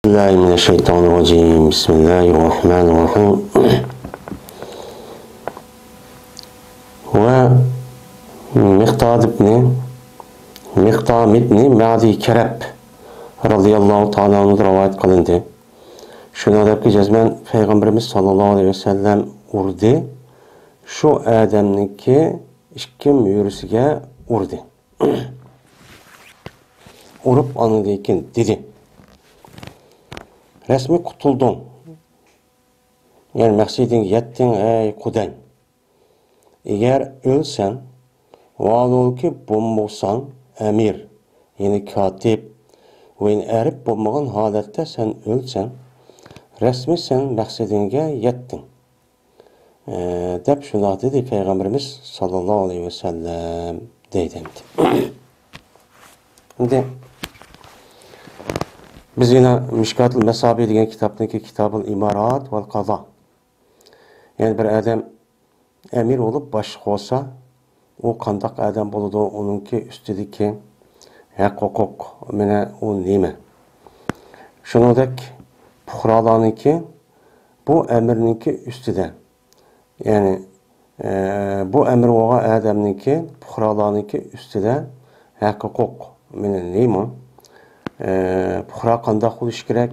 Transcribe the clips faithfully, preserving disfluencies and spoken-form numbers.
بىسمىللاھىررەھمانىررەھىم. ۋە مىقداد ئىبنى، مىقدام ئىبنى مەدى كەرەب رەزىياللاھۇ تائالا ئەنھۇدىن رىۋايەت قىلىندى. شۇنىڭ دەپكى جەزمەن پەيغەمبىرىمىز ساللاللاھۇ ئەلەيھى ۋەسەللەم ئۇردى. شۇ ئادەمنىڭكى ئىككى مۈرىسىگە ئۇردى. ئۇرۇپ ئاندىن كېيىن دېدى: رەسمىي قۇتۇلدۇڭ. يەنى مەقسىتىڭگە يەتتىڭ، ئەي قۇدەي. ئەگەر ئۆلسەڭ، ۋالىلكى بولمىساڭ ئەمىر، يەنى كاتىپ، ۋە يەنى ئەرىپ بولمىغان ھالەتتە سەن ئۆلسەڭ، رەسمىي سەن مەقسىتىڭگە يەتتىڭ، ئە، دەپ شۇنداق دېدى پەيغەمبىرىمىز ساللاللاھۇ ئەلەيھى ۋەسەللەم دەيدۇ ئەمدى. ئەمدى بىز يەنە مىشكاتۇل مەسابىھ دېگەن كىتابنىڭكى كىتابۇل ئىمارات ۋەل قازا. يەنى بىر ئادەم ئەمىر بولۇپ باشلىق بولسا، ئۇ قانداق ئادەم بولىدۇ، ئۇنىڭكى ئۈستىدىكى ھەق ھوقۇق، مانا ئۇ نېمە؟ شۇنىڭدەك پۇقرالارنىڭكى بۇ ئەمىرنىڭكى ئۈستىدە، يەنى، ئە، بۇ ئەمىر بولغان ئادەمنىڭكى پۇقرالارنىڭكى ئۈستىدە ھەق ھوقۇق، مانا نېمە؟ ئە، پۇقرا قانداق بولۇشى كېرەك؟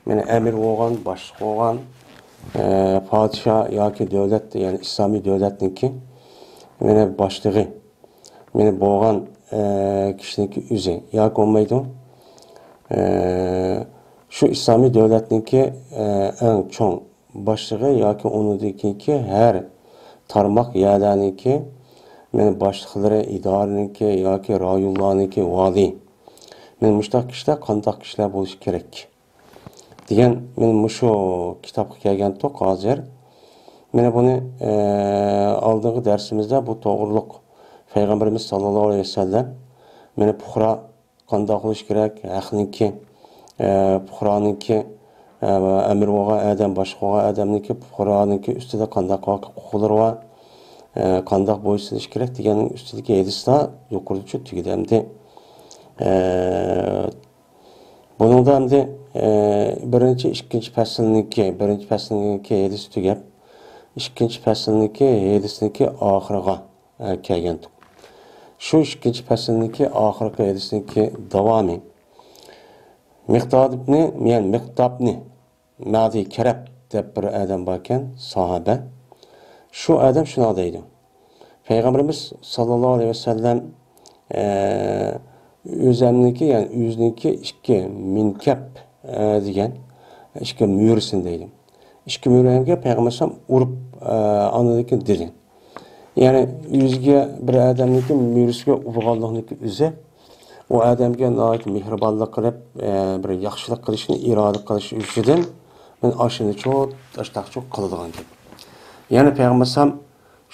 مانا ئەمىر بولغان، باشلىق بولغان، ئە، پادىشاھ ياكى دۆلەت، يەنى ئىسلامىي دۆلەتنىڭكى، مانا باشلىقى، مانا بولغان، ئە، كىشىنىڭكى ئۆزى ياكى بولمايدۇ. ئە، شۇ ئىسلامىي دۆلەتنىڭكى، ئە، ئەڭ چوڭ باشلىقى ياكى ئۇنىڭدىن كېيىنكى ھەر تارماق يەرلەرنىڭكى، مانا باشلىقلىرى، ئىدارىنىڭكى ياكى رايونلارنىڭكى ۋالىي. مانا مۇشۇنداق كىشىلەر قانداق كىشىلەر بولۇشى كېرەك؟ دېگەن، مانا مۇشۇ كىتابقا كەلگەنتۇق ھازىر. مانا بۇنى، ئە، ئالدىنقى دەرسىمىزدە بۇ توغرۇلۇق پەيغەمبىرىمىز ساللاللاھۇ ئەلەيھى ۋەسەللەم، مانا پۇقرا قانداق بولۇش كېرەك، ھەقنىڭكى، ئە، پۇقرانىڭكى، ئە، ئەمىر بولغان ئادەم، باشلىق بولغان ئادەمنىڭكى پۇقرانىڭكى ئۈستىدە قانداق ھوقۇقلىرى بار، ئە، قانداق بويسۇنۇش كېرەك دېگەننىڭ ئۈستىدىكى ھەدىسلەر يۇقىرىدىچۇ تۈگىدى ئەمدى. ئە، بۇنىڭدا ئەمدى، ئە، بىرىنچى، ئىككىنچى پەسىلنىڭكى، بىرىنچى پەسىلنىڭكى ھەدىسى تۈگەپ، ئىككىنچى پەسىلنىڭكى ھەدىسىنىڭكى ئاخىرىغا، ئە، كەلگەنتۇق. شۇ ئىككىنچى پەسىلنىڭكى ئاخىرقى ھەدىسىنىڭكى داۋامى. مىقداد ئىبنى، يەنى مىقدابنى مەدى كەرەب دەپ بىر ئادەم باركەن، ساھابە. شۇ ئادەم شۇنداق دەيدۇ. پەيغەمبىرىمىز ساللاللاھۇ ئەلەيھى ۋەسەللەم، ئە، ئۆزەمنىڭكى، يەنى ئۆزىنىڭكى ئىككى مىنكەپ، ئە، دېگەن ئىككى مۈرىسىنى دەيدۇ. ئىككى مۈرىگە پەيغەمبەر ئەلەيھىسسالام ئۇرۇپ، ئە، ئاندىن كېيىن دېدى. يەنى ئۆزىگە بىر ئادەمنىڭكى مۈرىسىگە ئۇرغانلىقنىڭكى ئۆزى ئۇ ئادەمگە ناھايىتى مېھرىبانلىق قىلىپ، ئە، بىر ياخشىلىق قىلىشنى ئىرادە قىلىش ئۈچۈن مەن ئاشۇنى چوت، ئاشتاقچۇ قىلىدىغان گەپ. يەنى پەيغەمبەر ئەلەيھىسسالام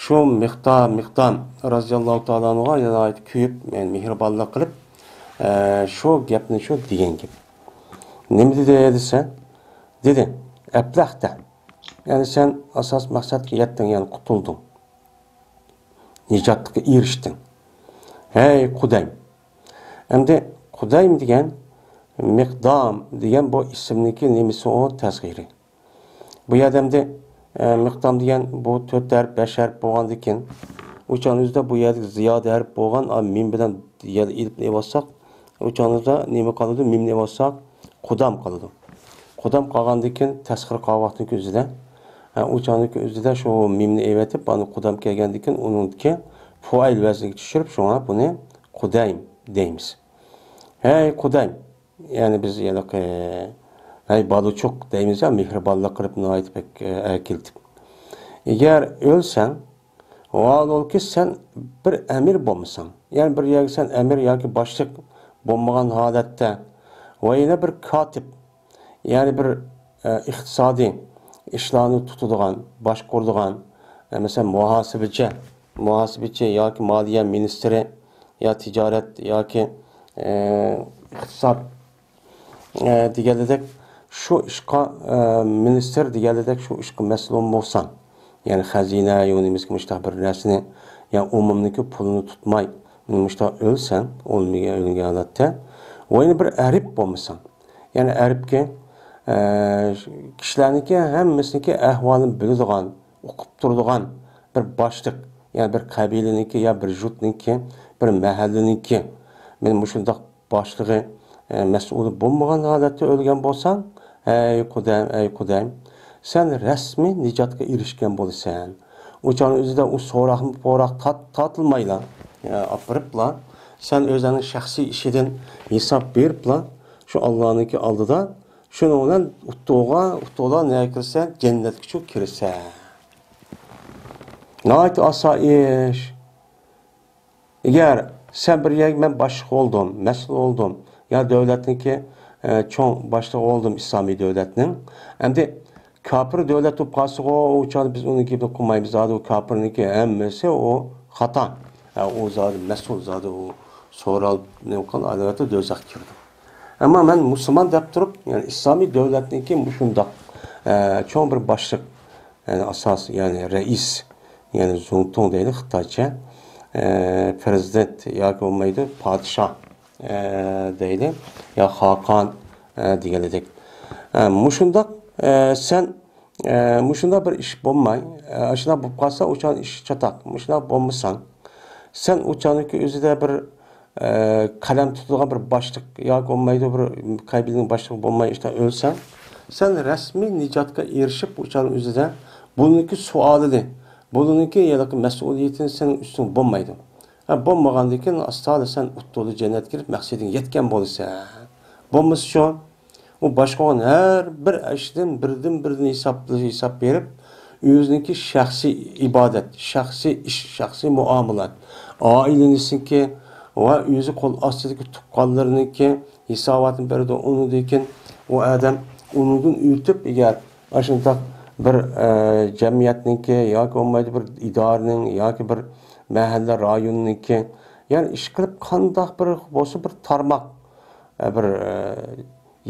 شۇ مىقدام، مىقدام رازىياللاھۇ تائالا ئەنھۇغا ناھايىتى كۆيۈپ، يەنى مېھرىبانلىق قىلىپ، ئە، شۇ گەپنى شۇ دېگەن گەپ. نېمە دېدى دېسە، دېدى، ئەپلەختە. يەنى سەن ئاساس مەقسەتكە يەتتىڭ، يەنى قۇتۇلدۇڭ. نىجاتلىققا ئېرىشتىڭ. ھەي قۇدەيم. ئەمدى قۇدەيم دېگەن، مىقدام دېگەن بۇ ئىسىمنىڭكى نېمىسى ئۇ تەسغىرى. بۇ يەردە ئەمدى، ئە، مىقدام دېگەن بۇ تۆت ھەرپ، بەش ھەرپ بولغاندىكىن، ئۇ چاغنىڭ ئۆزىدە بۇ يەردىكى زىيادە ھەرپ بولغان، ئا، مىم بىلەن يەنە ئېلىپنى ئېلىۋالساق، ئۇ چاغنىڭ ئۆزىدە نېمە قالىدۇ؟ مىمنى ئېلىۋالساق، قۇدام قالىدۇ. قۇدام قالغاندىن كېيىن تەسخىر قالغان ۋاقىتنىڭ ئۆزىدە، ھە، ئۇ چاغنىڭ ئۆزىدە شۇ مىمنى ئېلىۋېتىپ، ئاندىن قۇدام كەلگەندىن كېيىن ئۇنىڭدىكى پۇئەيل ۋەزنىگە چۈشۈرۈپ، شۇڭا بۇنى قۇدەيم دەيمىز. ھەي قۇدەيم، يەنى بىز ھېلىقى، ھەي بالىچۇق دەيمىز يا، مېھرىبانلىق قىلىپ ناھايىتى بەك، ئە، ئەركىلىتىپ. ئەگەر ئۆلسەڭ، ۋاھالۇلكى سەن بىر ئەمىر بولمىساڭ، يەنى بىر يەرگە سەن ئەمىر ياكى باشلىق بولمىغان ھالەتتە ۋە يەنە بىر كاتىپ، يەنى بىر، ئە، ئىقتىسادىي ئىشلارنى تۇتىدىغان، باشقۇرىدىغان، ئە، مەسىلەن، مۇھاسىبىچى، مۇھاسىبىچى ياكى مالىيە مىنىستىرى يا تىجارەت ياكى، ئە، ئىقتىساد، ئە، دېگەنلىدەك شۇ ئىشقا، ئە، مىنىستىر دېگەنلىدەك شۇ ئىشقا مەسئۇل بولساڭ، يەنى خەزىنە يا نېمىسى مۇشۇنداق بىر نەرسىنى، يا ئومۇمنىڭكى پۇلىنى تۇتماي، مۇشۇنداق ئۆلسەڭ، ئۆلمىگەن، ئۆلگەن ھالەتتە، ۋە يەنە بىر ئەرىپ بولمىساڭ، يەنى ئەرەبكى، ئە، كىشىلەرنىڭكى ھەممىسىنىڭكى ئەھۋالىنى بىلىدىغان، ئۇقۇپ تۇرىدىغان بىر باشلىق، يەنى بىر قەبىلىنىڭكى يا بىر يۇرتنىڭكى، بىر مەھەللىنىڭكى، مەن مۇشۇنداق باشلىقى، ئە، مەسئۇلى بولمىغان ھالەتتە ئۆلگەن بولساڭ، ئەي قۇدەم، ئەي قۇدەم، سەن رەسمىي نىجاتقا ئېرىشكەن بولىسەن. ئۇ چاغنىڭ ئۆزىدە ئۇ سوراقمۇ پوراق تات-، تارتىلمايلا، ئە، ئاپىرىپلا، سەن ئۆزۈڭنىڭ شەخسىي ئىشىدىن ھېساب بېرىپلا، شۇ ئاللانىڭكى ئالدىدا شۇنىڭ بىلەن ئۇتۇقغا، ئۇتۇقلا نەگە كىرسەن؟ جەننەتكىچۇ كىرسەن. ناھايىتى ئاسان ئىش. ئەگەر سەن بىر يەرگە مەن باشلىق بولدۇم، مەسئۇل بولدۇم، يا دۆلەتنىڭكى، ئە، چوڭ باشلىقى بولدۇم ئىسلامىي دۆلەتنىڭ. ئەمدى كاپىر دۆلەت بولۇپ قالسىغۇ، ئۇ چاغدا بىز ئۇنىڭ گېپىنى قىلمايمىز. زادى ئۇ كاپىرنىڭكى ھەممىسى ئۇ خاتا. ئە، ئۇ زادى مەسئۇل، زادى ئۇ سورال نېمە قىلغان، ئەلۋەتتە دۆزەخكە كىرىدۇ. ئەمما مەن مۇسۇلمان دەپ تۇرۇپ، يەنى ئىسلامىي دۆلەتنىڭكى مۇشۇنداق، ئە، چوڭ بىر باشلىق، يەنى ئاساس، يەنى رەئىس، يەنى زۇڭتۇڭ دەيلى خىتايچە، ئە، پىرېزىدېنت ياكى بولمايدۇ، پادىشاھ، ئە، دەيلى، يا خاقان، ئە، دېگەنلىدەك. ئە، مۇشۇنداق، ئە، سەن، ئە، مۇشۇنداق بىر ئىش بولماي، ئە، ئاشۇنداق بولۇپ قالسا، ئۇ چاغ ئىش چاتاق. مۇشۇنداق بولمىساڭ، سەن ئۇ چاغنىڭكى ئۆزىدە بىر، ئە، قەلەم تۇتىدىغان بىر باشلىق ياكى بولمايدۇ، بىر قەبىلىنىڭ باشلىقى بولماي ئىشتا ئۆلسەڭ، سەن رەسمىي نىجاتقا ئېرىشىپ، ئۇ چاغنىڭ ئۆزىدە بۇنىڭكى سوئالىنى، بۇنىڭكى ھېلىقى مەسئۇلىيىتىنى سېنىڭ ئۈستۈڭ بولمايدۇ. ھە، بولمىغاندىن كېيىن ئاستا سەن ئۇتتۇلى جەننەتكە كىرىپ مەقسىتىڭگە يەتكەن بولىسەن. بولمىسا شۇ، ئۇ باشقا بولغان ھەر بىر ئىشتىن بىردىن بىردىن ھېساب، ھېساب بېرىپ، ئۆزىنىڭكى شەخسىي ئىبادەت، شەخسىي ئىش، شەخسىي مۇئامىلە، ئائىلىسىنىڭكى ۋە ئۆزى قول ئاستىدىكى تۇغقانلىرىنىڭكى ھېساباتىنى بېرىدۇ. ئۇنىڭدىن كېيىن ئۇ ئادەم ئۇنىڭدىن ئۆتۈپ، ئەگەر ئاشۇنداق بىر، ئە، جەمئىيەتنىڭكى ياكى بولمايدۇ بىر ئىدارىنىڭ ياكى بىر مەھەللە رايونىنىڭكى، يەنى ئىش قىلىپ قانداق بىر بولسا بىر تارماق، ئە، بىر، ئە،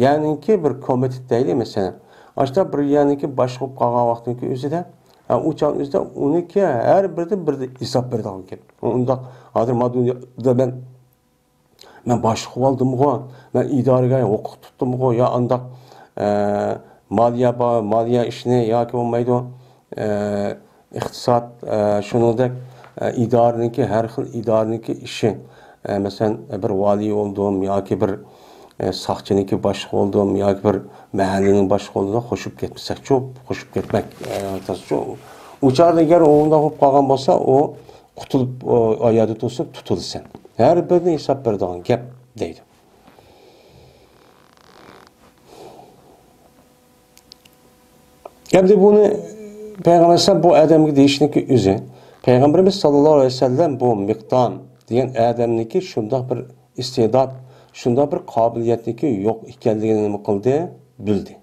يەرنىڭكى بىر كومىتېت دەيلى مەسىلەن. ئاشۇنداق بىر يەرنىڭكى باشلىقى بولۇپ قالغان ۋاقتىنىڭكى ئۆزىدە، ئە، ئۇ چاغ ئۆزىدە ئۇنىڭكى ھەر بىرىدىن بىردىن ھېساب بېرىدىغان گەپ. ئۇنداق ھازىر ما دۇنيادا مەن مەن باشلىق بولدۇمغۇ، مەن ئىدارىگە ھوقۇق تۇتتۇمغۇ، يا ئانداق، ئە، مالىيە با-، مالىيە ئىشنى ياكى بولمايدۇ، ئە، ئىقتىساد، ئە، شۇنىڭدەك، ئە، ئىدارىنىڭكى، ھەر خىل ئىدارىنىڭكى ئىشى، ئە، مەسىلەن، بىر ۋالىي بولدۇم ياكى بىر، ئە، ساقچىنىڭكى باشلىقى بولدۇم ياكى بىر مەھەللىنىڭ باشلىقى بولدۇم، قوشۇپ كەتمىسەكچۇ، قوشۇپ كەتمەك، ئە، تازىچۇ. ئۇ چاغدا ئەگەر ئۇنداق بولۇپ قالغان بولسا، ئۇ قۇتۇلۇپ، ئۇ، ئاياغدا تۇرسا تۇتۇلىسەن. ھەر بىرىنى ھېساب بېرىدىغان گەپ دەيدۇ. ئەمدى بۇنى پەيغەمبەر ئەلەيھىسسالام بۇ ئادەمگە دېيىشنىڭكى ئۆزى. پەيغەمبىرىمىز ساللاللاھۇ ئەلەيھى ۋەسەللەم بۇ مىقدام دېگەن ئادەمنىڭكى شۇنداق بىر ئىستېدات، شۇنداق بىر قابىلىيەتنىڭكى يوق ئىكەنلىكىنى نېمە قىلدى؟ بىلدى.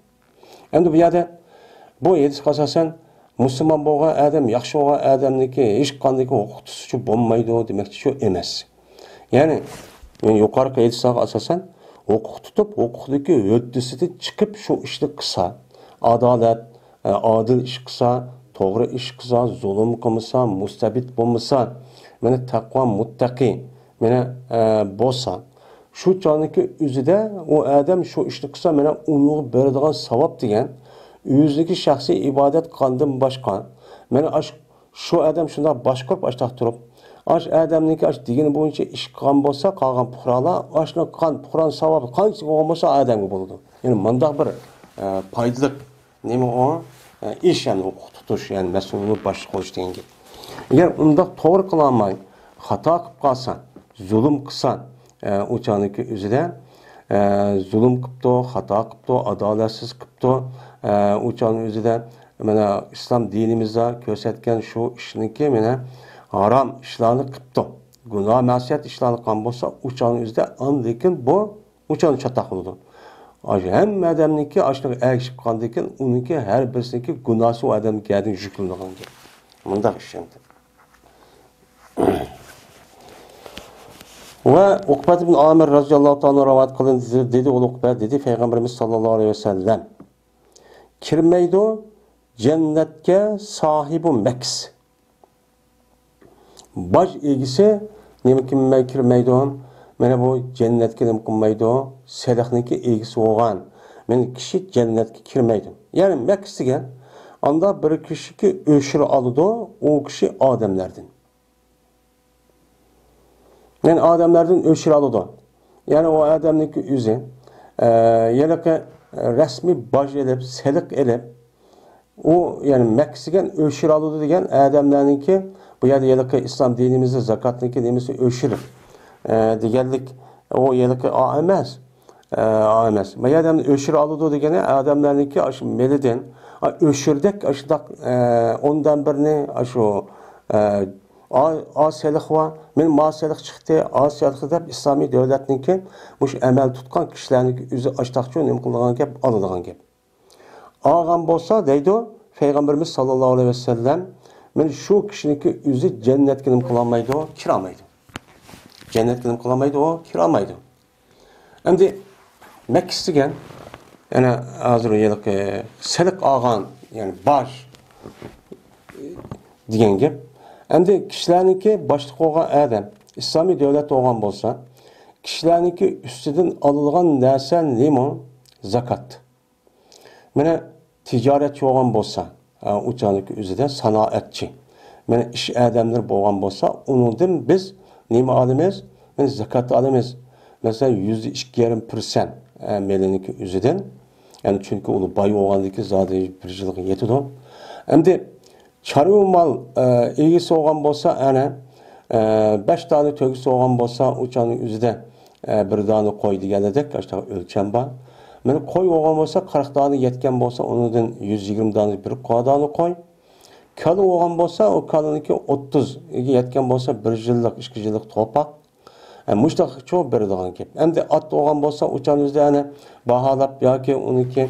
ئەمدى بۇ يەردە بۇ ھەدىسكە ئاساسەن مۇسۇلمان بولغان ئادەم، ياخشى بولغان ئادەمنىڭكى ھېچقاندىكى ھوقۇق تۇتۇشى بولمايدۇ دېمەكچى شۇ ئەمەس. يەنى، يەنى يۇقىرىقى ھەدىسلەرگە ئاساسەن ھوقۇق تۇتۇپ، ھوقۇقتىكى ھۆددىسىدىن چىقىپ شۇ ئىشنى قىلسا، ئادالەت، ئە، ئادىل ئىش قىلسا، توغرا ئىش قىلسا، زۇلۇم قىلمىسا، مۇستەبىت بولمىسا، مانا تەقۋا، مۇتتەقى، مانا، ئە، بولسا، شۇ چاغنىڭكى ئۆزىدە ئۇ ئادەم شۇ ئىشنى قىلسا، مانا ئۇنىڭغا بېرىدىغان ساۋاب دېگەن، ئۆزىنىڭكى شەخسىي ئىبادەت قىلغاندىن باشقا، مانا ئاش-، شۇ ئادەم شۇنداق باشقۇرۇپ، ئاشتاق تۇرۇپ، ئاش ئادەمنىڭكى ئاش دېگىنى بويىچە ئىش قىلغان بولسا، قالغان پۇقرالار ئاشۇنى قىلغان پۇقرانىڭ ساۋابى قانچىلىك بولغان بولسا، ئادەمگە بولىدۇ. يەنى مۇنداق بىر، ئە، پايدىلىق نېمە ئۇ؟ ئە، ئىش، يەنى ھوقۇق تۇتۇش، يەنى مەسئۇلنى باشلىق بولۇش دېگەن گەپ. ئەگەر ئۇنداق توغرا قىلالماي، خاتا قىلىپ قالسا، زۇلۇم قىلسا، ئە، ئۇ چاغنىڭكى ئۆزىدە، ئە، زۇلۇم قىپتۇ، خاتا قىپتۇ، ئادالەتسىز قىپتۇ، ئە، ئۇ چاغنىڭ ئۆزىدە، مانا، ئىسلام دىنىمىزدا كۆرسەتكەن شۇ ئىشنىڭكى، مانا، ھارام ئىشلارنى قىپتۇ، گۇناھ، مەسىيەت ئىشلارنى قىلغان بولسا، ئۇ چاغنىڭ ئۆزىدە ئاندىن كېيىن بۇ ئۇ چاغدا چاتاق بولىدۇ. ئاشۇ ھەممە ئادەمنىڭكى ئاشۇنىڭغا ئەگىشىپ قالغاندىن كېيىن، ئۇنىڭكى ھەر بىرسىنىڭكى گۇناھسى ئۇ ئادەمگە يۈكلىنىدىغان گەپ. مۇنداق ئىش ئەمدى. ۋە ئۇقبەت ئىبن ئامىر رەزىياللاھۇ تائالا رىۋايەت قىلىندى، دېدى ئۇ ئۇقبە، دېدى پەيغەمبىرىمىز ساللاللاھۇ ئەلەيھى ۋەسەللەم، كىرمەيدۇ جەننەتكە ساھىبۇ مەكس. باج ئىگىسى نېمە كىرمەي-، كىرمەيدۇ؟ مانا بۇ جەننەتكە نېمە قىلمايدۇ؟ سېلىقنىڭكى ئىگىسى بولغان، مانا، كىشى جەننەتكە كىرمەيدۇ. يەنى مەكىس دېگەن، ئاندا بىر كىشىكى ئۆچۈر ئالىدۇ، ئۇ كىشى ئادەملەردىن. يەنى ئادەملەردىن ئۆچۈر ئالىدۇ. يەنى ئۇ ئادەمنىڭكى ئۆزى، ئە، ھېلىقى رەسمىي باج ئېلىپ، سېلىق ئېلىپ، ئۇ، يەنى مەكىس دېگەن ئۆچۈر ئالىدۇ دېگەن ئادەملەرنىڭكى، بۇ يەردە ھېلىقى ئىسلام دىنىمىزدە زاكاتنىڭكى نېمىسى ئۆچۈر، ئە، دېگەنلىك، ئۇ ھېلىقى ئا ئەمەس، ئە، ئا ئەمەس. بۇ يەردە ئۆچۈر ئالىدۇ دېگىنى ئادەملەرنىڭكى ئاشۇ مېلىدىن، ئا، ئۆچۈردەك ئاشۇنداق، ئە، ئوندىن بىرنى ئاشۇ، ئە، ئا، ئا سېلىق بار، مېنىڭ ما سېلىق چىقتى، ئا سېلىق دەپ ئىسلامىي دۆلەتنىڭكى مۇشۇ ئەمەل تۇتقان كىشىلەرنىڭكى ئۆزى ئاشتاقچۇ نېمە قىلىدىغان گەپ، ئالىدىغان گەپ. ئالغان بولسا دەيدۇ، پەيغەمبىرىمىز ساللاللاھۇ ئەلەيھى ۋەسەللەم، مانا شۇ كىشىنىڭكى ئۆزى جەننەتكە نېمە قىلالمايدۇ؟ كىرالمايدۇ. جەننەتكە نېمە قىلالمايدۇ؟ ئۇ كىرالمايدۇ. ئەمدى مەكىس دېگەن، يەنە ھازىر ھېلىقى سېلىق ئالغان، يەنى باج دېگەن گەپ. ئەمدى كىشىلەرنىڭكى باشلىق بولغان ئادەم، ئىسلامىي دۆلەت بولغان بولسا، كىشىلەرنىڭكى ئۈستىدىن ئالىدىغان نەرسە نېمە؟ زاكات. مانا تىجارەتچى بولغان بولسا، ئا، ئۇ چاغنىڭكى ئۆزىدە سانائەتچى، مانا ئىش ئادەملىرى بولغان بولسا، ئۇنىڭدىن بىز نېمە ئالىمىز؟ مانا زاكات ئالىمىز. مەسىلەن، يۈزدە ئىككى يېرىم پىرسەنت، ئە، مېلىنىڭكى ئۆزىدىن. يەنى چۈنكى ئۇلار باي بولغاندىن كېيىن زادى بىر يىلغا يېتىدۇ. ئەمدى چارۋا مال، ئە، ئىگىسى بولغان بولسا، ئەنە، ئە، بەش دانە تۆگىسى بولغان بولسا، ئۇ چاغنىڭ ئۆزىدە، ئە، بىر دانە قوي دېگەندەك، ئاشۇنداق ئۆلچەم بار. مانا قوي بولغان بولسا، قىرىق دانە يەتكەن بولسا، ئۇنىڭدىن يۈز يىگىرمە دانە بىر قوي دانە قوي. كالا بولغان بولسا، ئۇ كالىنىڭكى ئوتتۇزغا يەتكەن بولسا، بىر يىللىق، ئىككى يىللىق توپاق. ئە، مۇشۇنداق چوغ بېرىدىغان گەپ. ئەمدى ئات بولغان بولسا، ئۇ چاغنىڭ ئۆزىدە ئەنە باھالاپ ياكى ئۇنىڭكى،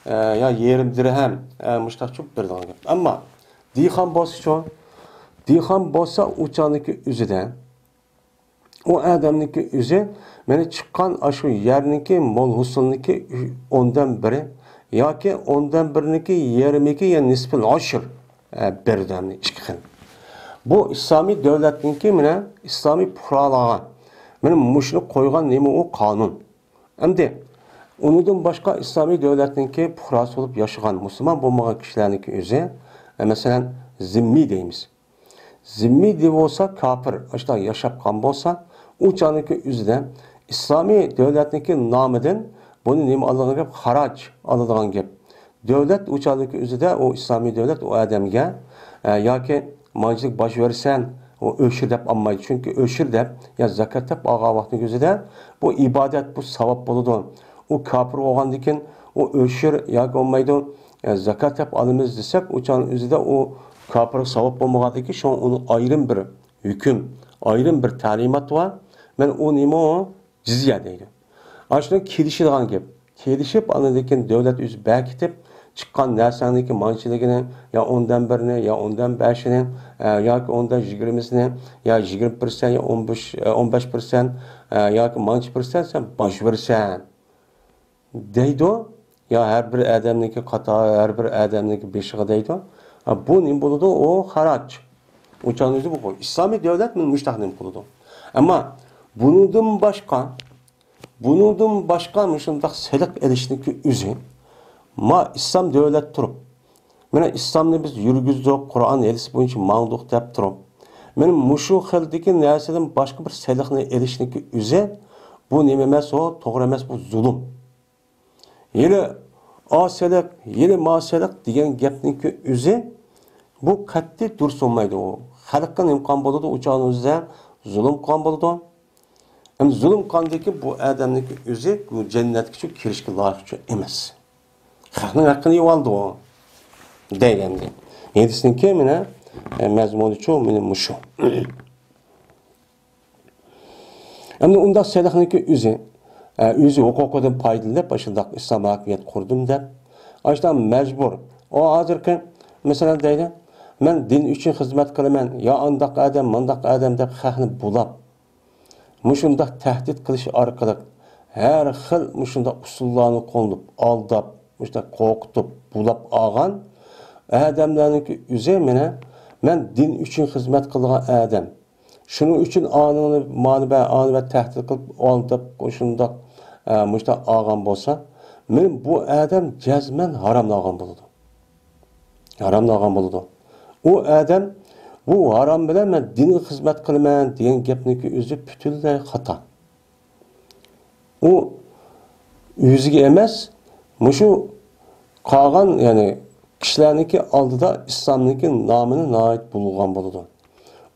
ئە، يا يېرىم دىرھەم، ئە، مۇشۇنداق چوغ بېرىدىغان گەپ. ئەمما دېھقان بولسىچۇ؟ دېھقان بولسا، ئۇ چاغنىڭكى ئۆزىدە، ئۇ ئادەمنىڭكى ئۆزى، مانا چىققان ئاشۇ يەرنىڭكى مول ھوسۇلنىڭكى ئوندىن بىرى ياكى ئوندىن بىرنىڭكى يېرىمىكى يا نىسپىل ئاشر، ئە، بېرىدۇ ئەمدى ئىككى خىل. بۇ ئىسلامىي دۆلەتنىڭكى، مانا ئىسلامىي پۇقرالارغا، مانا مۇشۇنى قويغان نېمە ئۇ قانۇن. ئەمدى ئۇنىڭدىن باشقا ئىسلامىي دۆلەتنىڭكى پۇقراسى بولۇپ ياشىغان مۇسۇلمان بولمىغان كىشىلەرنىڭكى ئۆزى، ئە، مەسىلەن، زىممىي دەيمىز. زىممىي دېيىۋالسا كاپىر، ئاشۇنداق ياشاپ قالغان بولسا، ئۇ چاغنىڭكى ئۆزىدە ئىسلامىي دۆلەتنىڭكى نامىدىن بۇنى نېمە ئالىدىغان گەپ؟ خاراج ئالىدىغان گەپ. دۆلەت ئۇ چاغنىڭكى ئۆزىدە ئۇ ئىسلامىي دۆلەت ئۇ ئادەمگە، ئە، ياكى مانچىلىك باج بېرىسەن، ئۇ ئۆشۈر دەپ ئالمايدۇ. چۈنكى ئۆشۈر دەپ يا زاكات دەپ ئالغان ۋاقتىنىڭ ئۆزىدە بۇ ئىبادەت، بۇ ساۋاب بولىدۇ. ئۇ كاپىر بولغاندىكىن ئۇ ئۆشۈر ياكى بولمايدۇ، ئە، زاكات دەپ ئالىمىز دېسەك، ئۇ چاغنىڭ ئۆزىدە ئۇ كاپىرغا ساۋاب بولمىغاندىكىن، شۇڭا ئۇنىڭ ئايرىم بىر ھۆكۈم، ئايرىم بىر تەلىمات بار. مەن ئۇ نېمە ئۇ؟ جىزيە دەيدۇ. ئاشۇنى كېلىشىدىغان گەپ. كېلىشىپ، ئاندىن كېيىن دەۋلەت ئۆزى بەكىتىپ، چىققان نەرسەڭنىڭكى مانچىلىكىنى، يا ئوندىن بىرنى، يا ئوندىن بەشىنى، ئە، ياكى ئوندىن يىگىرمىسىنى، يا يىگىرمە پىرسەنت، يا ئون بەش، ئە، ئون بەش پىرسەنت، ئە، ياكى مانچە پىرسەنت سەن باج بېرىسەن. دەيدۇ، يا ھەر بىر ئادەمنىڭكى قاتارى، ھەر بىر ئادەمنىڭكى بېشىغا دەيدۇ. ھە، بۇ نېمە بولىدۇ؟ ئۇ خاراج. ئۇ چاغنىڭ ئۆزى بۇ. ئىسلامىي دۆلەت مانا مۇشۇنداق نېمە قىلىدۇ. ئەمما بۇنىڭدىن باشقا، بۇنىڭدىن باشقا مۇشۇنداق سېلىق ئېلىشنىڭكى ئۆزى، ما ئىسلام دۆلەت تۇرۇپ، مانا ئىسلامنى بىز يۈرگۈزدۇق، قۇرئان، ھەدىس بويىچە ماڭدۇق دەپ تۇرۇپ، مانا مۇشۇ خىلدىكى نەرسىدىن باشقا بىر سېلىقنى ئېلىشنىڭكى ئۆزى، بۇ نېمە ئەمەس، ئۇ توغرا ئەمەس، بۇ زۇلۇم. يەنە ئا سېلىق، يەنە ما سېلىق دېگەن گەپنىڭكى ئۆزى، بۇ قەتئىي دۇرۇس بولمايدۇ. ئۇ خەلققە نېمە قىلغان بولىدۇ، ئۇ چاغنىڭ ئۆزىدە زۇلۇم قىلغان بولىدۇ. ئەمدى زۇلۇم قىلغاندىن كېيىن بۇ ئادەمنىڭكى ئۆزى بۇ جەننەتكىچۇ كىرىشكە لايىقچۇ ئەمەس. خەقنىڭ ھەققىنى يېۋالدى ئۇ دەيدۇ ئەمدى. ھەدىسنىڭكى مانا، ئە، مەزمۇنىچۇ مانا مۇشۇ. ئەمدى ئۇنداق سېلىقنىڭكى ئۆزى، ئە، ئۆزى ھوقۇقىدىن پايدىلىنىپ، ئاشۇنداق ئىسلام ھاكىمىيەت قۇردۇم دەپ، ئاشۇنداق مەجبۇر. ئۇ ھازىرقى، مەسىلەن، دەيدۇ، مەن دىن ئۈچۈن خىزمەت قىلىمەن، يا ئانداق ئادەم، مانداق ئادەم دەپ خەقنى بۇلاپ، مۇشۇنداق تەھدىت قىلىش ئارقىلىق ھەر خىل مۇشۇنداق ئۇسۇللارنى قوللىنىپ، ئالداپ، مۇشۇنداق قورقۇتۇپ، بۇلاپ ئالغان ئادەملەرنىڭكى ئۆزى مانا، مەن دىن ئۈچۈن خىزمەت قىلغان ئادەم. شۇنىڭ ئۈچۈن ئانىڭنى مانا بە، ئانى بە تەھدىت قىلىپ، ئالداپ، شۇنداق، ئە، مۇشۇنداق ئالغان بولسا، مەن بۇ ئادەم جەزمەن ھارامنى ئالغان بولىدۇ. ھارامنى ئالغان بولىدۇ. ئۇ ئادەم بۇ ھارام بىلەن مەن دىنغا خىزمەت قىلىمەن دېگەن گەپنىڭكى ئۆزى پۈتۈنلەي خاتا. ئۇ ئۆزىگە ئەمەس، مۇشۇ قالغان، يەنى كىشىلەرنىڭكى ئالدىدا ئىسلامنىڭكى نامىنى ناھايىتى بۇلغىغان بولىدۇ.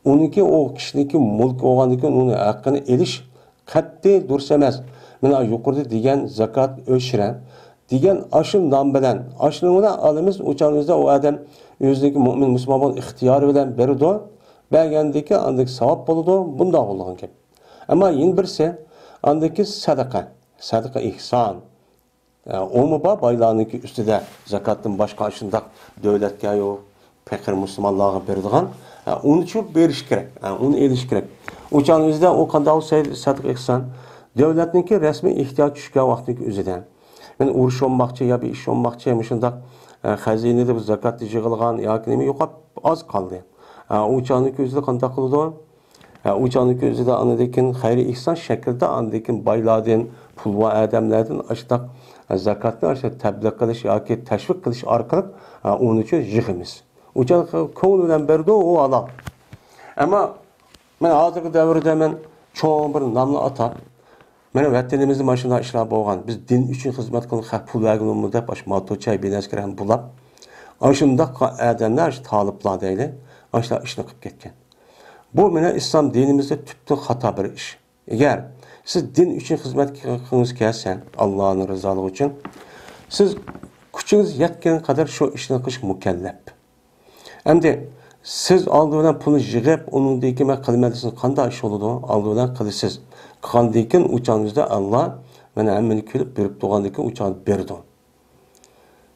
ئۇنىڭكى، ئۇ كىشىنىڭكى مۈلكى بولغاندىن كېيىن ئۇنىڭ ھەققىنى ئېلىش قەتئىي دۇرۇس ئەمەس. مانا يۇقىرىدا دېگەن زاكات، ئۆشرە دېگەن ئاشۇ نام بىلەن، ئاشۇنىڭ بىلەن ئالىمىز، ئۇ چاغنىڭ ئۆزىدە ئۇ ئادەم ئۆزىنىڭكى مۆمىن مۇسۇلمان بولغان ئىختىيارى بىلەن بېرىدۇ. بەرگەندىكى ئاندىكى ساۋاب بولىدۇ. بۇنداق بولىدىغان گەپ. ئەمما يەنە بىرسى، ئاندىكى سەدىقە. سەدىقە ئېھسان. ئە، ئۇمۇ بار بايلارنىڭكى ئۈستىدە زاكاتتىن باشقا شۇنداق دۆلەتكە يو پەقىر مۇسۇلمانلارغا بېرىدىغان، ئە، ئۇنىچۇ بېرىش كېرەك، ئە، ئۇنى ئېلىش كېرەك. ئۇ چاغنىڭ ئۆزىدە ئۇ قانداق بولسا سەدىقە ئېھسان، دۆلەتنىڭكى رەسمىي ئېھتىياج چۈشكەن ۋاقتىنىڭكى ئۆزىدە. مەن ئۇرۇش بولماقچى يا بىر ئىش بولماقچى، مۇشۇنداق، ئە، خەزىنىدە بۇ زاكاتتا يىغىلغان ياكى نېمە يوقاپ ئاز قالدى. ئە، ئۇ چاغنىڭكى ئۆزىدە قانداق قىلىدۇ؟ ھە، ئۇ چاغنىڭكى ئۆزىدە ئاندىن كېيىن خەير ئېھسان شەكلىدە ئاندىن كېيىن بايلاردىن، پۇل بار ئادەملەردىن ئاشتاق زاكاتنى ئاشتاق تەبلىغ قىلىش ياكى تەشۋىق قىلىش ئارقىلىق، ھە، ئۇنى ئۈچۈن يىغىمىز. ئۇ چاغ كۆڭۈل بىلەن بېرىدۇ، ئۇ ھالال. ئەمما مەن ھازىرقى دەۋردە مەن چوڭ بىر نامنى ئاتاپ، مانا ۋەتىنىمىزدە مانا شۇنداق ئىشلار بولغان. بىز دىن ئۈچۈن خىزمەت قىلدۇق، خەق پۇل بەرگىلىمۇ دەپ، ئاشۇ ماتۇچاي بىنەسكىرەن بۇلاپ، ئاشۇنداق ئادەملەر، ئاشۇ تالىپلار دەيلى، ئاشۇنداق ئىشنى قىلىپ كەتكەن. بۇ مانا ئىسلام دىنىمىزدا تۈپتىن خاتا بىر ئىش. ئەگەر سىز دىن ئۈچۈن خىزمەت قىلغىڭىز كەلسە، ئاللانىڭ رىزالىقى ئۈچۈن، سىز كۈچىڭىز يەتكەن قەدەر شۇ ئىشنى قىلىش مۇكەللەپ. ئەمدى سىز ئالدى بىلەن پۇلنى يىغىپ، ئۇنىڭدىن كېيىن مەن قىلىمەن دېسىڭىز، قانداق ئىش بولىدۇ؟ ئالدى بىلەن قىلىسىز. قىلغاندىن كېيىن ئۇ چاغنىڭىزدا ئاللا مانا ھەممىنى كۈلۈپ بېرىپ تۇرغاندىن كېيىن ئۇ چاغدا بېرىدۇ.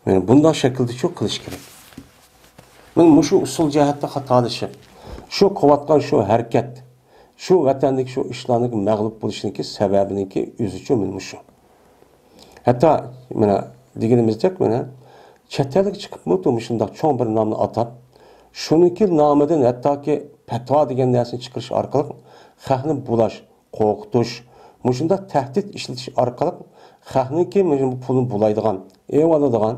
مانا بۇنداق شەكىلدە شۇ قىلىش كېرەك. مانا مۇشۇ ئۇسۇل جەھەتتە خاتالىشىپ، شۇ قىلىۋاتقان شۇ ھەرىكەت، شۇ ۋەتەندىكى شۇ ئىشلارنىڭ مەغلۇپ بولۇشىنىڭكى سەۋەبىنىڭكى ئۆزىچۇ مانا مۇشۇ. ھەتتا مانا دېگىنىمىزدەك مانا چەت ئەلگە چىقىپمۇ مۇشۇنداق چوڭ بىر نامنى ئاتاپ، شۇنىڭكى نامىدىن ھەتتاكى پەتىۋا دېگەن نەرسىنى چىقىرىش ئارقىلىق خەقنى بۇلاش، قورقۇتۇش، مۇشۇنداق تەھدىت ئىشلىتىش ئارقىلىق خەقنىڭكى مۇشۇ پۇلىنى بۇلايدىغان، ئېلىۋالىدىغان،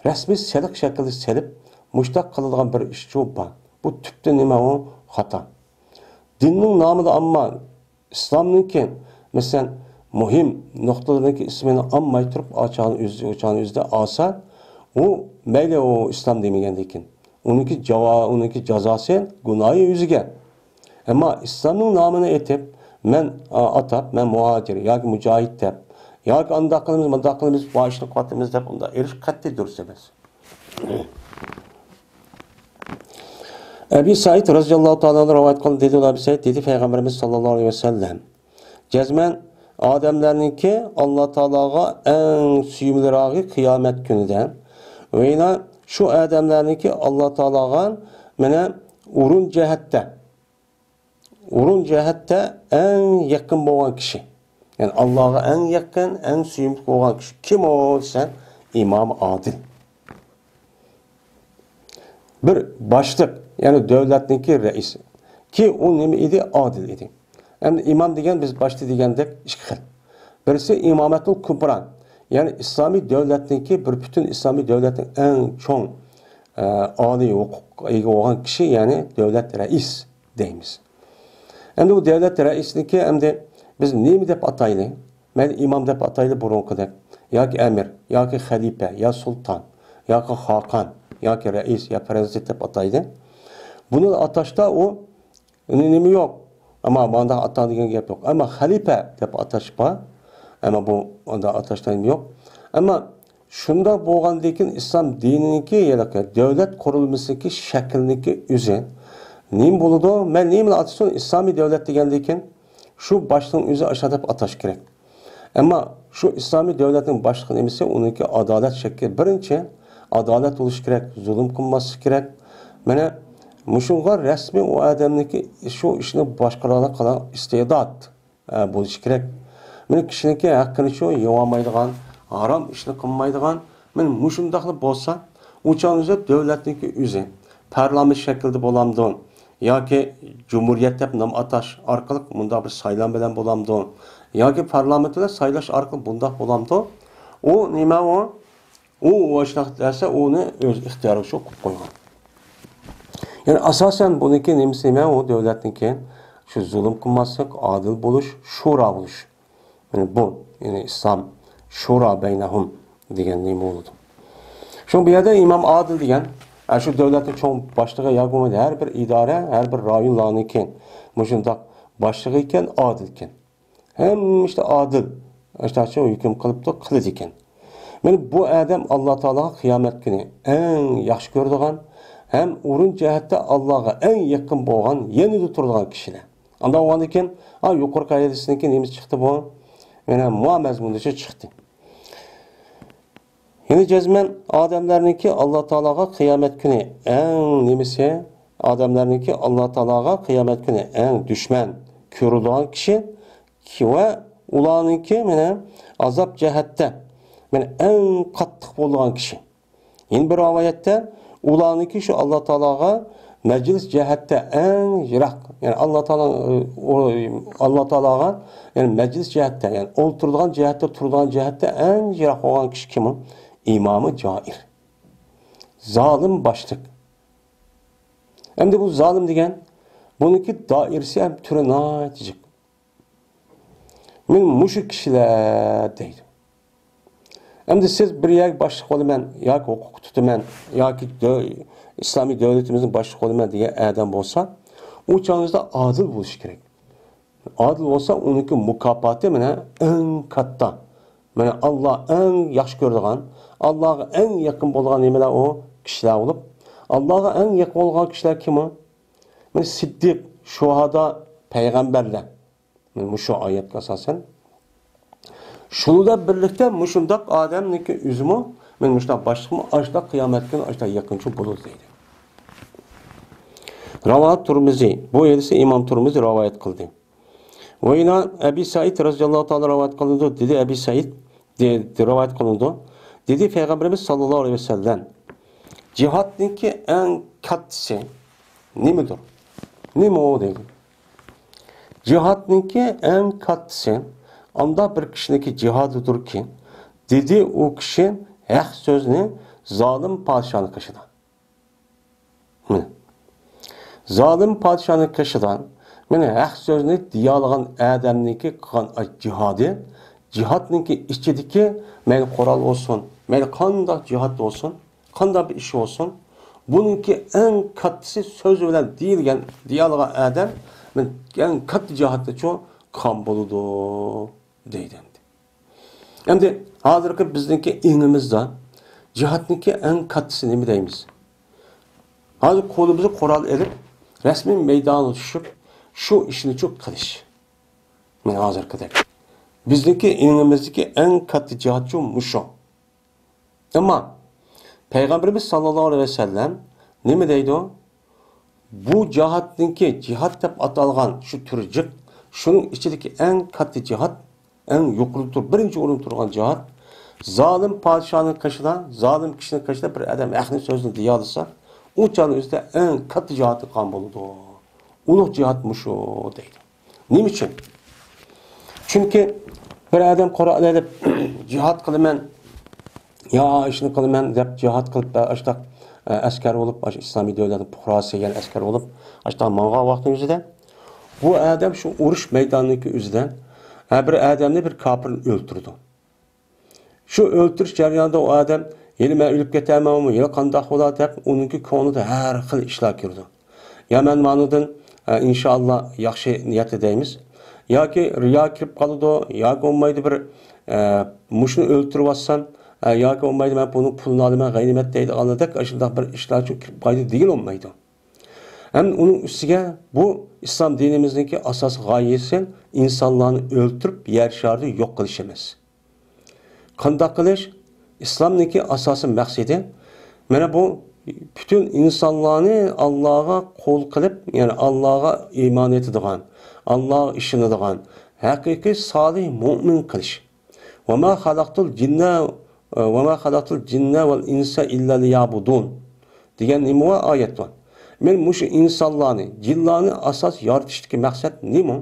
رەسمىي سېلىق شەكلىدە سېلىپ، مۇشۇنداق قىلىدىغان بىر ئىشچۇ بار. بۇ تۈپتىن نېمە ئۇ؟ خاتا. دىننىڭ نامىدا ئامما ئىسلامنىڭكى، مەسىلەن، مۇھىم نۇقتىلىرىنىڭكى ئىسمىنى ئالماي تۇرۇپ، ئاچاغىنى ئۆزى، ئوچاغىنى ئۆزىدە ئالسا، ئۇ مەيلى ئۇ ئىسلام دېمىگەندىكىن، ئۇنىڭكى جاۋا-، ئۇنىڭكى جازاسى، گۇناھى ئۆزىگە. ئەمما ئىسلامنىڭ نامىنى ئېيتىپ، مەن، ئا، ئاتاپ، مەن مۇھاجىر ياكى مۇجاھىد دەپ، ياكى ئانداق قىلىمىز، مۇنداق قىلىمىز، بۇ ئىشنى قىلىۋاتىمىز دەپ ئۇنداق ئېلىش قەتئىي دۇرۇس ئەمەس. ئەبى سەئىد رەزىياللاھۇ تائالا ئەنھۇ رىۋايەت قىلدى، دېدى ئەبى سەئىد، دېدى پەيغەمبىرىمىز ساللاللاھۇ ئەلەيھى ۋەسەللەم، جەزمەن ئادەملەرنىڭكى ئاللا تائالاغا ئەڭ سۆيۈملىرىغى قىيامەت كۈنىدە، ۋە يەنە شۇ ئادەملەرنىڭكى ئاللا تائالاغا مانا ئورۇن جەھەتتە، ئورۇن جەھەتتە ئەڭ يېقىن بولغان كىشى، يەنى ئاللاغا ئەڭ يېقىن، ئەڭ سۆيۈملۈك بولغان كىشى كىم ئۇ دېسە، ئىمام ئادىل. بىر باشلىق، يەنى دۆلەتنىڭكى رەئىسى. كى ئۇ نېمە ئىدى؟ ئادىل ئىدى. ئەمدى ئىمام دېگەن بىز باشتا دېگەندەك ئىككى خىل. بىرسى ئىمامەتۇل كۇبرا، يەنى ئىسلامىي دۆلەتنىڭكى، بىر پۈتۈن ئىسلامىي دۆلەتنىڭ ئەڭ چوڭ، ئە، ئالىي ھوقۇققا ئىگە بولغان كىشى، يەنى دۆلەت رەئىس دەيمىز. ئەمدى بۇ دۆلەت رەئىسنىكى ئەمدى بىز نېمە دەپ ئاتايلى؟ مەيلى ئىمام دەپ ئاتايلى بۇرۇنقىدەك، ياكى ئەمىر، ياكى خەلىپە، يا سۇلتان، ياكى خاقان، ياكى رەئىس، يا پىرېزىدېنت دەپ ئاتايلى. بۇنى ئاتاشتا ئۇ نېمە يوق. ئەمما مانداق ئاتاڭ دېگەن گەپ يوق. ئەمما خەلىپە دەپ ئاتاش بار. ئەمما بۇ ئۇنداق ئاتاشتا نېمە يوق. ئەمما شۇنداق بولغاندىكىن ئىسلام دىنىنىڭكى يا دۆلەت قۇرۇلمىسىنىڭكى شەكلىنىڭكى ئۆزى نېمە بولىدۇ؟ مەن نېمە بىلەن ئاتىسۇن؟ ئىسلامىي دۆلەت دېگەندىكىن شۇ باشلىقنىڭ ئۆزى ئاشۇنداق دەپ ئاتاش كېرەك. ئەمما شۇ ئىسلامىي دۆلەتنىڭ باشلىقى نېمىسى؟ ئۇنىڭكى ئادالەت شەكلى. بىرىنچى، ئادالەت بولۇشى كېرەك، زۇلۇم قىلماسلىقى كېرەك. مانا مۇشۇڭغا رەسمىي ئۇ ئادەمنىڭكى شۇ ئىشنى باشقۇرالىغان ئىستېدات، ئە، بولۇشى كېرەك. مانا كىشىنىڭكى ھەققىنى شۇ يېۋالمايدىغان، ھارام ئىشنى قىلمايدىغان، مانا مۇشۇنداقلا بولسا، ئۇ چاغنىڭدا دۆلەتنىڭكى ئۆزى پارلامېنت شەكلىدە بولامدۇ ياكى جۇمھۇرىيەت دەپ نام ئاتاش ئارقىلىق مۇنداق بىر سايلام بىلەن بولامدۇ ياكى پارلامېنت بىلەن سايلاش ئارقىلىق بۇنداق بولامدۇ؟ ئۇ نېمە ئۇ؟ ئۇ ئاشۇنداق دېسە، ئۇنى ئۆز ئىختىيارىغا شۇ قىلىپ قويغان. يەنى ئاساسەن بۇنىڭكى نېمىسى نېمە؟ ئۇ دۆلەتنىڭكى شۇ زۇلۇم قىلماسلىق، ئادىل بولۇش، شورا بولۇش. يەنى بۇ، يەنى ئىسلام شورا بەينەھۇم دېگەن نېمە بولىدۇ؟ شۇڭا بۇ يەردە ئىمام ئادىل دېگەن، ئە، شۇ دۆلەتنىڭ چوڭ باشلىقى ياكى بولمىدى، ھەر بىر ئىدارە، ھەر بىر رايونلارنىڭكى مۇشۇنداق باشلىقى ئىكەن، ئادىل ئىكەن. ھەممە ئىشتا ئادىل، ئىشتاچۇ ھۆكۈم قىلىپتۇ، قىلىدىكەن. مانا بۇ ئادەم ئاللا تائالاغا قىيامەت كۈنى ئەڭ ياخشى كۆرىدىغان، ھەم ئورۇن جەھەتتە ئاللاغا ئەڭ يېقىن بولغان، يېنىدا تۇرىدىغان كىشىلەر. ئانداق بولغاندىكىن، ئا، يۇقىرىقى ھەدىسنىڭكى نېمىسى چىقتى بۇ؟ مانا مۇ مەزمۇندىچە چىقتى. يەنى جەزمەن ئادەملەرنىڭكى ئاللا تائالاغا قىيامەت كۈنى ئەڭ نېمىسى؟ ئادەملەرنىڭكى ئاللا تائالاغا قىيامەت كۈنى ئەڭ دۈشمەن كۆرىدىغان كىشى ۋە ئۇلارنىڭكى مانا ئازاب جەھەتتە مانا ئەڭ قاتتىق بولىدىغان كىشى. يەنە بىر رىۋايەتتە ئۇلارنىڭكى شۇ ئاللا تائالاغا مەجلىس جەھەتتە ئەڭ يىراق، يەنى ئاللا تائالا، ئۇ، ئاللا تائالاغا، يەنى مەجلىس جەھەتتە، يەنى ئولتۇرىدىغان جەھەتتە، تۇرىدىغان جەھەتتە ئەڭ يىراق بولغان كىشى كىم ئۇ؟ ئىمامى جائىر. زالىم باشلىق. ئەمدى بۇ زالىم دېگەن، بۇنىڭكى دائىرىسى ھەم تۈرى ناھايىتى جىق. مانا مۇشۇ كىشىلەر دەيدۇ. ئەمدى سىز بىر يەرگە باشلىق بولىمەن ياكى ھوقۇق تۇتىمەن ياكى دۆ-، ئىسلامىي دۆلىتىمىزنىڭ باشلىقى بولىمەن دېگەن ئادەم بولسا، ئۇ چاغىڭىزدا ئادىل بولۇشى كېرەك. ئادىل بولسا، ئۇنىڭكى مۇكاپاتى مانا ئەڭ كاتتا. مانا ئاللا ئەڭ ياخشى كۆرىدىغان، ئاللاغا ئەڭ يېقىن بولغان نېمىلەر ئۇ؟ كىشىلەر بولۇپ، ئاللاغا ئەڭ يېقىن بولغان كىشىلەر كىم ئۇ؟ مانا سىددىق، شۇھادا، پەيغەمبەرلەر. مانا مۇشۇ ئايەتكە ئاساسەن. شۇنىڭ بىلەن بىرلىكتە مۇشۇنداق ئادەمنىڭكى ئۆزىمۇ، مانا مۇشۇنداق باشلىقمۇ ئاشۇنداق قىيامەت كۈنى ئاشۇنداق يېقىنچى بولىدۇ دەيدۇ. رەۋايەت تۇرمۇزى. بۇ ھەدىسنى ئىمام تۇرمۇزى رىۋايەت قىلدى. ۋە يەنە ئەبى سەئىد رەزىياللاھۇ تائالا رىۋايەت قىلىنىدۇ، دېدى ئەبى سەئىد، دې-، دې-، رىۋايەت قىلىنىدۇ. دېدى پەيغەمبىرىمىز ساللاللاھۇ ئەلەيھى ۋەسەللەم، جىھادنىڭكى ئەڭ كاتتىسى نېمىدۇر؟ نېمە ئۇ دەيدۇ. جىھادنىڭكى ئەڭ كاتتىسى ئانداق بىر كىشىنىڭكى جىھادىدۇركى، دېدى ئۇ كىشى ھەق سۆزنى زالىم پادىشاھنىڭ قېشىدا. مانا. زالىم پادىشاھنىڭ قېشىدا، مانا، ھەق سۆزنى دېيەلىگەن ئادەمنىڭكى قىلغان جىھادى، جىھادنىڭكى ئىچىدىكى مەيلى قورال بولسۇن، مەيلى قانداق جىھاد بولسۇن، قانداق بىر ئىش بولسۇن، بۇنىڭكى ئەڭ كاتتىسى سۆز بىلەن دېيىلگەن، دېيەلىگەن ئادەم، مانا، ئەڭ كاتتا جىھادنىچۇ قىلغان بولىدۇ، دەيدۇ ئەمدى. ئەمدى ھازىرقى بىزنىڭكى ئېڭىمىزدا جىھادنىڭكى ئەڭ كاتتىسى نېمە دەيمىز؟ ھازىر قولىمىزغا قورال ئېلىپ، رەسمىي مەيدانغا چۈشۈپ، شۇ ئىشنىچۇ قىلىش. مانا ھازىرقىدەك. بىزنىڭكى ئېڭىمىزدىكى ئەڭ كاتتا جىھادچۇ مۇشۇ. ئەمما پەيغەمبىرىمىز ساللاللاھۇ ئەلەيھى ۋەسەللەم نېمە دەيدۇ؟ بۇ جىھادنىڭكى، جىھاد دەپ ئاتالغان شۇ تۈرى جىق، شۇنىڭ ئىچىدىكى ئەڭ كاتتا جىھاد، ئەڭ يۇقىرىدا تۇر-، بىرىنچى ئورۇندا تۇرغان جىھاد، زالىم پادىشاھنىڭ قېشىدا، زالىم كىشىنىڭ قېشىدا بىر ئادەم ھەقنى سۆزىنى دېيەلىسە، ئۇ چاغنىڭ ئۆزىدە ئەڭ كاتتا جىھادنى قىلغان بولىدۇ. ئۇلۇغ جىھاد مۇشۇ دەيدۇ. نېمە ئۈچۈن؟ چۈنكى بىر ئادەم قورال ئېلىپ، جىھاد قىلىمەن، يا ئىشنى قىلىمەن دەپ جىھاد قىلىپ، ئاشتاق، ئە، ئەسكەر بولۇپ، ئاشۇ ئىسلامىي دۆلەتنىڭ پۇقراسى دېگەن ئەسكەر بولۇپ، ئاشتاق ماڭغان ۋاقتىنىڭ ئۆزىدە، بۇ ئادەم شۇ ئۇرۇش مەيدانىنىڭكى ئۆزىدە، ھە، بىر ئادەمنى، بىر كاپىرنى ئۆلتۈرىدۇ. شۇ ئۆلتۈرۈش جەريانىدا ئۇ ئادەم، «ھېلى مەن ئۆلۈپ كېتەرمەنمۇ، ھېلى قانداق بولا؟» دەپ، ئۇنىڭكى كۆڭلىدە ھەر خىل ئىشلار كىرىدۇ. يا مەن مانىدىن، ئە، ئىنشائاللا ياخشى نىيەتتە دەيمىز. ياكى رىيا كىرىپ قالىدۇ، ياكى بولمايدۇ بىر، ئە، مۇشۇنى ئۆلتۈرۈۋاتسام، ئە، ياكى بولمايدۇ مەن بۇنىڭ پۇلىنى ئالىمەن، غەنىيمەت دەيدىغانلاردەك ئاشۇنداق بىر ئىشلارچۇ كىرىپ قالىدۇ دېگىلى بولمايدۇ. ھەم ئۇنىڭ ئۈستىگە بۇ ئىسلام دىنىمىزنىڭكى ئاساسىي غايىسى ئىنسانلارنى ئۆلتۈرۈپ، يەر شارىدا يوق قىلىش ئەمەس. قانداق قىلىش؟ ئىسلامنىڭكى ئاساسىي مەقسىتى، مانا بۇ پۈتۈن ئىنسانلارنى ئاللاغا قۇل قىلىپ، يەنى ئاللاغا ئىمان ئېيتىدىغان، ئاللاغا ئىشىنىدىغان، ھەقىقىي سالىھ مۆمىن قىلىش. «ۋەما خەلەقتۇل جىننە، ۋەما خەلەقتۇل جىننە ۋەل ئىنسە ئىللا لىيەبۇدۇن» دېگەن نېمە بار؟ ئايەت بار. مەن مۇشۇ ئىنسانلارنى، جىنلارنى ئاساس يارىتىشتىكى مەقسەت نېمە؟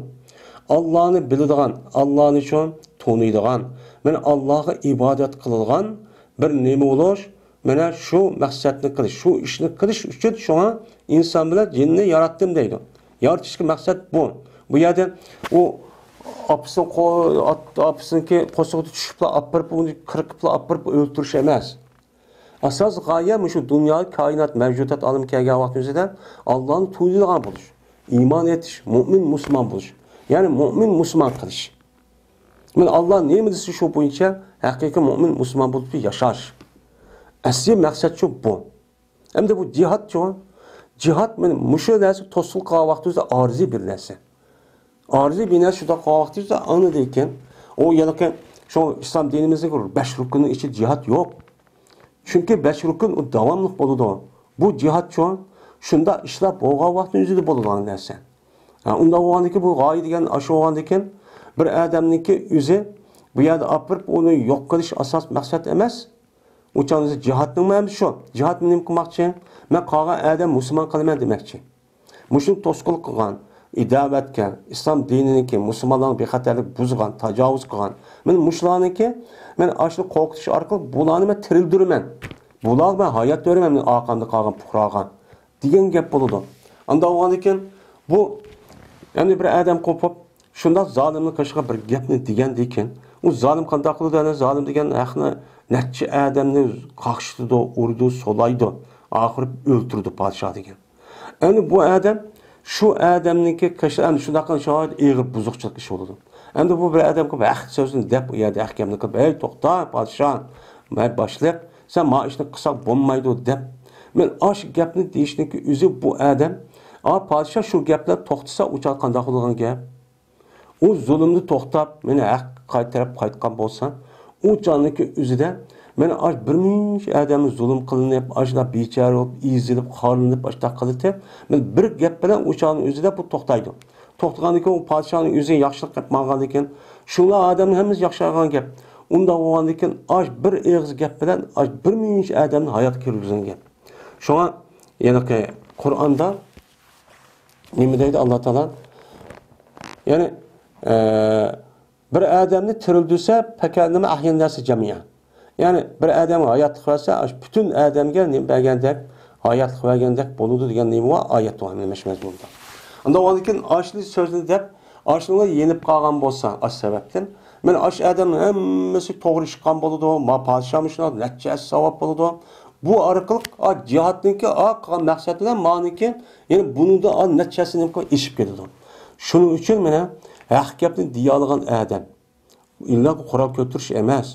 ئاللانى بىلىدىغان، ئاللانى شۇ تونۇيدىغان، مانا ئاللاغا ئىبادەت قىلىدىغان بىر نېمە بولۇش، مانا شۇ مەقسەتنى قىلىش، شۇ ئىشنى قىلىش ئۈچۈن شۇڭا ئىنسان بىلەن جىننى ياراتتىم دەيدۇ. يارىتىشتىكى مەقسەت بۇ. بۇ يەردە ئۇ ئاپىسىنىڭ قو-، ئات-، ئاپىسىنىڭكى قورسىقىدا چۈشۈپلا ئاپىرىپ، ئۇنى قىرقىپلا ئاپىرىپ ئۆلتۈرۈش ئەمەس. ئاساس غايە مۇشۇ دۇنيا، كائىنات، مەۋجۇدات ئالىمى كەلگەن ۋاقىت ئۆزىدە ئاللانى تونۇيدىغان بولۇش، ئىمان ئېيتىش، مۇئمىن مۇسۇلمان بولۇش. يەنى مۇئمىن مۇسۇلمان قىلىش. مانا ئاللا نېمە دېسە شۇ بويىچە ھەقىقىي مۇئمىن مۇسۇلمان بولۇپ ياشاش. ئەسلى مەقسەت شۇ بۇ. ئەمدى بۇ جىھادچۇ؟ جىھاد مانا مۇشۇ نەرسە توسۇلۇپ قالغان ۋاقتىمىزدا ئارزى بىر نەرسە. ئارزى بىر نەرسە شۇنداق قالغان ۋاقتىمىزدا ئاندىن كېيىن ئۇ يەنىكى شۇ ئىسلام دىنىمىزنىڭ بەش رۇكنىنىڭ ئىچىدە جىھاد يوق. چۈنكى بەش رۇكۇن ئۇ داۋاملىق بولىدۇ. بۇ جىھادچۇ، شۇنداق ئىشلار بولغان ۋاقىتنىڭ ئۆزىدە بولىدىغان نەرسە. ھە، ئۇنداق بولغاندىكىن بۇ غايە دېگەن ئاشۇ بولغاندىكىن بىر ئادەمنىڭكى ئۆزى بۇ يەردە ئاپىرىپ ئۇنى يوق قىلىش ئاساس مەقسەت ئەمەس. ئۇ چاغدا جىھادنىڭ مەنىسى شۇ. جىھادنى نېمە قىلماقچى؟ مەن قالغان ئادەم مۇسۇلمان قىلىمەن دېمەكچى. مۇشۇنى توسقۇنلۇق قىلغان، ئىداۋەتكە، ئىسلام دىنىنىڭكى، مۇسۇلمانلارنىڭ بىخەتەرلىك بۇزغان، تاجاۋۇز قىلغان. مانا مۇشۇلارنىڭكى، مانا ئاشۇنى قورقۇتۇش ئارقىلىق بۇلارنى مەن تىرىلدۈرىمەن. بۇلارغا مەن ھايات بېرىمەن، مېنىڭ ئارقامدا قالغان پۇقراغا. دېگەن گەپ بولىدۇ. ئانداق بولغاندىكىن بۇ، يەنى بىر ئادەم قوپۇپ، شۇنداق زالىمنىڭ قېشىغا بىر گەپنى دېگەندىكىن، ئۇ زالىم قانداق قىلىدۇ؟ يەنى زالىم دېگەن ھەقنى نەچچە ئادەمنى قاقشىتىدۇ، ئۇرىدۇ، سولايدۇ، ئاخىرى ئۆلتۈرىدۇ پادىشاھ دېگەن. ئەمدى بۇ ئادەم شۇ ئادەمنىڭكى قېشىدا ئەمدى شۇنداق قىلغان شۇ ئېغىر بۇزۇقچىلىق ئىش بولىدۇ. ئەمدى بۇ بىر ئادەم قىلىپ ھەق سۆزىنى دەپ، ئۇ يەردە ھەق گەپنى قىلىپ، «ھەي، توختا، پادىشاھ، ھەي، باشلىق، سەن ما ئىشنى قىلساق بولمايدۇ» دەپ، مەن ئاشۇ گەپنى دېيىشنىڭكى ئۆزى بۇ ئادەم، ئا، پادىشاھ شۇ گەپلەر توختىسا، ئۇ چاغ قانداق بولىدىغان گەپ؟ ئۇ زۇلۇمدا توختاپ، مانا ھەق قايتىرىپ قايتقان بولسا، ئۇ چاغنىڭكى ئۆزىدە مانا ئاش بىر مۇنچە ئادەمگە زۇلۇم قىلىنىپ، ئاشۇنداق بىچارە بولۇپ، ئېزىلىپ، خارلىنىپ، ئاشۇنداق قىلىتىپ، مانا بىر گەپ بىلەن ئۇ چاغنىڭ ئۆزىدە بۇ توختايدۇ. توختىغاندىن كېيىن ئۇ پادىشاھنىڭ ئۆزىگە ياخشىلىق قىلىپ ماڭغاندىن كېيىن، شۇلار ئادەمنىڭ ھەممىسى ياخشى قىلغان گەپ. ئۇنداق بولغاندىن كېيىن ئاش بىر ئېغىز گەپ بىلەن ئاش بىر مۇنچە ئادەمنى ھاياتقا كىرگۈزگەن گەپ. شۇڭا، يەنى قۇرئاندا نېمە دەيدۇ ئاللا تائالا؟ يەنى، ئە، بىر ئادەمنى تىرىلدۈرسە، «پەكەننەمە ئەھيەن ناسە جەمىئا». يەنى بىر ئادەمگە ھاياتلىق بەرسە، ئاشۇ پۈتۈن ئادەمگە نېمە بەرگەندەك، ھاياتلىق بەرگەندەك بولىدۇ دېگەن نېمە بار؟ ئايەت بار مەشمەزمۇندا. ئاندىن ئاندىن كېيىن ئاشۇ سۆزنى دەپ، ئاشۇنىڭغا يېنىپ قالغان بولسا، ئاشۇ سەۋەبتىن، مانا ئاشۇ ئادەمنىڭ ھەممىسى توغرا ئىش قىلغان بولىدۇ، ما پادىشاھمۇ شۇنداق نەچچە ھەسسە ساۋاب بولىدۇ. بۇ ئارقىلىق، ئا، جىھادنىڭكى، ئا، قىلغان مەقسەت بىلەن مانىڭكى، يەنى بۇنىڭدا، ئا، نەچچە ھەسسە نېمە قىلىپ ئېشىپ كېتىدۇ. شۇنىڭ ئۈچۈن مانا ھەق گەپنى دېيەلىگەن ئادەم، ئىللا قورال كۆتۈرۈش ئەمەس.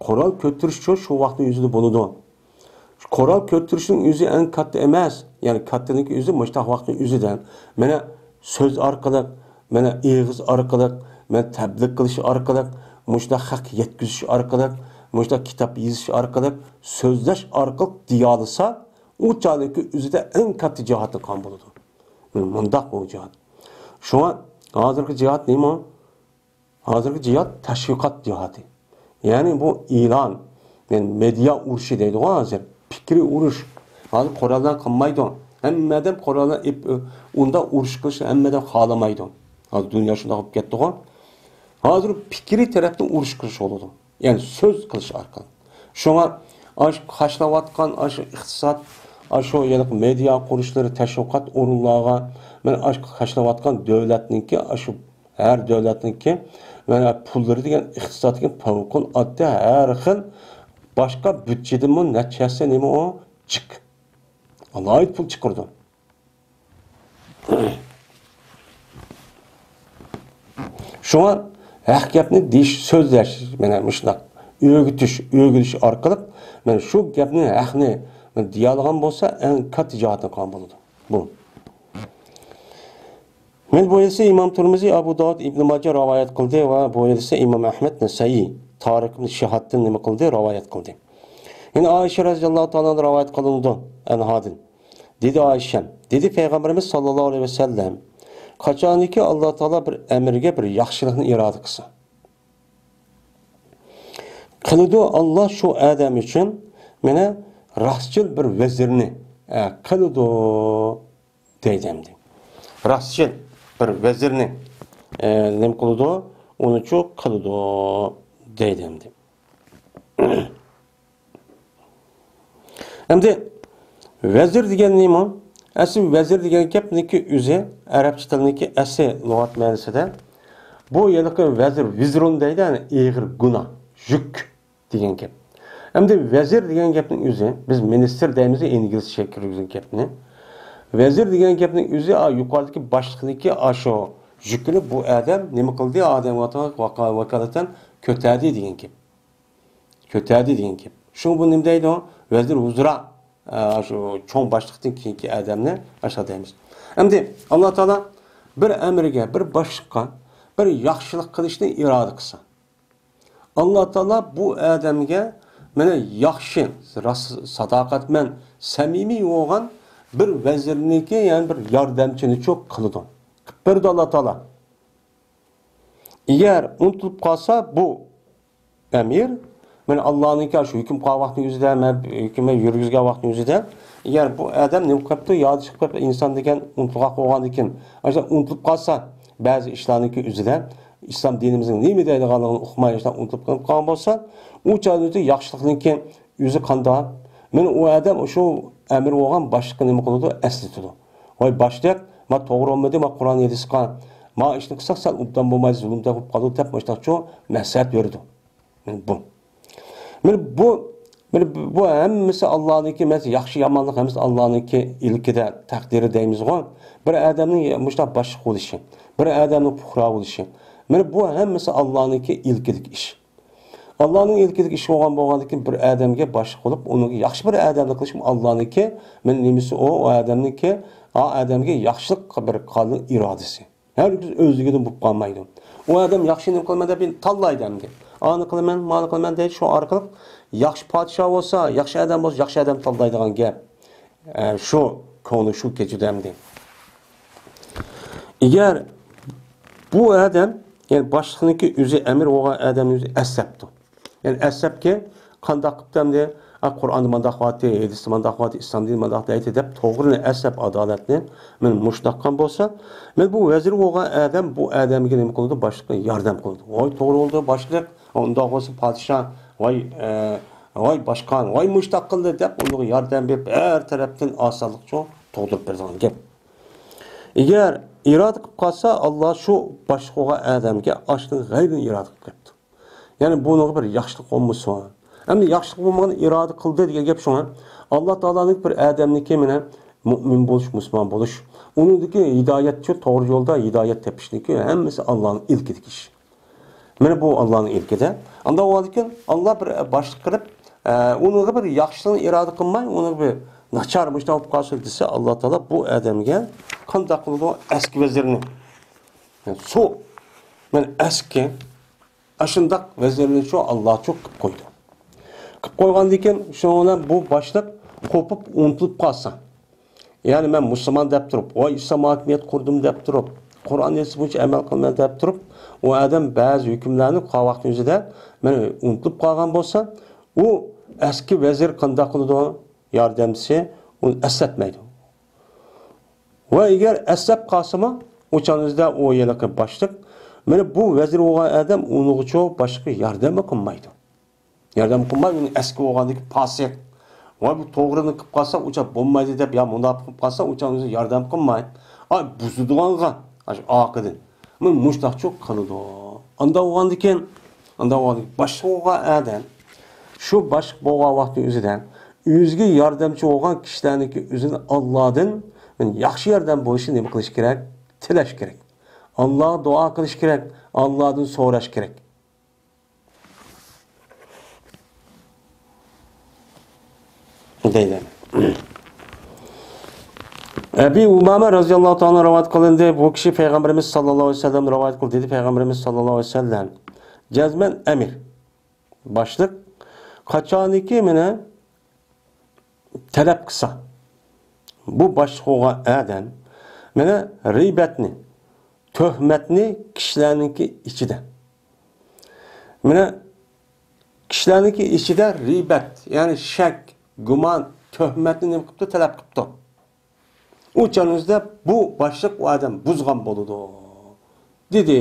قورال كۆتۈرۈشچۇ شۇ ۋاقىتنىڭ ئۆزىدە بولىدۇ. قورال كۆتۈرۈشنىڭ ئۆزى ئەڭ كاتتا ئەمەس. يەنى كاتتىنىڭكى ئۆزى مۇشتاق ۋاقىتنىڭ ئۆزىدە. مانا سۆز ئارقىلىق، مانا ئېغىز ئارقىلىق، مانا تەبلىغ قىلىش ئارقىلىق، مۇشتاق ھەق يەتكۈزۈش ئارقىلىق، مۇشتاق كىتاب يېزىش ئارقىلىق، سۆزلەش ئارقىلىق دېيەلىسا، ئۇ چاغدىكى ئۆزىدە ئەڭ كاتتا جىھادنى قىلغان بولىدۇ. مانا مۇنداق بۇ جىھاد. شۇڭا ھازىرقى جىھاد نېمە؟ ھازىرقى جىھاد تەشۋىقات جىھادى. يەنى بۇ ئېلان، يەنى مېدىيا ئۇرۇشى دەيدىغۇ ھازىر. پىكرىي ئۇرۇش. ھازىر قوراللار قىلمايدۇ. ھەممە ئادەم قوراللار ئېپ-، ئۇنداق ئۇرۇش قىلىشنى ھەممە ئادەم خالىمايدۇ. ھازىر دۇنيا شۇنداق بولۇپ كەتتىغۇ. ھازىر پىكرىي تەرەپتىن ئۇرۇش قىلىش بولىدۇ. يەنى سۆز قىلىش ئارقىلىق. شۇڭا ئاشۇ خەجلەۋاتقان ئاشۇ ئىقتىساد، ئاشۇ يەنى مېدىيا قۇرۇلۇشلىرى، تەشۋىقات ئورۇنلارغا، مانا ئاشۇ خەجلەۋاتقان دۆلەتنىڭكى ئاشۇ ھەر دۆلەتنىڭكى مانا پۇللىرى دېگەن ئىقتىسادتىكى پەۋقۇلئاددە ھەر خىل باشقا بۇدجىدىنمۇ نەچچە ھەسسە نېمە ئۇ جىق. ئالاھىدە پۇل چىقىرىدۇ. شۇڭا ھەق گەپنى دېيىش، سۆزلەش، مانا مۇشۇنداق ئۆگىتىش، ئۆگىتىش ئارقىلىق مانا شۇ گەپنى، ھەقنى دېيەلىگەن بولسا، ئەڭ كاتتا جىھادنى قىلغان بولىدۇ. بۇ. مانا بۇ ھەدىسنى ئىمام تۇرمۇزى، ئەبۇ داۋۇد، ئىبنى ماجە رىۋايەت قىلدى ۋە بۇ ھەدىسنى ئىمام ئەھمەد، نەسەئىي، تارىق ئىبنى شىھادتىن نېمە قىلدى؟ رىۋايەت قىلدى. يەنە ئائىشە رەزىياللاھۇ تائالا ئەنھادىن رىۋايەت قىلىنىدۇ، ئەنھادىن. دېدى ئائىشەم، دېدى پەيغەمبىرىمىز ساللاللاھۇ ئەلەيھى ۋەسەللەم، قاچانكى ئاللا تائالا بىر ئەمىرگە بىر ياخشىلىقنى ئىرادە قىلسا، قىلىدۇ ئاللا شۇ ئادەم ئۈچۈن مانا راستچىل بىر ۋەزىرنى، ئە، قىلىدۇ. دەيدۇ ئەمدى. راستچىل بىر ۋەزىرنى، ئە، نېمە قىلىدۇ؟ ئۇنىچۇ قىلىدۇ دەيدۇ ئەمدى. ئەمدى ۋەزىر دېگەن نېمە؟ ئەسلى ۋەزىر دېگەن گەپنىڭكى ئۆزى، ئەرەبچە تىلنىڭكى ئەسلى لۇغەت مەنىسىدە، بۇ ھېلىقى ۋەزىر، ۋىزرۇن دەيدۇ، يەنى ئېغىر گۇناھ، يۈك دېگەن گەپ. ئەمدى ۋەزىر دېگەن گەپنىڭ ئۆزى، بىز مىنىستىر دەيمىز ئىنگلىزچە كىرگۈزگەن گەپنى. ۋەزىر دېگەن گەپنىڭ ئۆزى، ئا، يۇقىرىدىكى باشلىقنىڭكى ئاشۇ يۈكىنى بۇ ئادەم نېمە قىلدى؟ ئادەمگە ۋاكا-، ۋاكالىتەن كۆتەردى دېگەن گەپ. كۆتەردى دېگەن گەپ. شۇڭا بۇ نېمە دەيدۇ؟ ۋەزىر ۋۇزرا، ئە، شۇ چوڭ باشلىقتىن كېيىنكى ئادەمنى ئاشۇنداق دەيمىز. ئەمدى ئاللا تائالا بىر ئەمىرگە، بىر باشلىققا بىر ياخشىلىق قىلىشنى ئىرادە قىلسا، ئاللا تائالا بۇ ئادەمگە مانا ياخشى، راست، ساداقەتمەن، سەمىمىي بولغان بىر ۋەزىرنىكى، يەنى بىر ياردەمچىنىچۇ قىلىدۇ. قىلىپ بېرىدۇ ئاللا تائالا. ئەگەر ئۇنتۇلۇپ قالسا، بۇ ئەمىر، مانا ئاللانىڭكى شۇ ھۆكۈم قىلغان ۋاقتىنىڭ ئۆزىدە، مەن ھۆكۈمەت يۈرگۈزگەن ۋاقتىنىڭ ئۆزىدە، ئەگەر بۇ ئادەم نېمە قىلىپتۇ، يادى چىقىپ قېلىپ، ئىنسان دېگەن ئۇنتۇلغاق بولغاندىكىن، ئاشۇنداق ئۇنتۇلۇپ قالسا، بەزى ئىشلارنىڭكى ئۆزىدە، ئىسلام دىنىمىزنىڭ نېمە دەيدىغانلىقىنى ئۇقماي، ئاشۇنداق ئۇنتۇلۇپ قېلىپ قالغان بولسا، ئۇ چاغدا ياخشىلىقنىڭكى ئۆزى قانداق؟ مانا ئۇ ئادەم شۇ ئەمىر بولغان باشلىققا نېمە قىلىدۇ؟ ئەسلىتىدۇ. ۋاي باشلىق، ما توغرا بولمىدى، ما قۇرئان ھەدىسقا، ما ئىشنى قىلساق سەل ئوبدان بولمايدۇ، زۇلۇم تېپىپ قالىدۇ دەپ مۇشۇنداقچۇ مەسلىھەت بېرىدۇ. مانا بۇ. مانا بۇ، مانا بۇ ھەممىسى ئاللانىڭكى، مەسىلەن، ياخشى يامانلىق ھەممىسى ئاللانىڭكى ئىلكىدە، تەقدىرى دەيمىزغۇ. بىر ئادەمنىڭ مۇشۇنداق باشلىق بولۇشى، بىر ئادەمنىڭ پۇقرا بولۇشى. مانا بۇ ھەممىسى ئاللانىڭكى ئىلكىدىكى ئىش. ئاللانىڭ ئىلكىدىكى ئىش بولغان، بولغاندىن كېيىن بىر ئادەمگە باشلىق بولۇپ، ئۇنىڭغا ياخشى بىر ئادەمنى قىلىش ئاللانىڭكى، مانا نېمىسى ئۇ، ئۇ ئادەمنىڭكى، ئا ئادەمگە ياخشىلىق بىر قىلغان ئىرادىسى. ھەرگىز ئۆزلۈكىدىن بولۇپ قالمايدۇ. ئۇ ئادەم ياخشى نېمە قىلىمەن دەپ تاللايدۇ ئەمدى. ئانى قىلىمەن، مانى قىلىمەن دەيدۇ، شۇ ئارقىلىق ياخشى پادىشاھ بولسا، ياخشى ئادەم بولسا، ياخشى ئادەم تاللايدىغان گەپ. ئە، شۇ كۆڭلى شۇ كېچىدە ئەمدى. ئەگەر بۇ ئادەم، يەنى باشلىقنىڭكى ئۆزى، ئەمىر بولغان ئادەمنىڭ ئۆزى ئەسلەپتۇ. يەنى ئەسلەپكى قانداق قىپتۇ ئەمدى؟ ئا، قۇرئاندا مانداق بارتى، ھەدىستە مانداق بارتى، ئىسلام دىنى مانداق دەيتتى دەپ توغرىنى ئەسلەپ ئادالەتنى مانا مۇشۇنداق قىلغان بولسا، مانا بۇ ۋەزىر بولغان ئادەم بۇ ئادەمگە نېمە قىلىدۇ؟ باشلىققا ياردەم قىلىدۇ. ۋاي توغرا بولدى باشلىق، ئۇنداق بولسا پادىشاھ، ۋاي، ئە، ۋاي باشقان، ۋاي مۇشۇنداق قىلدى دەپ ئۇنىڭغا ياردەم بېرىپ ھەر تەرەپتىن ئاسانلىقچۇ تۇغدۇرۇپ بېرىدىغان گەپ. ئەگەر ئىرادە قىلىپ قالسا، ئاللا شۇ باشلىق بولغان ئادەمگە ئاشۇنىڭ غەيرىنى ئىرادە قىلىپ قويۇپتۇ. يەنى بۇنىڭغا بىر ياخشىلىق بولمىسۇن. ئەمدى ياخشىلىق بولمىغان ئىرادە قىلدى دېگەن گەپ شۇڭا. ئاللا تائالانىڭ بىر ئادەمنىڭكى مانا مۇئمىن بولۇش، مۇسۇلمان بولۇش، ئۇنىڭدىكى ھىدايەت شۇ توغرا يولدا ھىدايەت تېپىشنىڭكى ھەممىسى ئاللانىڭ ئىلكىدىكى ئىش. مانا بۇ ئاللانىڭ ئىلكىدە. ئانداق بولغاندىكىن ئاللا بىر باشلىق قىلىپ، ئە، ئۇنىڭغا بىر ياخشىلىقنى ئىرادە قىلماي، ئۇنىڭغا بىر ناچار مۇشۇنداق بولۇپ قالسۇن دېسە، ئاللا تائالا بۇ ئادەمگە قانداق قىلىدۇ؟ ئەسكى ۋەزىرنى. سۇ. مانا ئەسكى. ئاشۇنداق ۋەزىرنى شۇ ئاللا شۇ قىلىپ قويدى. قىلىپ قويغاندىن كېيىن شۇنىڭ بىلەن بۇ باشلىق قوپۇپ ئۇنتۇلۇپ قالسا، يەنى مەن مۇسۇلمان دەپ تۇرۇپ، ۋاي ئىسلام ھاكىمىيەت قۇردۇم دەپ تۇرۇپ، قۇرئان ھەدىس بويىچە ئەمەل قىلىمەن دەپ تۇرۇپ، ئۇ ئادەم بەزى ھۆكۈملەرنى قىلغان ۋاقتىنىڭ ئۆزىدە مانا ئۇنتۇلۇپ قالغان بولسا، ئۇ ئەسكى ۋەزىر قانداق قىلىدۇ؟ ياردەمچىسى ئۇنى ئەسلەتمەيدۇ. ۋە ئەگەر ئەسلەپ قالسىمۇ، ئۇ چاغنىڭىزدا ئۇ ھېلىقى باشلىق، مانا بۇ ۋەزىر بولغان ئادەم ئۇنىڭغىچۇ باشقا ياردەممۇ قىلمايدۇ. ياردەم قىلماي، ئۇنى ئەسكى بولغاندىكى پاسىق. ۋاي بۇ توغرىنى قىلىپ قالسا، ئۇ چاغ بولمايدۇ دەپ، يا مۇناپىق قىلىپ قالسا، ئۇ چاغ ئۆزى ياردەم قىلماي. ئاي بۇزىدىغانغا، ئاشۇ ئارقىدىن. مانا مۇشۇنداقچۇ قىلىدۇ. ئانداق بولغاندىكىن، ئانداق بولغاندىكىن باشلىق بولغان ئادەم، شۇ باشلىق بولغان ۋاقتى ئۆزىدە ئۆزىگە ياردەمچى بولغان كىشىلەرنىڭكى ئۆزىنى ئاللادىن ياخشى ياردەم بولۇشىنى نېمە قىلىش كېرەك؟ تىلەش كېرەك. ئاللاغا دۇئا قىلىش كېرەك، ئاللادىن سوراش كېرەك. دەيدۇ. ئەبى ئۇمامە رەزىياللاھۇ تائالا رىۋايەت قىلىندى. بۇ كىشى پەيغەمبىرىمىز ساللاللاھۇ ئەلەيھى ۋەسەللەم رىۋايەت قىلدى، دېدى پەيغەمبىرىمىز ساللاللاھۇ ئەلەيھى ۋەسەللەم. جەزمەن ئەمىر. باشلىق قاچانكى مانا تەلەپ قىلسا، بۇ باشلىق بولغان ئادەم مانا غىيبەتنى، تۆھمەتنى كىشىلەرنىڭكى ئىچىدە، مانا كىشىلەرنىڭكى ئىچىدە غىيبەت، يەنى شەك، گۇمان، تۆھمەتنى نېمە قىپتۇ؟ تەلەپ قىپتۇ. ئۇ چاغنىڭىزدا بۇ باشلىق ئۇ ئادەم بۇزغان بولىدۇ. دېدى،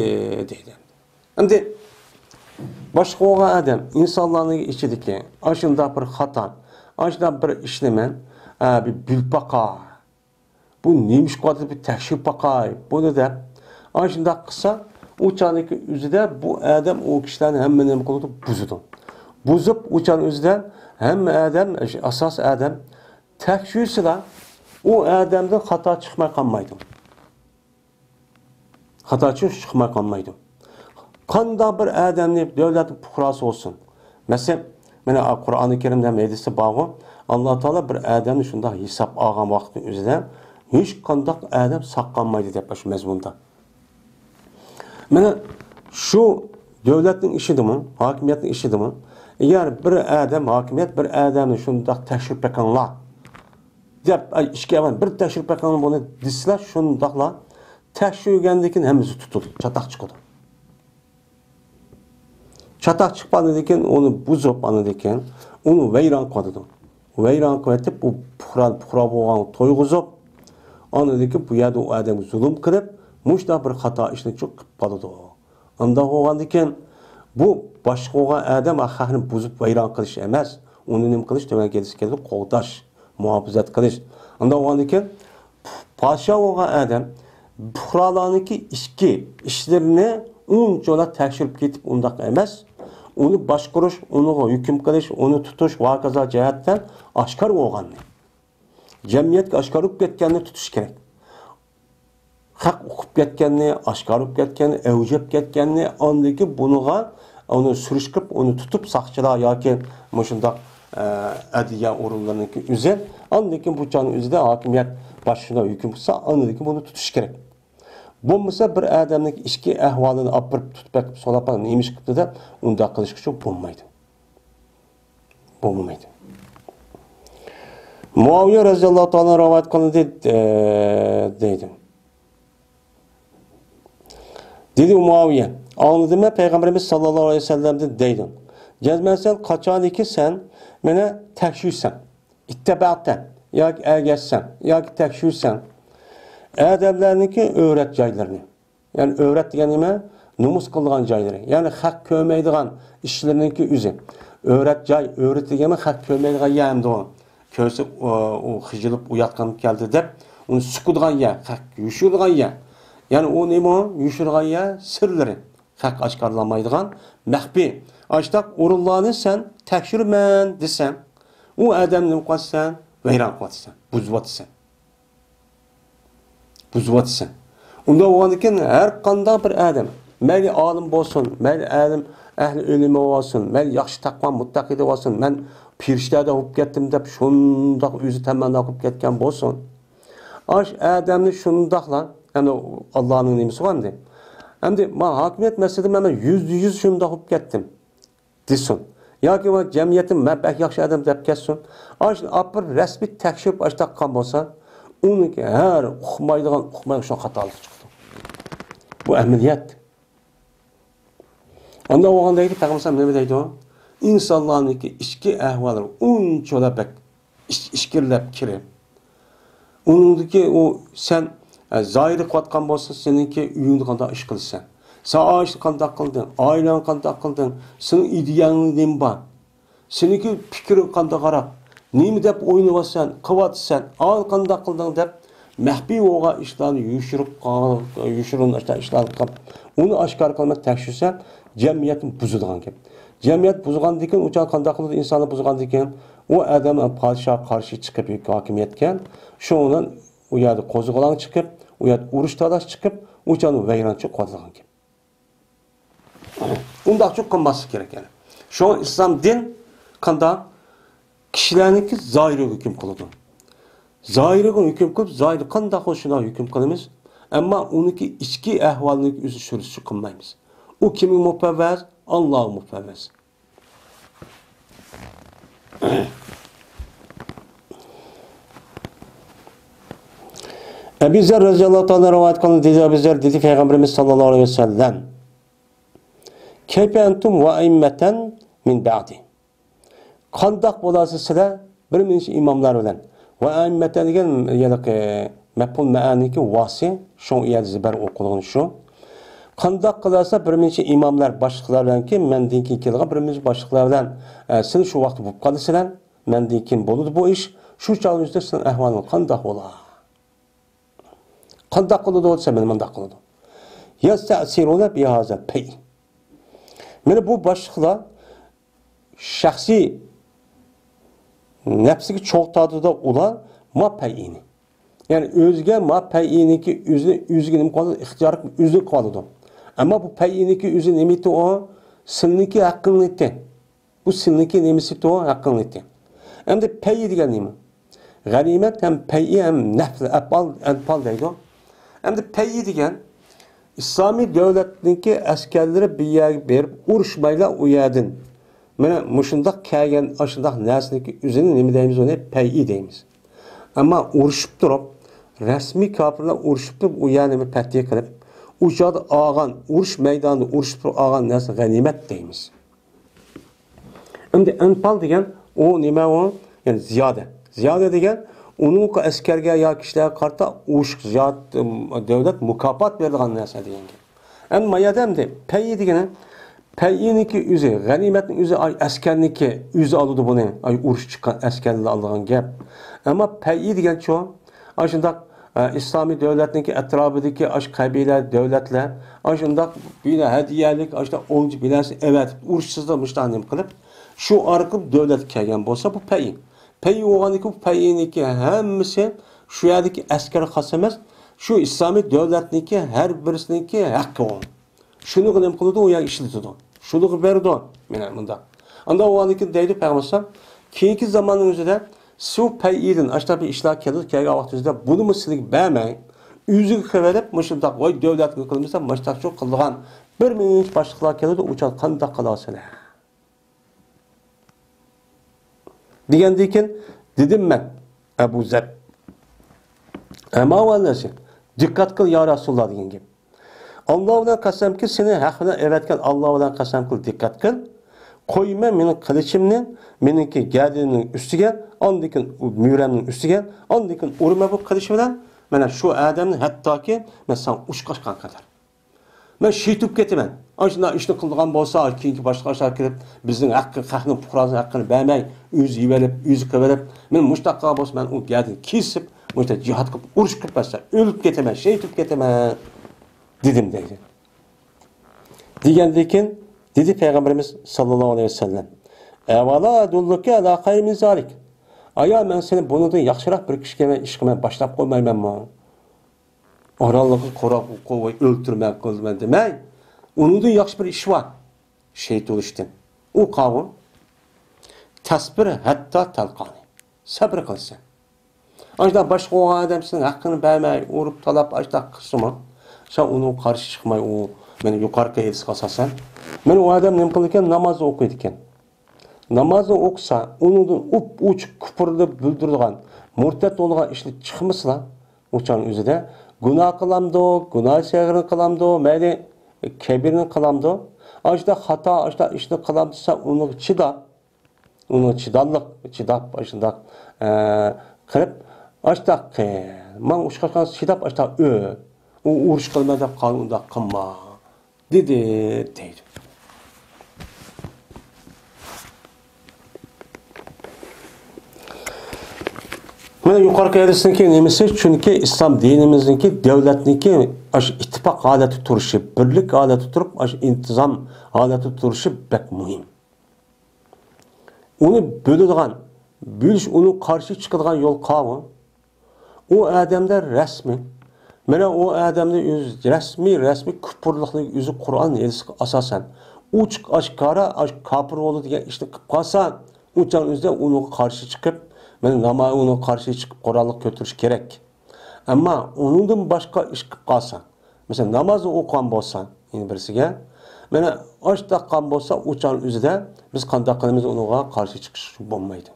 دېدى. ئەمدى باشقا بولغان ئادەم ئىنسانلارنىڭ ئىچىدىكى ئاشۇنداق بىر خاتا، ئاشۇنداق بىر ئىشنى مەن، ئە، بىر بىلىپ باقاي. بۇ نېمە ئىش قىلىۋاتىدۇ، بىر تەكشۈرۈپ باقاي بۇنى دەپ، ئاشۇنداق قىلسا، ئۇ چاغدىكى ئۆزىدە بۇ ئادەم ئۇ كىشىلەرنى ھەممە نېمە قىلىدۇ، بۇزىدۇ. بۇزۇپ، ئۇ چاغنىڭ ئۆزىدە ھەممە ئادەم، ئاساسىي ئادەم تەكشۈرسىلا، ئۇ ئادەمدىن خاتا چىقماي قالمايدۇ. خاتا چىقىش چىقماي قالمايدۇ. قانداق بىر ئادەمنى، دۆلەتنىڭ پۇقراسى بولسۇن. مەسىلەن، مانا قۇرئانى كەرىمدە ھەم ھەدىستە بارغۇ، ئاللا تائالا بىر ئادەمنى شۇنداق ھېساب ئالغان ۋاقىتنىڭ ئۆزىدە ھېچ قانداق ئادەم ساقلانمايدۇ دەپ شۇ مەزمۇندا. مانا شۇ دۆلەتنىڭ ئىشىدىمۇ، ھاكىمىيەتنىڭ ئىشىدىمۇ، ئەگەر بىر ئادەم، ھاكىمىيەت بىر ئادەمنى شۇنداق تەكشۈرۈپ بېقىڭلار، دەپ، ئاي، ئىچكى ئەھۋال بىر تەكشۈرۈپ بېقىڭ بۇنى دېسىلا، شۇنداقلا تەكشۈرگەندىن كېيىن ھەممىسى تۇتۇلىدۇ، چاتاق چىقىدۇ. چاتاق چىققاندىن كېيىن ئۇنى بۇزۇپ، ئاندىن كېيىن ئۇنى ۋەيران قىلىدۇ. ۋەيران قىلىۋېتىپ، بۇ پۇقرا، پۇقرا بولغان تويغۇزۇپ، ئاندىن كېيىن بۇ يەردە ئۇ ئادەمگە زۇلۇم قىلىپ، مۇشۇنداق بىر خاتا ئىشنى قىلىپ قالىدۇ. ئانداق بولغاندىكىن، بۇ باشقا بولغان ئادەم خەقنى بۇزۇپ ۋەيران قىلىش ئەمەس، ئۇنى نېمە قىلىش، تۆۋەن كېلىش كېلىدۇ، قوغداش، مۇھاپىزەت قىلىش. ئانداق بولغاندىكىن، پادىشاھ بولغان ئادەم پۇقرالارنىڭكى ئىچكى ئىشلىرىنى ئۇنچىۋالا تەكشۈرۈپ كېتىپ ئۇنداق ئەمەس، ئۇنى باشقۇرۇش، ئۇنىڭغا ھۆكۈم قىلىش، ئۇنى تۇتۇش ۋە ھاكازا جەھەتتە ئاشكارا بولغاننى. جەمئىيەتكە ئاشكارا بولۇپ كەتكەننى تۇتۇش كېرەك. خەق ئۇقۇپ كەتكەننى، ئاشكارا بولۇپ كەتكەننى، ئەۋجەپ كەتكەننى، ئاندىن كېيىن بۇنىڭغا ئۇنى سۈرۈشتۈرۈپ، ئۇنى تۇتۇپ ساقچىلار ياكى مۇشۇنداق، ئە، ئەدلىيە ئورۇنلىرىنىڭكى ئۆزى، ئاندىن كېيىن بۇ چاغنىڭ ئۆزىدە ھاكىمىيەت باشلىقىنى ھۆكۈم قىلسا، ئاندىن كېيىن بۇنى تۇتۇش كېرەك. بولمىسا بىر ئادەمنىڭ ئىچكى ئەھۋالىنى ئاپىرىپ تۇتۇپ بېقىپ سوراپ، نېمە ئىش قىپتۇ دەپ ئۇنداق قىلىشقىچە بولمايدۇ. بولمايدۇ. مۇئاۋىيە رەزىياللاھۇ تائالا رىۋايەت قىلىندى، ئە، دەيدۇ. دېدى مۇئاۋىيە، ئاڭلىدىم مەن پەيغەمبىرىمىز ساللاللاھۇ ئەلەيھى ۋەسەللەمدىن دەيدۇ. جەزمەن سەن قاچانكى سەن مېنى تەكشۈرسەڭ، ئىتتەبەئتە، ياكى ئەگەشسەڭ، ياكى تەكشۈرسەڭ، ئادەملەرنىڭكى ئۆرەت جايلىرىنى، يەنى ئۆرەت دېگەن نېمە؟ نومۇس قىلىدىغان جايلىرى. يەنى خەق كۆرمەيدىغان ئىشلىرىنىڭكى ئۆزى. ئۆرەت جاي، ئۆرەت دېگەنمۇ خەق كۆرمەيدىغان يەر ئەمدى ئۇ. كۆرسە، ئۇ، ئۇ خىجىلىپ ئۇياتقان كەلدى دەپ، ئۇنى سۈكىدىغان يەر، خەق يوشۇرىدىغان يەر. يەنى ئۇ نېمە ئۇ؟ يوشۇرغان يەر سىرلىرى. خەق ئاشكارىلانمايدىغان مەخپىي. ئاشتاق ئورۇنلارنى سەن تەكشۈرىمەن دېسەڭ، ئۇ ئادەمنى نېمە قىلىۋاتىسەن؟ ۋەيران قىلىۋاتىسەن، بۇزۇۋاتىسەن. بۇزۇۋاتىسەن. ئۇنداق بولغاندىكىن، ھەر قانداق بىر ئادەم، مەيلى ئالىم بولسۇن، مەيلى ئالىم، ئەھلى ئۆلىما بولسۇن، مەيلى ياخشى تەقۋا مۇتتەقىدە بولسۇن، مەن پېرىشتەدە بولۇپ كەتتىم دەپ شۇنداق ئۆزى تەمەننا قىلىپ كەتكەن بولسۇن. ئاش ئادەمنى شۇنداقلا، يەنى ئاللانىڭ نېمىسى بار ئەمدى؟ ئەمدى ما ھاكىمىيەت مەسىلىدە مەن يۈزدە يۈز شۇنداق بولۇپ كەتتىم دېسۇن. ياكى ما جەمئىيەتتە مەن بەك ياخشى ئادەم دەپ كەتسۇن. ئاشۇنى ئاپىرىپ رەسمىي تەكشۈرۈپ ئاشتاق قىلغان بولسا، ئۇنىڭكى ھەر ئۇقمايدىغان، ئۇقمايدىغان شۇ خاتالىق چىقىدۇ. بۇ ئەمەلىيەت. ئانداق بولغاندا دەيدۇ، پەيغەمبەر نېمە دەيدۇ؟ ئىنسانلارنىڭكى ئىچكى ئەھۋاللىرى ئۇنچىۋالا بەك ئىچ-، ئىچكىرىلەپ كىرىپ، ئۇنىڭدىكى ئۇ سەن، ئە، زاھىرى قىلىۋاتقان بولسا، سېنىڭكى ئۆيۈڭدە قانداق ئىش قىلىسەن؟ سەن ئاشۇ قانداق قىلدىڭ؟ ئائىلەڭ قانداق قىلدىڭ؟ سېنىڭ ئىدىيەڭ نېمە بار؟ سېنىڭكى پىكرىڭ قانداق خاراب؟ نېمە دەپ ئوينىۋاتىسەن، قىلىۋاتىسەن؟ ئاۋۇ قانداق قىلدىڭ دەپ مەخپىي بولغان ئىشلارنى يوشۇرۇپ قال-، يوشۇرۇن ئىشلارنى قىلىپ، ئۇنى ئاشكارا قىلماي تەكشۈرسە، جەمئىيەتنى بۇزىدىغان گەپ. جەمئىيەت بۇزغاندىن كېيىن، ئۇ چاغ قانداق قىلىدۇ؟ ئىنساننى بۇزغاندىن كېيىن، ئۇ ئادەم پادىشاھقا قارشى چىقىپ ھاكىمىيەتكە، شۇنىڭ بىلەن ئۇ يەردە قوزغىلاڭ چىقىپ، ئۇ يەردە ئۇرۇش تالاش چىقىپ، ئۇ چاغنى ۋەيرانچىلىق قىلىدىغان گەپ. ئۇنداقچۇ قىلماسلىق كېرەك يەنى. شۇڭا ئىسلام دىن قانداق؟ كىشىلەرنىڭكى زاھىرىغا ھۆكۈم قىلىدۇ. زاھىرىغا ھۆكۈم قىلىپ، زاھىرى قانداق بولسا شۇنداق ھۆكۈم قىلىمىز. ئەمما ئۇنىڭكى ئىچكى ئەھۋالىنىڭكى ئۆزى سۈرۈشتە قىلمايمىز. ئۇ كىمگە مۇپەۋۋەز؟ ئاللاغا مۇپەۋۋەز. ئەبۇ زەر رەزىياللاھۇ تائالا رىۋايەت قىلىندى، دېدى ئەبۇ زەر، دېدى پەيغەمبىرىمىز ساللاللاھۇ ئەلەيھى ۋەسەللەم، كەيفە ئەنتۇم ۋە ئەئىممەتەن مىن بەئدى. قانداق بولاسىز سىلەر بىر نەچچە ئىماملار بىلەن؟ ۋە ئەئىممەتەن دېگەن ھېلىقى مەپئۇل مەئانىكى ۋاسى، شۇڭا ئۇ يەردە زىبەر ئوقۇلغىنى شۇ. قانداق قىلارسا، بىر نەچچە ئىماملار، باشلىقلار بىلەنكى، مەندىن كېيىن كېلىدىغان بىر نەچچە باشلىقلار بىلەن، ئە، سىلەر شۇ ۋاقىتتا بولۇپ قالىسىلەر. مەندىن كېيىن بولىدۇ بۇ ئىش. شۇ چاغنىڭ ئىچىدە سىلەرنىڭ ئەھۋالىڭ قانداق بولا؟ قانداق قىلىدۇ دېسە، مانا مۇنداق قىلىدۇ. يستأثرون بهذا الفيء. مانا بۇ باشلىقلار شەخسىي نەپسىگە چوغ تارتىدۇ ئۇلار ما پەيئىنى. يەنى ئۆزىگە ما پەيئىنىڭكى ئۆزىنى، ئۆزىگە نېمە قىلىدۇ؟ ئىختىيار قىلىپ ئۆزىنى قىلىۋالىدۇ. ئەمما بۇ پەيئىنىڭكى ئۆزى نېمە ئىدى ئۇ؟ سىلىنىڭكى ھەققىڭ ئىدى. بۇ سىلىنىڭكى نېمىسى ئىدى ئۇ؟ ھەققىڭ ئىدى. ئەمدى پەيئى دېگەن نېمە؟ غەنىيمەت ھەم پەيئى ھەم نەفل، ئەنپال، ئەنپال دەيدۇ. ئەمدى پەيئى دېگەن ئىسلامىي دۆلەتنىڭكى ئەسكەرلىرى بىر يەرگە بېرىپ ئۇرۇشمايلا ئۇ يەردىن. مانا مۇشۇنداق كەلگەن ئاشۇنداق نەرسىنىڭكى ئۆزىنى نېمە دەيمىز؟ ئۇنى پەيئى دەيمىز. ئەمما ئۇرۇشۇپ تۇرۇپ، رەسمىي كاپىرلار ئۇرۇشۇپ تۇرۇپ ئۇ يەرنى بىر پەتھىيە قىلىپ، ئۇ چاغدا ئالغان، ئۇرۇش مەيدانىدا ئۇرۇشۇپ تۇرۇپ ئالغان نەرسە غەنىيمەت دەيمىز. ئەمدى ئەنپال دېگەن ئۇ نېمە ئۇ؟ يەنى زىيادە. زىيادە دېگەن ئۇنىڭ ئەسكەرگە يا كىشىلەرگە قارىتا ئۇرۇش زىيادە، دۆلەت مۇكاپات بېرىدىغان نەرسە دېگەن گەپ. ئەمدى ما يەردە ئەمدى پەيئى دېگىنى، پەيئىنىڭكى ئۆزى، غەنىيمەتنىڭ ئۆزى، ئاي، ئەسكەرنىڭكى ئۆزى ئالىدۇ بۇنى. ئاي، ئۇرۇش چىققان ئەسكەرلەر ئالىدىغان گەپ. ئەمما پەيئى دېگەنچۇ؟ ئاشۇنداق، ئە، ئىسلامىي دۆلەتنىڭكى ئەتراپىدىكى ئاشۇ قەبىلە، دۆلەتلەر، ئاشۇنداق بىنا ھەدىيەلىك، ئاشۇنداق ئوۋچى بىلەسى ئەۋەتىپ، ئۇرۇشسىزلا مۇشۇنداق نېمە قىلىپ، شۇ ئارقىلىق دۆلەتكە كەلگەن بولسا، بۇ پەيئى. پەيئى بولغاندىكى، بۇ پەيئىنىڭكى ھەممىسى شۇ يەردىكى ئەسكەر خاس ئەمەس، شۇ ئىسلامىي دۆلەتنىڭكى ھەر بىرسىنىڭكى ھەققى ئۇ. شۇنىغا نېمە قىلىدۇ؟ ئۇ يەرگە ئىشلىتىدۇ. شۇنىغا بېرىدۇ. مانا مۇنداق. ئاندىن ئۇنىڭدىن كېيىن دەيدۇ پەيغەمبەر ئەلەيھىسسالام، كېيىنكى زاماننىڭ ئۆزىدە سۇ پەيئىدىن ئاشۇنداق بىر ئىشلار كېلىدۇ، كەلگەن ۋاقتىمىزدا بۇنىمۇ سىلىگە بەرمەي، ئۆزىگە قىلىۋېلىپ، مۇشۇنداق، ۋاي، دۆلەتكە قىلمىسا، مۇشۇنداق شۇ قىلىدىغان بىر مىڭىنچە باشلىقلار كېلىدۇ، ئۇ چاغدا قانداق قىلارسىلەر؟ دېگەندىن كېيىن دېدىم مەن، ئەبۇ زەر، ئەما ۋەللەسى، دىققەت قىل، يا رەسۇلاللا، دېگەن گەپ. ئاللا بىلەن قەسەمكى، سېنى ھەق بىلەن ئەۋەتكەن ئاللا بىلەن قەسەم قىل، دىققەت قىل. قويىمەن مېنىڭ قىلىچىمنى مېنىڭكى گەدىنىمنىڭ ئۈستىگە، ئاندىن كېيىن مۈرەمنىڭ ئۈستىگە، ئاندىن كېيىن ئۇرىمەن بۇ قىلىچ بىلەن. مانا شۇ ئادەمنى ھەتتاكى مەن ساڭا ئۇچقاچقان قەدەر. مەن شېھىت بولۇپ كېتىمەن. ئاشۇنداق ئىشنى قىلىدىغان بولسا، كېيىنكى باشلىقلار كېلىپ، بىزنىڭ ھەققى، خەقنىڭ پۇقراسىنىڭ ھەققىنى بەرمەي، ئۆزى يېۋېلىپ، ئۆزى قىلىۋېلىپ، مەن مۇشۇنداق قىلغان بولسا، مەن ئۇ گەدىنى كېسىپ، مۇشۇنداق جىھاد قىلىپ، ئۇرۇش قىلىپ بەرسە، ئۆلۈپ كېتىمەن، شېھىت بولۇپ كېتىمەن، دېدىم، دەيدۇ. دېگەندىن كېيىن دېدى پەيغەمبىرىمىز ساللاللاھۇ ئەلەيھى ۋەسەللەم، ئەۋەلا ئەدۇللۇكە ئەلا خەيرى مىن زالىك. ئايا، مەن سېنى بۇنىڭدىن ياخشىراق بىر كىشىگە مەن ئىشقا مەن باشلاپ قويمايمەنمۇ؟ ئارانلىققا قوراپ قويۇپ ئۆلتۈرمەن قىلىمەن دېمەي، ئۇنىڭدىن ياخشى بىر ئىش بار. شېھىت بولۇشتىن. ئۇ قاۋۇ، تەسبىر ھەتتا تەلقانى. سەبرى قىلسا. ئاشۇنداق باشقا بولغان ئادەم سېنىڭ ھەققىنى بەرمەي، ئۇرۇپ تالاپ ئاشۇنداق قىلسىمۇ، سەن ئۇنىڭغا قارشى چىقماي، ئۇ مېنىڭ يۇقىرىقى ھەدىسكە ئاساسەن. مەن ئۇ ئادەم نېمە قىلىدىكەن؟ ناماز ئوقۇيدىكەن. نامازنى ئوقۇسا، ئۇنىڭدىن ئۇپ-ئوچۇق كۇپۇرنى بىلدۈرىدىغان، مۇرتەت بولىدىغان ئىشلار چىقمىسىلا، ئۇ چاغنىڭ ئۆزىدە گۇناھ قىلامدۇ، گۇناھ سەغىرىنى قىلامدۇ، مەيلى كەبىرىنى قىلامدۇ، ئاشۇنداق خاتا، ئاشۇنداق ئىشنى قىلامدۇ دېسە، ئۇنىڭغا چىداپ، ئۇنىڭغا چىداملىق، چىداپ، ئاشۇنداق، ئە، قىلىپ، ئاشۇنداق قىل. ماڭا ئۇچقاچقان چىداپ، ئاشۇنداق ئۆل. ئۇ ئۇرۇش قىلىمەن دەپ قالغان ئۇنداق قىلما. دېدى، دەيدۇ. مانا يۇقىرىقى ھەدىسنىڭكى نېمىسى؟ چۈنكى ئىسلام دىنىمىزنىڭكى، دۆلەتنىڭكى ئاشۇ ئىتتىپاق ھالەتتە تۇرۇشى، بىرلىك ھالەتتە تۇرۇپ، ئاشۇ ئىنتىزام ھالەتتە تۇرۇشى بەك مۇھىم. ئۇنى بۆلىدىغان، بۆلۈش، ئۇنىڭ قارشى چىقىدىغان يول قاۋۇ. ئۇ ئادەمدە رەسمىي، مانا ئۇ ئادەمدە ئۆز رەسمىي، رەسمىي كۇپۇرلۇقنىڭ ئۆزى قۇرئان ھەدىسكە ئاساسەن ئوچۇق ئاشكارا ئاش-، كاپىر بولدى دېگەن ئىشنى قىلىپ قالسا، ئۇ چاغ ئۆزىدە ئۇنىڭغا قارشى چىقىپ، مانا ناما-، ئۇنىڭغا قارشى چىقىپ قوراللىق كۆتۈرۈش كېرەك. ئەمما ئۇنىڭدىن باشقا ئىش قىلىپ قالسا، مەسىلەن، نامازنى ئوقۇغان بولسا، يەنە بىرسىگە، مانا ئاش تاققان بولسا، ئۇ چاغ ئۆزىدە بىز قانداق قىلىمىز، ئۇنىڭغا قارشى چىقىش بولمايدۇ.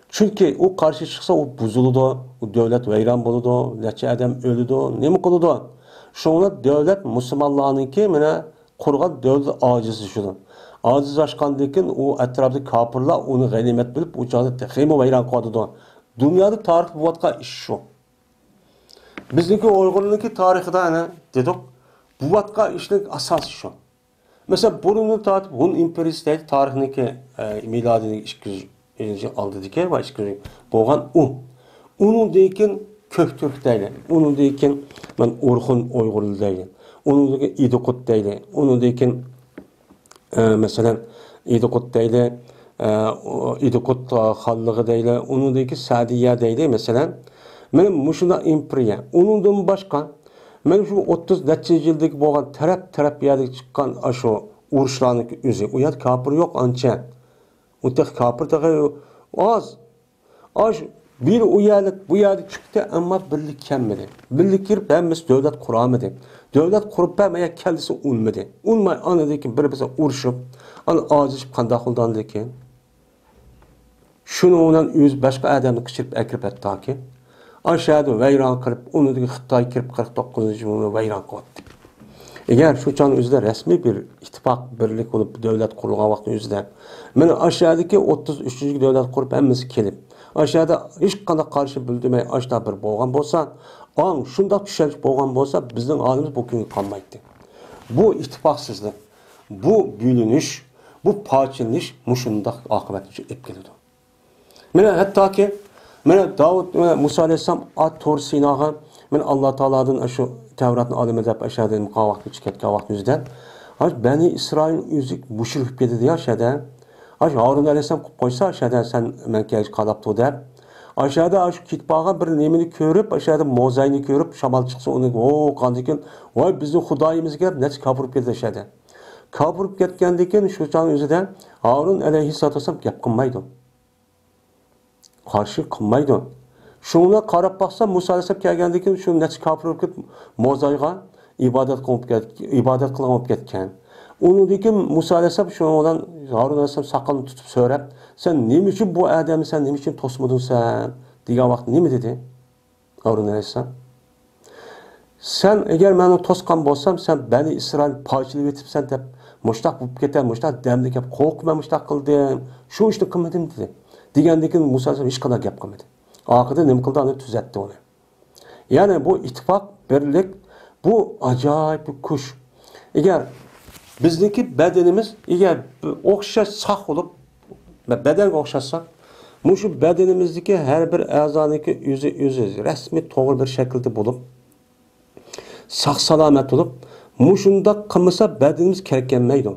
چۈنكى ئۇ قارشى چىقسا، ئۇ بۇزۇلىدۇ، ئۇ دۆلەت ۋەيران بولىدۇ، نەچچە ئادەم ئۆلىدۇ، نېمە قىلىدۇ؟ شۇڭا دۆلەت مۇسۇلمانلارنىڭكى مانا قۇرغان دۆلىتى ئاجىزلىشىدۇ. ئاجىزلاشقاندىن كېيىن ئۇ ئەتراپتىكى كاپىرلار ئۇنى غەنىيمەت بىلىپ، ئۇ چاغدا تېخىمۇ ۋەيران قىلىۋاتىدۇ. دۇنيادا تارىختا بولۇۋاتقان ئىش شۇ. بىزنىڭكى ئۇيغۇرنىڭكى تارىخىدا ئەنە دېدۇق، بولۇۋاتقان ئىشنىڭ ئاساسى شۇ. مەسىلەن، بۇرۇندىن تارتىپ ھون ئىمپېرىيىسى دەيدۇ، تارىخنىڭكى، ئە، مىلادىي ئىككى يۈز يىل ئالدىدىكى ۋە ئىككى يۈز بولغان ئۇ. ئۇنىڭدىن كېيىن كۆكتۈرك دەيلى. ئۇنىڭدىن كېيىن مەن ئورخۇن ئۇيغۇرلىرى دەيلى. ئۇنىڭدىن كېيىن ئىدىقۇت دەيلى. ئۇنىڭدىن كېيىن، ئە، مەسىلەن، ئىدىقۇت دەيلى، ئە، ئىدىقۇت خانلىقى دەيلى. ئۇنىڭدىن كېيىن سەدىيە دەيلى، مەسىلەن. مانا مۇشۇنداق ئىمپېرىيە. ئۇنىڭدىن باشقا، مانا شۇ ئوتتۇز نەچچە يىلدىكى بولغان تەرەپ-تەرەپ يەردىكى چىققان ئاشۇ ئۇرۇشلارنىڭكى ئۆزى. ئۇ يەردە كاپىر يوق ئانچە. ئۇ تېخى كاپىر تېخى ئاز. ئاش بىر ئۇ يەرلىك، بۇ يەرلىك چىقتى، ئەمما بىرلىك كەلمىدى. بىرلىك كىرىپ ھەممىسى دۆلەت قۇرالمىدى. دۆلەت قۇرۇپ بەرمەي كەلدىسى ئۇنمىدى. ئۇنماي ئانىدىن كېيىن بىر-بىرسى ئۇرۇشۇپ، ئانا ئاجىشىپ قانداق قىلدى ئاندىن كېيىن؟ شۇنىڭ بىلەن ئۆزى باشقا ئادەمنى قىچىرىپ ئەكىرىپ ھەتتاكى ئاشۇ يەردە ۋەيران قىلىپ، ئۇنىڭدىن خىتاي كىرىپ قىرىق توققۇزىنچى يىلى ۋەيران قىلىۋەتتى. ئەگەر شۇ چاغنىڭ ئۆزىدە رەسمىي بىر ئىتتىپاق، بىرلىك بولۇپ دۆلەت قۇرۇلغان ۋاقىتنىڭ ئۆزىدە، مانا ئاشۇ يەردىكى ئوتتۇز ئۈچىنچى دۆلەت قۇرۇپ ھەممىسى كېلىپ، ئاشۇ يەردە ھېچقانداق قارشى بىلدۈرمەي ئاشۇنداق بىر بولغان بولسا، ئاڭ شۇنداق چۈشەنچە بولغان بولسا، بىزنىڭ ھالىمىز بۇ كۈنگە قالمايتتى. بۇ ئىتتىپاقسىزلىق، بۇ بۆلۈنۈش، بۇ پارچىلىنىش مۇشۇنداق ئاقىۋەتكە ئېلىپ كېلىدۇ. مانا ھەتتاكى، مانا داۋۇت، مانا مۇسا ئەلەيھىسسالام ئات تور سىناغا، مانا ئاللا تائالادىن شۇ تەۋراتنى ئالىمەن دەپ ئاشۇ يەردىن ماڭغان ۋاقتى، كەتكەن ۋاقتى يۈزىدىن، ھاش بەنى ئىسرائىل ئۆزى مۇشرىك بولۇپ كېتىدۇ يا شەدە. ھاش ھارۇن ئەلەيھىسسالام قىلىپ قويسا شەدە، سەن مەن كەلگەچ قالاپتۇ دەپ. ئاشۇ يەردە ئاشۇ كېتىپ بارغان بىر نېمىنى كۆرۈپ، ئاشۇ يەردە موزاينى كۆرۈپ، شامال چىقسا ئۇنى، ھو، قاندىكىن، ۋاي، بىزنىڭ خۇدايىمىزغا دەپ نەچچە كاپىر بولۇپ كېتىدۇ شەدە. كاپىر بولۇپ كەتكەندىن كېيىن شۇ چاغنىڭ ئۆزىدە ھارۇن ئەلەيھىسسالاتۇ ۋەسسالام گەپ قىلمايدۇ. قارشى قىلمايدۇ. شۇنىڭغا قاراپ باقسا، مۇسا ئەلەيھىسسالام كەلگەندىن كېيىن شۇ نەچچە كاپىر بولۇپ كېتىپ، موزايغا ئىبادەت قىلىپ كەت-، ئىبادەت قىلغان بولۇپ كەتكەن. ئۇنىڭدىن كېيىن مۇسا ئەلەيھىسسالام شۇنىڭ بىلەن ھارۇن ئەلەيھىسسالام ساقىلىنى تۇتۇپ سۆرەپ، سەن نېمە ئۈچۈن بۇ ئادەمنى سەن نېمە ئۈچۈن توسمىدىڭ سەن؟ دېگەن ۋاقىتتا نېمە دېدى؟ ھارۇن ئەلەيھىسسالام، سەن ئەگەر مەن ئۇنى توسقان بولسام، سەن بەنى ئىسرائىل پارچىلىۋېتىپسەن دەپ، مۇشتاق بولۇپ كېتەر، مۇشتاق دەمدە كەپ قورقۇپ مەن مۇشتاق قىلدىم، شۇ ئىشنى قىلمىدىم دېدى. دېگەندىن كېيىن مۇسا ئەلەيھىسسالام ھېچقانداق گەپ قىلمىدى. ئاخىرىدا نېمە قىلدى؟ ئۇنى تۈزەتتى ئۇنى. يەنى بۇ ئىتتىپاق، بىرلىك، بۇ ئاجايىپ بىر كۈچ. ئەگەر بىزنىڭكى بەدىنىمىز، ئەگەر ئوخشاش ساق بولۇپ، بە-، بەدەنگە ئوخشاتساق، مۇشۇ بەدىنىمىزدىكى ھەر بىر ئەزانىڭكى ئۆزى، ئۆزى رەسمىي توغرا بىر شەكىلدە بولۇپ، ساق-سالامەت بولۇپ، مۇشۇنداق قىلمىسا بەدىنىمىز كەركەنمەيدۇ.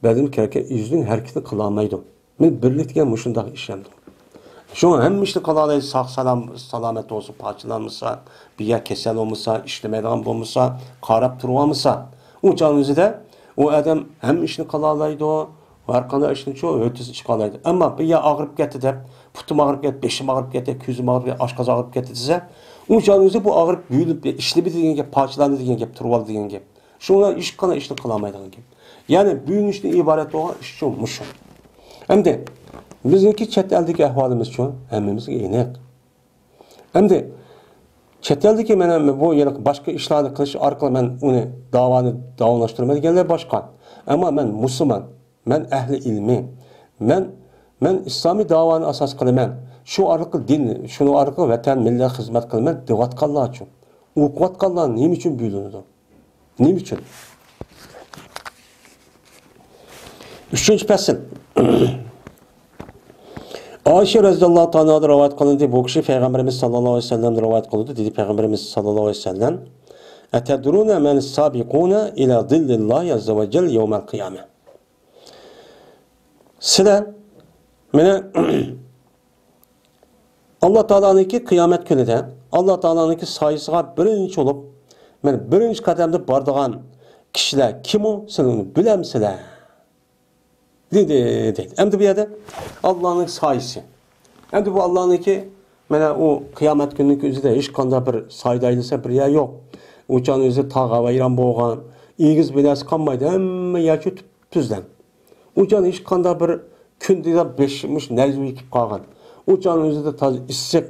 بەدىنىمىز كەركەن، ئۆزىنىڭ ھەرىكىتىنى قىلالمايدۇ. مەن بىرلىك دېگەن مۇشۇنداق ئىش ئەمدى. شۇڭا ھەممە ئىشنى قىلالايدۇ، ساق-سالام-، سالامەت بولسا، پارچىلانمىسا، بىر يەر كېسەل بولمىسا، ئىشلىمەيدىغان بولمىسا، قاراپ تۇرۇۋالمىسا. ئۇ چاغنىڭ ئۆزىدە ئۇ ئادەم ھەممە ئىشنى قىلالايدۇ، ھەر قانداق ئىشنى شۇ ھۆددىسىنى چىقالايدۇ. ئەمما بىر يەر ئاغرىپ كەتتى دەپ، پۇتۇم ئاغرىپ كەتتى، بېشىم ئاغرىپ كەتتى، كۆزۈم ئاغرىپ كەتتى، ئاشقازان ئاغرىپ كەتتى دېسە، ئۇ چاغنىڭ ئۆزى بۇ ئاغرىپ بۆلۈپ، ئىشلىمە دېگەن گەپ، پارچىلاندى دېگەن گەپ، تۇرۇۋالدى دېگەن گەپ. شۇڭا ھېچقانداق ئىشنى قىلالمايدىغان گەپ. يەنى بۆلۈنۈشتىن ئىبارەت بولغان ئىش شۇ، مۇشۇ. ئەمدى بىزنىڭكى چەت ئەلدىكى ئەھۋالىمىزچۇ؟ ھەممىمىزگە ئېنىق. ئەمدى چەت ئەلدىكى مەن بۇ يەنە باشقا ئىشلارنى قىلىش ئارقىلىق مەن ئۇنى داۋانى داۋاملاشتۇرىمەن دېگەنلەر باشقا. ئەمما مەن مۇسۇلمان، مەن ئەھلى ئىلمى، مەن، مەن ئىسلامىي داۋانى ئاساس قىلىمەن. شۇ ئارقىلىق دىن، شۇنىڭ ئارقىلىق ۋەتەن، مىللەت خىزمەت قىلىمەن دەۋاتقانلارچۇ؟ ئوقۇۋاتقانلار نېمە ئۈچۈن بۆلۈنىدۇ؟ نېمە ئۈچۈن؟ ئۈچىنچى پەسىل. ئائىشە رەزىياللاھۇ تائالا ئانھادىن رىۋايەت قىلىندى. بۇ كىشى پەيغەمبىرىمىز ساللاللاھۇ ئەلەيھى ۋەسەللەمدىن رىۋايەت قىلىدۇ. دېدى پەيغەمبىرىمىز ساللاللاھۇ ئەلەيھى ۋەسەللەم، «ئەتەدرۇنە مەن سابىقۇنە ئىلە زىللىللاھى ئەززە ۋە جەل يەۋمەل قىيامە.» سىلەر مانا ئاللا تائالانىڭكى قىيامەت كۈنىدە ئاللا تائالانىڭكى سايىسىغا بىرىنچى بولۇپ، مانا بىرىنچى قەدەمدە بارىدىغان كىشىلەر كىمۇ؟ سىلەر ئۇنى بىلەمسىلەر؟ دېدى، دەيدۇ. ئەمدى بۇ يەردە ئاللانىڭ سايىسى. ئەمدى بۇ ئاللانىڭكى، مانا ئۇ قىيامەت كۈنىنىڭ ئۆزىدە ھېچقانداق بىر سايە دەيلىسە بىر يەر يوق. ئۇ چاغنىڭ ئۆزى تاغ ۋەيران بولغان، ئېگىز بىر نەرسە قالمايدۇ، ھەممە يەر چۆكۈپ تۈزلەڭ. ئۇ چاغدا ھېچقانداق بىر كۈندە بېشىمىز نەيزە يېگىپ قالغان. ئۇ چاغنىڭ ئۆزىدە تازا ئىسسىق.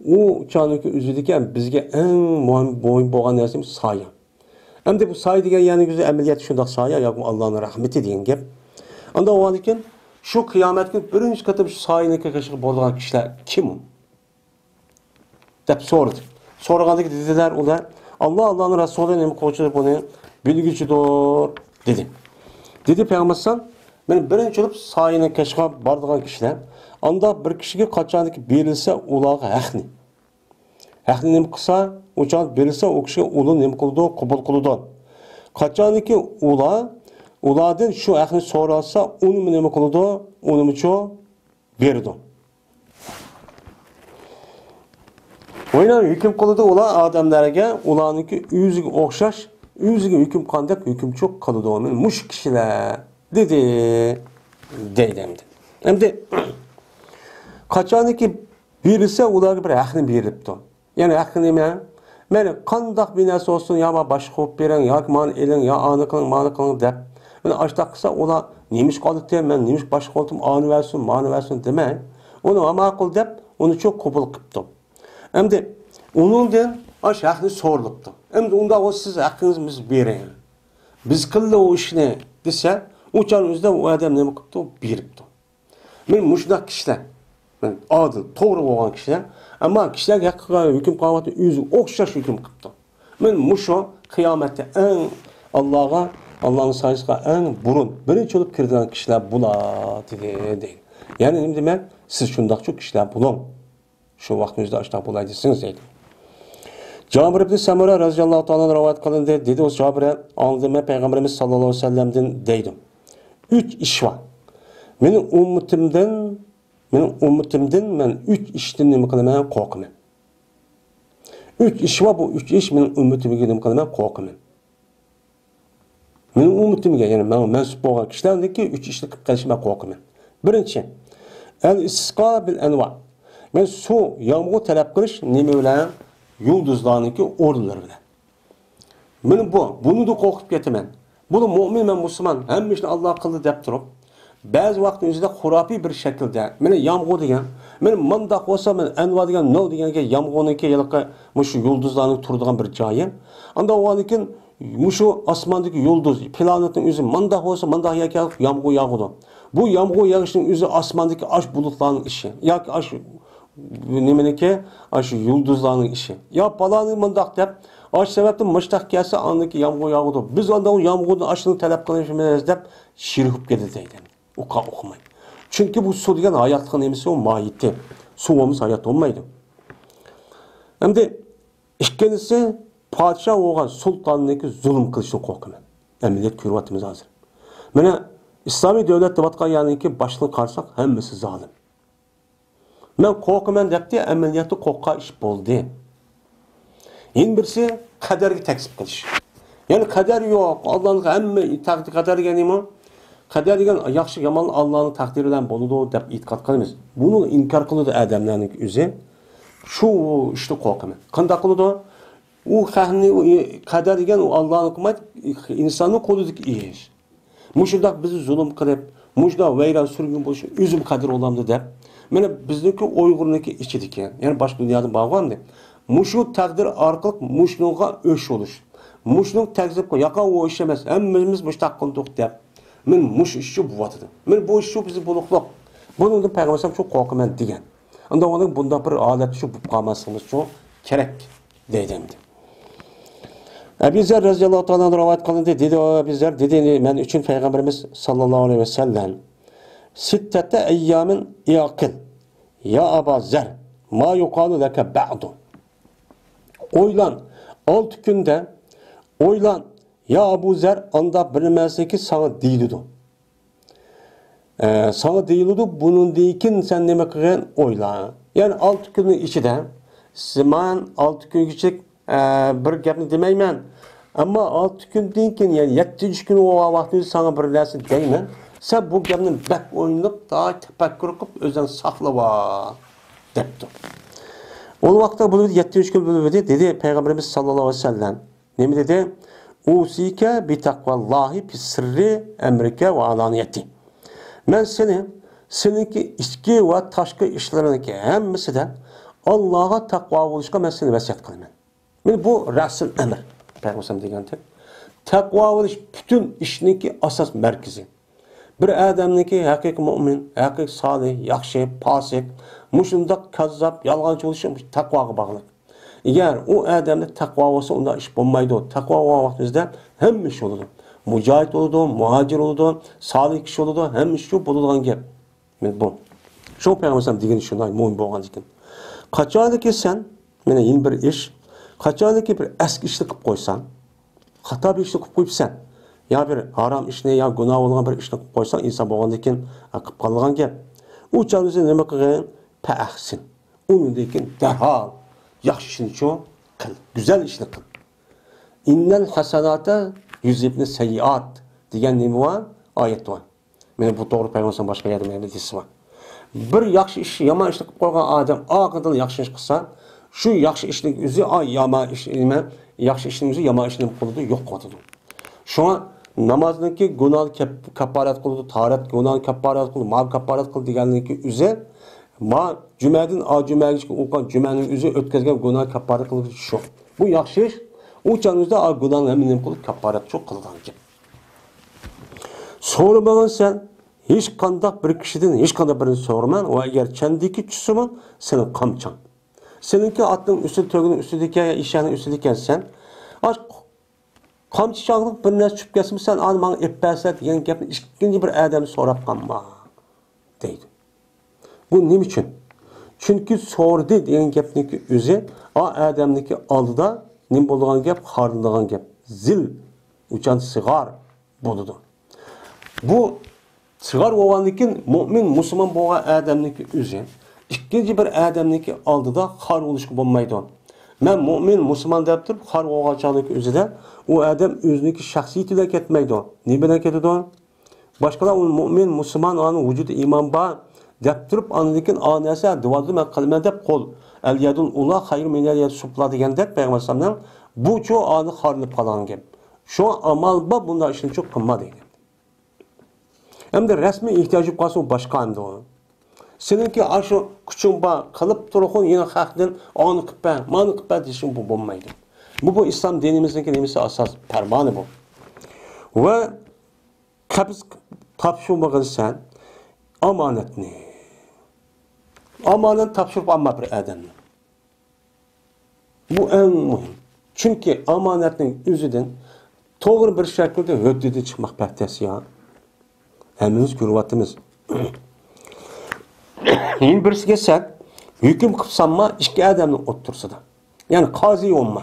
ئۇ چاغنىڭكى ئۆزىدىكى بىزگە ئەڭ مۇھىم، مۇھىم بولغان نەرسىمىز سايە. ئەمدى بۇ سايە دېگەن يەرنىڭ ئۆزى ئەمەلىيەتتە شۇنداق سايە ياكى ئاللانىڭ رەھمىتى دېگەن گەپ. ئانداق بولغاندىكىن شۇ قىيامەت كۈنى بىرىنچى قېتىم شۇ سايىنىڭكى قېشىغا بولىدىغان كىشىلەر كىم ئۇ؟ دەپ سورىدى. سورىغاندىكىن دېدىلەر ئۇلار، ئاللا، ئاللانىڭ رەسۇلى نېمە قىلغۇچىدۇر، بۇنى بىلگۈچىدۇر، دېدى. دېدى پەيغەمبەر ئەلەيھىسسالام، مانا بىرىنچى بولۇپ سايىنىڭ قېشىغا بارىدىغان كىشىلەر، ئانداق بىر كىشىگە قاچانكى بېرىلسە ئۇلارغا ھەقنى، ھەقنى نېمە قىلسا، ئۇ چاغ بېرىلسە، ئۇ كىشى ئۇنى نېمە قىلىدۇ، قوبۇل قىلىدۇ. قاچانكى ئۇلار، ئۇلاردىن شۇ ھەقنى سورالسا، ئۇنىمۇ نېمە قىلىدۇ، ئۇنىمۇچۇ بېرىدۇ. ئويلاپ ھۆكۈم قىلىدۇ ئۇلار ئادەملەرگە، ئۇلارنىڭكى ئۆزىگە ئوخشاش، ئۆزىگە ھۆكۈم قىلغاندەك ھۆكۈمچى قىلىدۇ. مانا مۇشۇ كىشىلەر دېدى، دەيدۇ ئەمدى. ئەمدى قاچانكى بېرىلسە، ئۇلارغا بىر ھەقنى بېرىلىپتۇ. يەنى ھەقنى نېمە؟ مەيلى قانداق بىر نەرسە بولسۇن، يا ماڭا باشقا قىلىپ بېرىڭ، ياكى مانا ئېلىڭ، يا ئانى قىلىڭ، مانى قىلىڭ دەپ. مانا ئاشۇنداق قىلسا، ئۇلار نېمىشقا ئالدى، مەن نېمىشقا باشقا قىلدىم، ئانى بەرسۇن، مانى بەرسۇن دېمەي، ئۇنى ماقۇل دەپ، ئۇنى شۇ قوبۇل قىپتۇ. ئەمدى ئۇنىڭدىن ئاشۇ ھەقنى سورىلىپتۇ. ئەمدى ئۇنداق بولسا، سىز ھەققىڭىزنى بىز بېرىڭ. بىز قىلدى ئۇ ئىشنى دېسە، ئۇ چاغ ئۆزىدە ئۇ ئادەم نېمە قىپتۇ؟ بېرىپتۇ. مانا مۇشۇنداق كىشىلەر، مانا ئادىل، توغرا بولغان كىشىلەر، ئەمما كىشىلەرگە ھەققىگە ھۆكۈم قىلىۋاتقان ئۆزىگە ئوخشاش ھۆكۈم قىپتۇ. مانا مۇشۇ قىيامەتتە ئەڭ ئاللاغا، ئاللانىڭ سايىسىغا ئەڭ بۇرۇن، بىرىنچى بولۇپ كىرىدىغان كىشىلەر بۇلار، دېدى، دەيدۇ. يەنى نېمە دېمەك؟ سىز شۇنداقچۇ كىشىلەر بولۇڭ. شۇ ۋاقىتنىڭ ئۆزىدە ئاشۇنداق بولاي دېسىڭىز، دەيدۇ. جابىر ئىبنى سەمۇرە رەزىياللاھۇ تائالا ئەنھۇ رىۋايەت قىلىندى، دېدى، ئۇ جابىر، ئاڭلىدىم مەن پەيغەمبىرىمىز ساللاللاھۇ ئەلەيھى ۋەسەللەمدىن، دەيدۇ. ئۈچ ئىش بار. مېنىڭ ئۈممىتىمدىن، مېنىڭ ئۈممىتىمدىن مەن ئۈچ ئىشتىن نېمە قىلىمەن؟ قورقىمەن. ئۈچ ئىش بار، بۇ ئۈچ ئىش مېنىڭ ئۈممىتىمگە نېمە قىلىمەن؟ قورقىمەن. مېنىڭ ئۈممىتىمگە، يەنى ماڭا مەنسۇپ بولغان كىشىلەرنىڭكى ئۈچ ئىشنى قىلىپ قېلىشىغا مەن قورقىمەن. بىرىنچى، ئەل ئىستىسقا بىل ئەنۋا. يەنى سۇ، يامغۇر تەلەپ قىلىش نېمە بىلەن؟ يۇلدۇزلارنىڭكى ئورۇنلىرى بىلەن. مانا بۇ، بۇنىڭدىن قورقۇپ كېتىمەن. بۇنى مۆمىن، مەن مۇسۇلمان، ھەممە ئىشنى ئاللا قىلدى دەپ تۇرۇپ، بەزى ۋاقىتنىڭ ئۆزىدە خۇراپىي بىر شەكىلدە، مانا يامغۇر دېگەن، مانا مانداق بولسا، مانا ئەنۋا دېگەن، نۇر دېگەنگە يامغۇرنىڭكى ھېلىقى مۇشۇ يۇلدۇزلارنىڭ تۇرىدىغان بىر جايى. ئانداق بولغاندىن كېيىن مۇشۇ ئاسماندىكى يۇلدۇز، پىلانېتنىڭ ئۆزى مانداق بولسا، مانداق يەرگە يامغۇر ياغىدۇ. بۇ يامغۇر يېغىشنىڭ ئۆزى ئاسماندىكى ئاش بۇلۇتلارنىڭ ئىشى ياكى ئاش نېمىنىڭكى، ئاشۇ يۇلدۇزلارنىڭ ئىشى. يا پالانى مۇنداق دەپ، ئاشۇ سەۋەبتىن مۇشتاق كەلسە، ئاندىكى يامغۇر ياغىدۇ. بىز ئاندىن يامغۇردىن ئاشۇنى تەلەپ قىلىمىز دەپ، شىرىپ كېتىدۇ دەيدۇ. ئۇقا ئۇقماي. چۈنكى بۇ سۇ دېگەن ھاياتلىق نېمىسى، ئۇ ماھىيىتى. سۇ بولمىسا ھايات بولمايدۇ. ئەمدى ئىككىنچىسى، پادىشاھ بولغان سۇلتاننىڭكى زۇلۇم قىلىشىدىن قورقىمەن. ئەمەلىيەت كۆرۈۋاتىمىز ھازىر. مانا ئىسلامىي دۆلەت دەۋاتقان يەرنىڭكى باشلىقىنى قارىساق، ھەممىسى زالىم. مەن قورقىمەن دەپتۇ، ئەمەلىيەتتە قورققان ئىش بولدى. يەنە بىرسى، قەدەرگە تەكزىپ قىلىش. يەنى قەدەر يوق، ئاللانىڭ ھەممە تەقدىر، قەدەر دېگەن نېمە؟ قەدەر دېگەن ياخشى يامان ئاللانىڭ تەقدىرى بىلەن بولىدۇ دەپ ئېتىقاد قىلىمىز. بۇنى ئىنكار قىلىدۇ ئادەملەرنىڭ ئۆزى. شۇ ئىشتىن قورقىمەن. قانداق قىلىدۇ؟ ئۇ خەقنى، ئۇ قەدەر دېگەن ئۇ ئاللانىڭ قىلمايدۇ، ئىنساننىڭ قولىدىكى ئىش. مۇشۇنداق بىزنى زۇلۇم قىلىپ، مۇشۇنداق ۋەيران سۈرگۈن بولۇشى ئۆزىمۇ قەدىر بولامدۇ دەپ، مانا بىزنىڭكى ئۇيغۇرنىڭكى ئىچىدىكى، يەنى باشقا دۇنيادىن بارغۇ ئەمدى. مۇشۇ تەقدىر ئارقىلىق مۇشۇنىڭغا ئۆچ بولۇش. مۇشۇنىڭ تەكزىپ قىل، ياقا ئۇ ئىش ئەمەس، ھەممىمىز مۇشۇنداق قىلدۇق دەپ. مانا مۇشۇ ئىش شۇ بولۇۋاتىدۇ. مانا بۇ ئىش شۇ بىزنى بولۇقلۇق. بۇنىڭدىن پەيغەمبەر ئەلەيھىسسالام شۇ قورقىمەن دېگەن. ئانداق بۇنداق بىر ھالەتتە شۇ بولۇپ قالماسلىقىمىز شۇ كېرەك. دەيدۇ ئەمدى. ئەبۇ زەر رەزىياللاھۇ تائالا ئەنھۇ رىۋايەت قىلىندى، دېدى ئەبۇ زەر، دېدى، مەن ئۈچۈن پەيغەمبىرىمىز ساللاللاھۇ ئەلەيھى ۋەسەللەم، ستة أيام اعقل يا أبا ذر ما يقال لك بعد. ئويلان، ئالتە كۈندە ئويلان، يا ئەبۇ زەر، ئانداق بىر نېمە ئەمەسكى ساڭا دېيىلىدۇ. ئە، ساڭا دېيىلىدۇ، بۇنىڭدىن كېيىن سەن نېمە قىلغىن؟ ئويلا. يەنى ئالتە كۈننىڭ ئىچىدە، مەن ئالتە كۈنگىچە، ئە، بىر گەپنى دېمەيمەن. ئەمما ئالتە كۈندىن كېيىن، يەنى يەتتىنچى كۈنى بولغان ۋاقتىدا ساڭا بىر نەرسە دەيمەن. سەن بۇ گەپنى بەك ئويلىنىپ، تەپەككۇر قىلىپ، ئۆزۈڭ ساقلىۋال، دەپتۇ. ئۇ ۋاقىتتا بولۇۋىدى، يەتتىنچى كۈن بولۇۋىدى، دېدى پەيغەمبىرىمىز ساللاللاھۇ ئەلەيھى ۋەسەللەم. نېمە دېدى؟ «أوصيك بتقوى الله في سر أمرك وعلانيته.» مەن سېنى، سېنىڭكى ئىچكى ۋە تاشقى ئىشلىرىڭنىڭكى ھەممىسىدە ئاللاغا تەقۋا بولۇشقا مەن سېنى ۋەسىيەت قىلىمەن. مانا بۇ رەسىل ئەمر. پەيغەمبەر دېگەنتى، تەقۋا بولۇش پۈتۈن ئىشنىڭكى ئاساس مەركىزى. بىر ئادەمنىڭكى ھەقىقىي مۆمىن، ھەقىقىي سالىھ، ياخشى، پاسىق، مۇشۇنداق كاززاپ، يالغانچى بولۇشى تەقۋاغا باغلىق. ئەگەر ئۇ ئادەمدە تەقۋا بولسا، ئۇنداق ئىش بولمايدۇ. تەقۋا بولغان ۋاقتىمىزدا ھەممە ئىش بولىدۇ. مۇجاھىد بولىدۇ، مۇھاجىر بولىدۇ، سالىھ كىشى بولىدۇ، ھەممە ئىش شۇ بولىدىغان گەپ. مانا بۇ. شۇڭا پەيغەمبەر ئەلەيھىسسالام دېگىنى شۇنداق مۇھىم بولغاندىكىن. قاچانكى سەن، مانا يەنە بىر ئىش، قاچانكى بىر ئەسكى ئىشنى قىلىپ قويساڭ، خاتا بىر ئىشنى قىلىپ قويۇپسەن، يا بىر ھارام ئىشنى، يا گۇناھ بولغان بىر ئىشنى قىلىپ قويساڭ، ئىنسان بولغاندىكىن، ھە، قىلىپ قالغان گەپ. ئۇ چاغدا سەن نېمە قىلغىن؟ پەئەھسىن. ئۇنىڭدىن كېيىن دەرھال ياخشى ئىشنىچۇ قىل، گۈزەل ئىشنى قىل. «ئىننەل ھەسەناتە يۇزھىبنە سەييىئات» دېگەن نېمە بار؟ ئايەت بار. مانا بۇ توغرا پەيغەمبەر باشقا يەردە مانا ھەدىسى بار. بىر ياخشى ئىش، يامان ئىشنى قىلىپ قويغان ئادەم ئارقىدىن ياخشى ئىش قىلسا، شۇ ياخشى ئىشنىڭ ئۆزى، ئا، يامان ئىش، نېمە، ياخشى ئىشنىڭ ئۆزى يامان ئىشنى نېمە قىلىدۇ؟ يوق قىلىۋاتىدۇ. شۇڭا نامازنىڭكى گۇناھنى كەپ-، كاپپارەت قىلىدۇ، تاھارەت گۇناھنى كاپپارەت قىلىدۇ، ما كاپپارەت قىل دېگەننىڭكى ئۆزى، ما جۈمەدىن ئا جۈمەگىچە ئوقۇغان جۈمەنىڭ ئۆزى ئۆتكۈزگەن گۇناھ كاپپارەت قىلغۇچى شۇ. بۇ ياخشى ئىش. ئۇ چاغنىڭىزدا ئا گۇناھنى ھەممىنى نېمە قىلىدۇ؟ كاپپارەت شۇ قىلىدىغان گەپ. سورىمىغىن سەن ھېچقانداق بىر كىشىدىن، ھېچقانداق بىرىنى سورىماڭ. ۋە ئەگەر چەندىكى چۈشسىمۇ، سېنىڭ قامچاڭ. سېنىڭكى ئاتنىڭ ئۈستىدە، تۆگىنىڭ ئۈستىدىكەن يا ئېشەكنىڭ ئۈستىدىكەنسەن. ئاش قامچا چاغلىق بىر نەرسە چۈشۈپ كەتسىمۇ، سەن ئانى ماڭا ئېلىپ بەرسە دېگەن گەپنى ئىككىنچى بىر ئادەمدىن سوراپ قالما، دەيدۇ. بۇ نېمە ئۈچۈن؟ چۈنكى سورىدى دېگەن گەپنىڭكى ئۆزى، ئا ئادەمنىڭكى ئالدىدا نېمە بولىدىغان گەپ؟ خارلىنىدىغان گەپ. زىل، ئۇچان سىغار بولىدۇ. بۇ سىغار بولغاندىن كېيىن مۆمىن، مۇسۇلمان بولغان ئادەمنىڭكى ئۆزى ئىككىنچى بىر ئادەمنىڭكى ئالدىدا خار بولۇشقا بولمايدۇ. مەن مۆمىن، مۇسۇلمان دەپ تۇرۇپ خار بولغان چاغنىڭكى ئۆزىدە ئۇ ئادەم ئۆزىنىڭكى شەخسىيىتى بىلەن كەتمەيدۇ. نېمە بىلەن كېتىدۇ؟ باشقىلار ئۇنى مۆمىن، مۇسۇلمان، ئانىڭ ۋۇجۇدىدا ئىمان بار دەپ تۇرۇپ، ئاندىن كېيىن ئا نەرسە دېۋالدى مەن قىلىمەن دەپ قول. «ئەل يەدۇل ئۇلا خەيرۇ مىنەل يەدىس سۇپلا» دېگەندەك پەيغەمبەر ئەلەيھىسسالامنىڭ بۇچۇ ئانى خارلىنىپ قالغان گەپ. شۇڭا ئامال بار بۇنداق ئىشنىچۇ قىلما دېگەن. ئەمدى رەسمىي ئېھتىياج بولۇپ قالسا ئۇ باشقا ئەمدى ئۇ. سېنىڭكى ئاشۇ كۈچۈڭ بار، قىلىپ تۇرغىن، يەنە خەقتىن ئانى قىلىپ بەر، مانى قىلىپ بەر دېيىشىڭ بۇ بولمايدۇ. بۇ، بۇ ئىسلام دىنىمىزنىڭكى نېمىسى ئاساس، پەرمانى بۇ. ۋە قەبز تاپشۇرمىغىن سەن ئامانەتنى. ئامانەت تاپشۇرۇپ ئالما بىر ئادەمنى. بۇ ئەڭ مۇھىم. چۈنكى ئامانەتنىڭ ئۆزىدىن توغرا بىر شەكىلدە ھۆددىدىن چىقماق بەك تەس يا. ھەممىمىز كۆرۈۋاتىمىز. يەنە بىرسىگە سەن ھۆكۈم قىلىپ سالما ئىككى ئادەمنىڭ ئوتتۇرىسىدا. يەنى قازى بولما.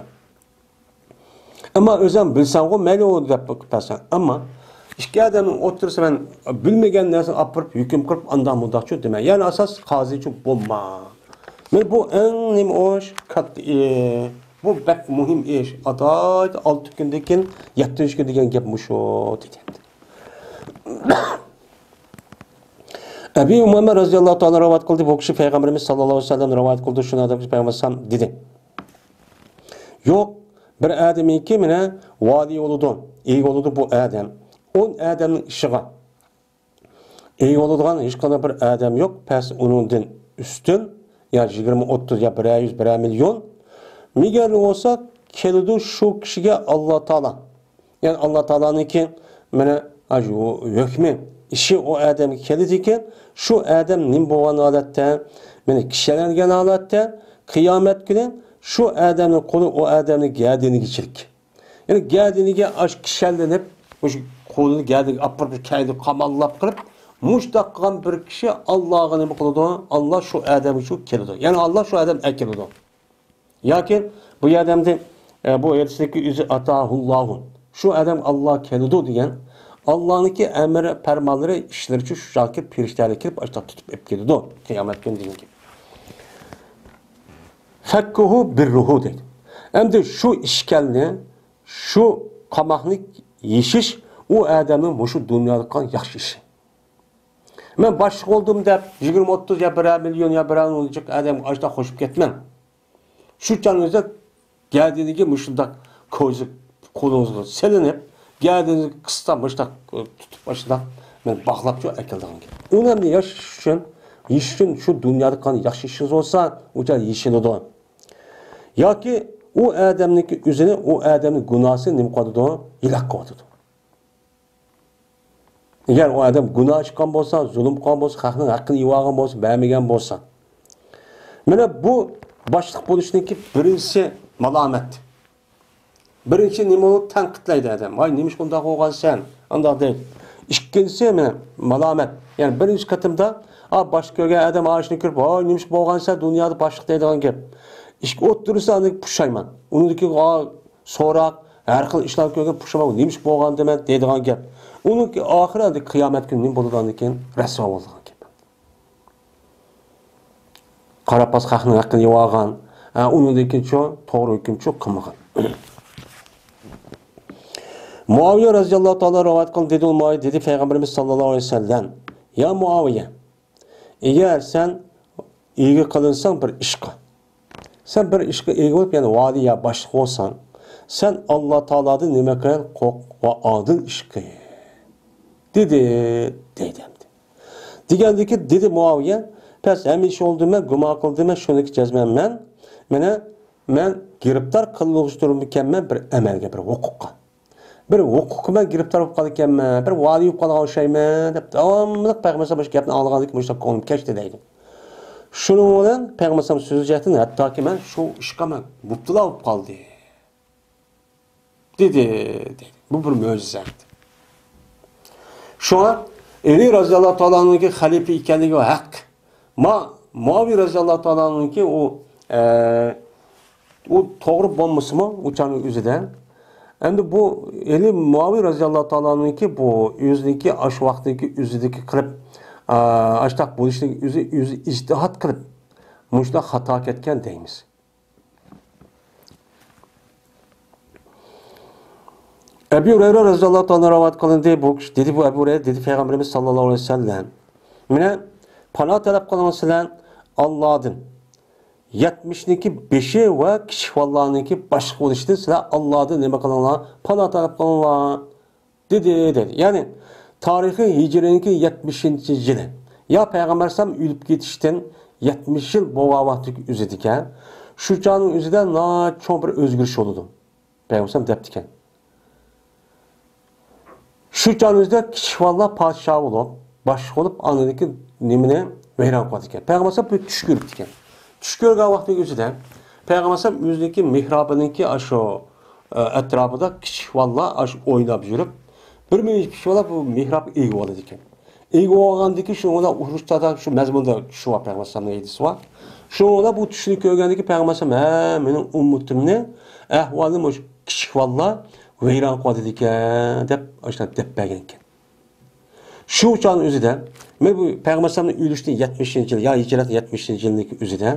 ئەمما ئۆزۈڭ بىلسەڭغۇ، مەيلى ئۇ دەپ قىلىپ بەرسەڭ. ئەمما ئىككى ئادەمنىڭ ئوتتۇرىسى مەن بىلمىگەن نەرسىنى ئاپىرىپ ھۆكۈم قىلىپ ئانداق مۇنداقچۇ دېمە. يەنى ئاساس قازىچۇ بولما. مانا بۇ ئەڭ نېمە ئىش، كاتتا ئىش. بۇ بەك مۇھىم ئىش. ئاتايتى ئالتە كۈندىن كېيىن يەتتىنچى كۈن دېگەن گەپ مۇشۇ دېگەن. ئەبى ئۇمامە رەزىياللاھۇ تائالا رىۋايەت قىلدى، بۇ كىشى پەيغەمبىرىمىز ساللاللاھۇ ئەلەيھى ۋەسەللەم رىۋايەت قىلدى، شۇنداق دەپ پەيغەمبەر ئەلەيھىسسالام دېدى. يوق، بىر ئادەمنىڭكى مانا ۋالىي بولىدۇ، ئىگە بولىدۇ بۇ ئادەم. ئون ئادەمنىڭ ئىشىغا ئىگە بولىدىغان ھېچقانداق بىر ئادەم يوق، پەس ئۇنىڭدىن ئۈستۈن، يا يىگىرمە، ئوتتۇز، يا بىرەر يۈز، بىرەر مىليون. مەگەر بولسا كېلىدۇ شۇ كىشىگە ئاللا تائالا. يەنى ئاللا تائالانىڭكى مانا ئاشۇ ھۆكمى، ئىشى ئۇ ئادەمگە كېلىدىكەن، شۇ ئادەم نېمە بولغان ھالەتتە، مانا كىشەنگەن ھالەتتە، قىيامەت كۈنى شۇ ئادەمنىڭ قولى ئۇ ئادەمنىڭ گەدىنىگە چىلىك. يەنى گەدىنىگە ئاش كىشەنلىنىپ، مۇشۇ قولىنى گەدىنىگە ئاپىرىپ، كەينىگە قاماللاپ قىلىپ، مۇشۇنداق قىلغان بىر كىشى ئاللاغا نېمە قىلىدۇ؟ ئاللا شۇ ئادەمگە شۇ كېلىدۇ. يەنى ئاللا شۇ ئادەمنى ئەكېلىدۇ. ياكى بۇ يەردە ئەمدى، ئە، بۇ ھەدىستىكى ئۆزى ئاتاھۇللاھۇ. شۇ ئادەم ئاللا كېلىدۇ دېگەن. ئاللانىڭكى ئەمر پەرمانلىرى، ئىشلىرىچۇ شۇ ياكى پېرىشتەلەر كېلىپ ئاشۇنداق تۇتۇپ ئېلىپ كېتىدۇ قىيامەت كۈنى دېگەن گەپ. فەككۇھۇ بىررۇھۇ دەيدۇ. ئەمدى شۇ ئىشكەلنى، شۇ قاماقنى يېشىش ئۇ ئادەمنىڭ مۇشۇ دۇنيادا قىلغان ياخشى ئىشى. مەن باشلىق بولدۇم دەپ يىگىرمە، ئوتتۇز يا بىرەر مىليون يا بىرەر مىليونچىلىق ئادەمگە ئاشۇنداق قوشۇپ كەتمەڭ. شۇ چاغىڭىزدا گەدىنىگە مۇشۇنداق كوزا قولىڭىزغا سېلىنىپ، گەدىنىگە قىستا مۇشۇنداق تۇتۇپ، ئاشۇنداق مەن باغلاپچۇ ئەكېلىدىغان گەپ. ئۇنى ئەمدى ياشاش ئۈچۈن، يېشىش ئۈچۈن شۇ دۇنيادا قىلغان ياخشى ئىشىڭىز بولسا، ئۇ چاغ يېشىلىدۇ. ياكى ئۇ ئادەمنىڭكى ئۆزىنى، ئۇ ئادەمنىڭ گۇناھىنى نېمە قىلىۋاتىدۇ؟ ھېلاك قىلىۋاتىدۇ. ئەگەر ئۇ ئادەم گۇناھ ئىش قىلغان بولسا، زۇلۇم قىلغان بولسا، خەقنىڭ ھەققىنى يېۋالغان بولسا، بەرمىگەن بولسا. مانا بۇ باشلىق بولۇشنىڭكى بىرىنچىسى مالامەت. بىرىنچى نېمە بولۇپ تەنقىدلەيدۇ ئادەم. ۋاي، نېمىشقا ئۇنداق بولغانسەن؟ ئانداق دەيدۇ. ئىككىنچىسى مانا مالامەت. يەنى بىرىنچى قېتىمدا، ئا، باشقا كۆرگەن ئادەم ئاشۇنى كۆرۈپ، ۋاي، نېمىشقا بولغانسەن دۇنيادا باشلىق دەيدىغان گەپ. ئىككى ئوتتۇرىسى ئاندىن پۇشايمان. ئۇنىڭدىكى، ئا، سوراق، ھەر خىل ئىشلارنى كۆرگەن پۇشايمان، نېمىشقا بولغاندىمەن دەيدىغان گەپ. ئۇنىڭكى ئاخىرى ئاندىن قىيامەت كۈنى نېمە بولىدۇ ئاندىن كېيىن؟ رەسۋا بولىدىغان گەپ. قارا پاس خەقنىڭ ھەققىنى يەۋالغان. ھە، ئۇنىڭدىن كېيىنچۇ توغرا ھۆكۈمچۇ قىلمىغان. مۇئاۋىيە رەزىياللاھۇ تائالا رىۋايەت قىلدى، دېدى مۇئاۋىيە، دېدى پەيغەمبىرىمىز ساللاللاھۇ ئەلەيھى ۋەسەللەم، يا مۇئاۋىيە، ئەگەر سەن ئىگە قىلىنساڭ بىر ئىشقا، سەن بىر ئىشقا ئىگە بولۇپ، يەنى ۋالىي يا باشلىق بولساڭ، سەن ئاللا تائالادىن نېمە قىل؟ قورق ۋە ئادىل ئىش قىل، دېدى، دەيدۇ ئەمدى. دېگەندىكى، دېدى مۇئاۋىيە، پەس ھەمىشە ئولدىمەن، گۇمان قىلدىمەن، شۇنىكى جەزمەن مەن، مانا، مەن گىرىپتار قىلىنغۇچىدۇرمىكەنمەن بىر ئەمەلگە، بىر ھوقۇققا. بىر ھوقۇققا مەن گىرىپتار بولۇپ قالىدىكەنمەن، بىر ۋالىي بولۇپ قالغان ئوخشايمەن، دەپ داۋاملىق پەيغەمبەر ئەلەيھىسسالام مۇشۇ گەپنى ئاڭلىغاندىن كېيىن مۇشۇنداق كۆڭلۈم كەچتى دەيدۇ. شۇنىڭ بىلەن پەيغەمبەر ئەلەيھىسسالام سۆزى جەھەتتىن ھەتتاكى مەن شۇ ئىشقا مەن مۇپتىلا بولۇپ قالدىم. دېدى، دېدى. بۇ بىر مۆجىزە. شۇڭا ئەلى رەزىياللاھۇ تائالانىڭكى خەلىپە ئىكەنلىكى ھەق. ما، مۇئاۋىيە رەزىياللاھۇ تائالانىڭكى ئۇ، ئە، ئۇ توغرا بولمىسىمۇ، ئۇ چاغنىڭ ئۆزىدە. ئەمدى بۇ ئەلى مۇئاۋىيە رەزىياللاھۇ تائالانىڭكى بۇ ئۆزىنىڭكى ئاشۇ ۋاقىتتىكى ئۆزىدىكى قىلىپ، ئە، ئاشۇنداق بولۇشنىڭ ئۆزى، ئۆزى ئىجتىھات قىلىپ، مۇشۇنداق خاتا كەتكەن دەيمىز. ئەبۇ ھۇرەيرە رەزىياللاھۇ تائالا رىۋايەت قىلىندى. بۇ كىشى دېدى، بۇ ئەبۇ ھۇرەيرە دېدى، پەيغەمبىرىمىز ساللاللاھۇ ئەلەيھى ۋەسەللەم، مانا، پانا تەلەپ قىلىڭ سىلەر ئاللادىن. يەتمىشنىڭكى بېشى ۋە كىچىك بالىلارنىڭكى باشلىق بولۇشىدىن سىلەر ئاللادىن نېمە قىلىڭلار؟ پانا تەلەپ قىلىڭلار. دېدى، دېدى. يەنى تارىخىي ھىجرىينىڭكى يەتمىشىنچى يىلى. يا پەيغەمبەر ئەلەيھىسسالام ئۆلۈپ كېتىشتىن يەتمىش يىل بولغان ۋاقىتتىكى ئۆزىدىكەن. شۇ چاغنىڭ ئۆزىدە ناھايىتى چوڭ بىر ئۆزگىرىش بولىدۇ. پەيغەمبەر ئەلەيھىسسالام دەپتىكەن. شۇ چاغنىڭ ئۆزىدە كىچىك بالىلار پادىشاھ بولۇپ، باشلىق بولۇپ، ئاندىن كېيىن نېمىنى ۋەيران قىلىۋاتىدىكەن. پەيغەمبەر ئەلەيھىسسالام بىر چۈش كۆرۈپتىكەن. چۈش كۆرگەن ۋاقتىنىڭ ئۆزىدە پەيغەمبەر ئەلەيھىسسالام ئۆزىنىڭكى مېھرابىنىڭكى ئاشۇ، ئە، ئەتراپىدا كىچىك بالىلار ئاشۇ ئويناپ يۈرۈپ، بىر مىنچە كىچىك بالىلار بۇ مېھرابقا ئىگە بولىدىكەن. ئىگە بولغاندىن كېيىن شۇنىڭ بىلەن ئۇرۇشتا شۇ مەزمۇندا چۈشى بار پەيغەمبەر ئەلەيھىسسالامنىڭ ھەدىسى بار. شۇنىڭ بىلەن بۇ چۈشنى كۆرگەندىن كېيىن پەيغەمبەر ئەلەيھىسسالام، ھە، مېنىڭ ئۈممىتىمنى ئەھۋالىنى مۇشۇ كىچىك بالىلار ۋەيران قىلىۋاتىدىكەن دەپ ئاشۇنداق دەپ بەرگەنىكەن. شۇ چاغنىڭ ئۆزىدە، مانا بۇ پەيغەمبەر ئەلەيھىسسالامنىڭ ئۆلۈشىدىن يەتمىشىنچى يىل يا ھىجرەتنىڭ يەتمىشىنچى يىلىنىڭ ئۆزىدە،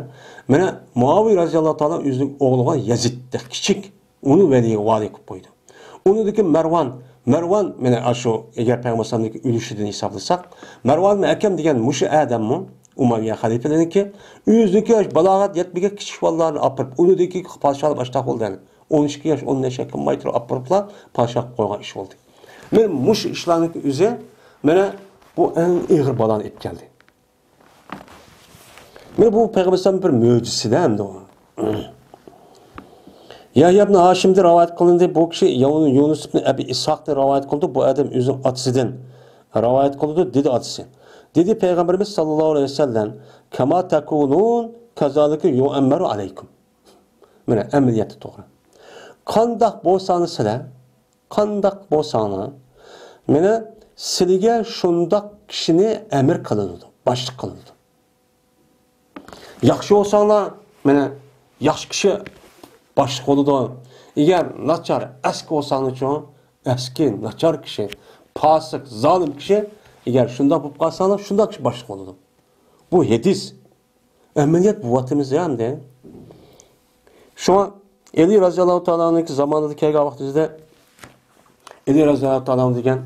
مانا مۇئاۋىيە رەزىياللاھۇ تائالا ئۆزىنىڭ ئوغلىغا يەزىد دەپ كىچىك، ئۇنى ۋەلىي، ۋالىي قىلىپ قويدى. ئۇنىڭدىن كېيىن مەرۋان، مەرۋان، مانا ئاشۇ ئەگەر پەيغەمبەر ئەلەيھىسسالامنىڭ ئۆلۈشىدىن ھېسابلىساق، مەرۋان ئەكەم دېگەن مۇشۇ ئادەممۇ ئۇمەۋىيە خەلىپىلىرىنىڭكى ئۆزىنىڭكى ياش بالاغەت يەتمىگەن كىچىك بالىلارنى ئاپىرىپ، ئۇنىڭدىكى پادىشاھلىق ئاشتاق بولدى. ئون ئىككى ياش، ئون ياش قىلماي تۇرۇپ ئاپىرىپلا پادىشاھ قىلىپ قويغان ئىش بولدى. مانا مۇشۇ ئىشلارنىڭ ئۆزى، مانا بۇ ئەڭ ئېغىر بالانى ئېلىپ كەلدى. مانا بۇ پەيغەمبەر ئەلەيھىسسالام بىر مۆجىزىسىدە ئەمدى ئۇ. يەھيا ئىبن ھاشىمدىن رىۋايەت قىلىندى. بۇ كىشى يۇنۇس ئىبن ئەبى ئىسھاقتىن رىۋايەت قىلىدۇ. بۇ ئادەم ئۆزىنىڭ ئاتىسىدىن رىۋايەت قىلىدۇ، دېدى ئاتىسى. دېدى پەيغەمبىرىمىز ساللاللاھۇ ئەلەيھى ۋەسەللەم، كما تكونون كذلك يؤمر عليكم. مانا ئەمەلىيەتتە توغرا. قانداق بولساڭلار سىلەر، قانداق بولساڭلار، مانا سىلىگە شۇنداق كىشىنى ئەمىر قىلىنىدۇ، باشلىق قىلىنىدۇ. ياخشى بولساڭلار، مانا ياخشى كىشى باشلىق بولىدۇ. ئەگەر ناچار، ئەسكى بولساڭلارچۇ، ئەسكى، ناچار كىشى، پاسىق، زالىم كىشى، ئەگەر شۇنداق بولۇپ قالساڭلار، شۇنداق كىشى باشلىق بولىدۇ. بۇ ھەدىس. ئەمەلىيەت بوۋاتىمىز يا ئەمدى. شۇڭا ئەلى رەزىياللاھۇ تائالا ئەنھۇ زامانىدا كەلگەن ۋاقتىمىزدا ئەلى رەزىياللاھۇ تائالا ئەنھۇ دېگەن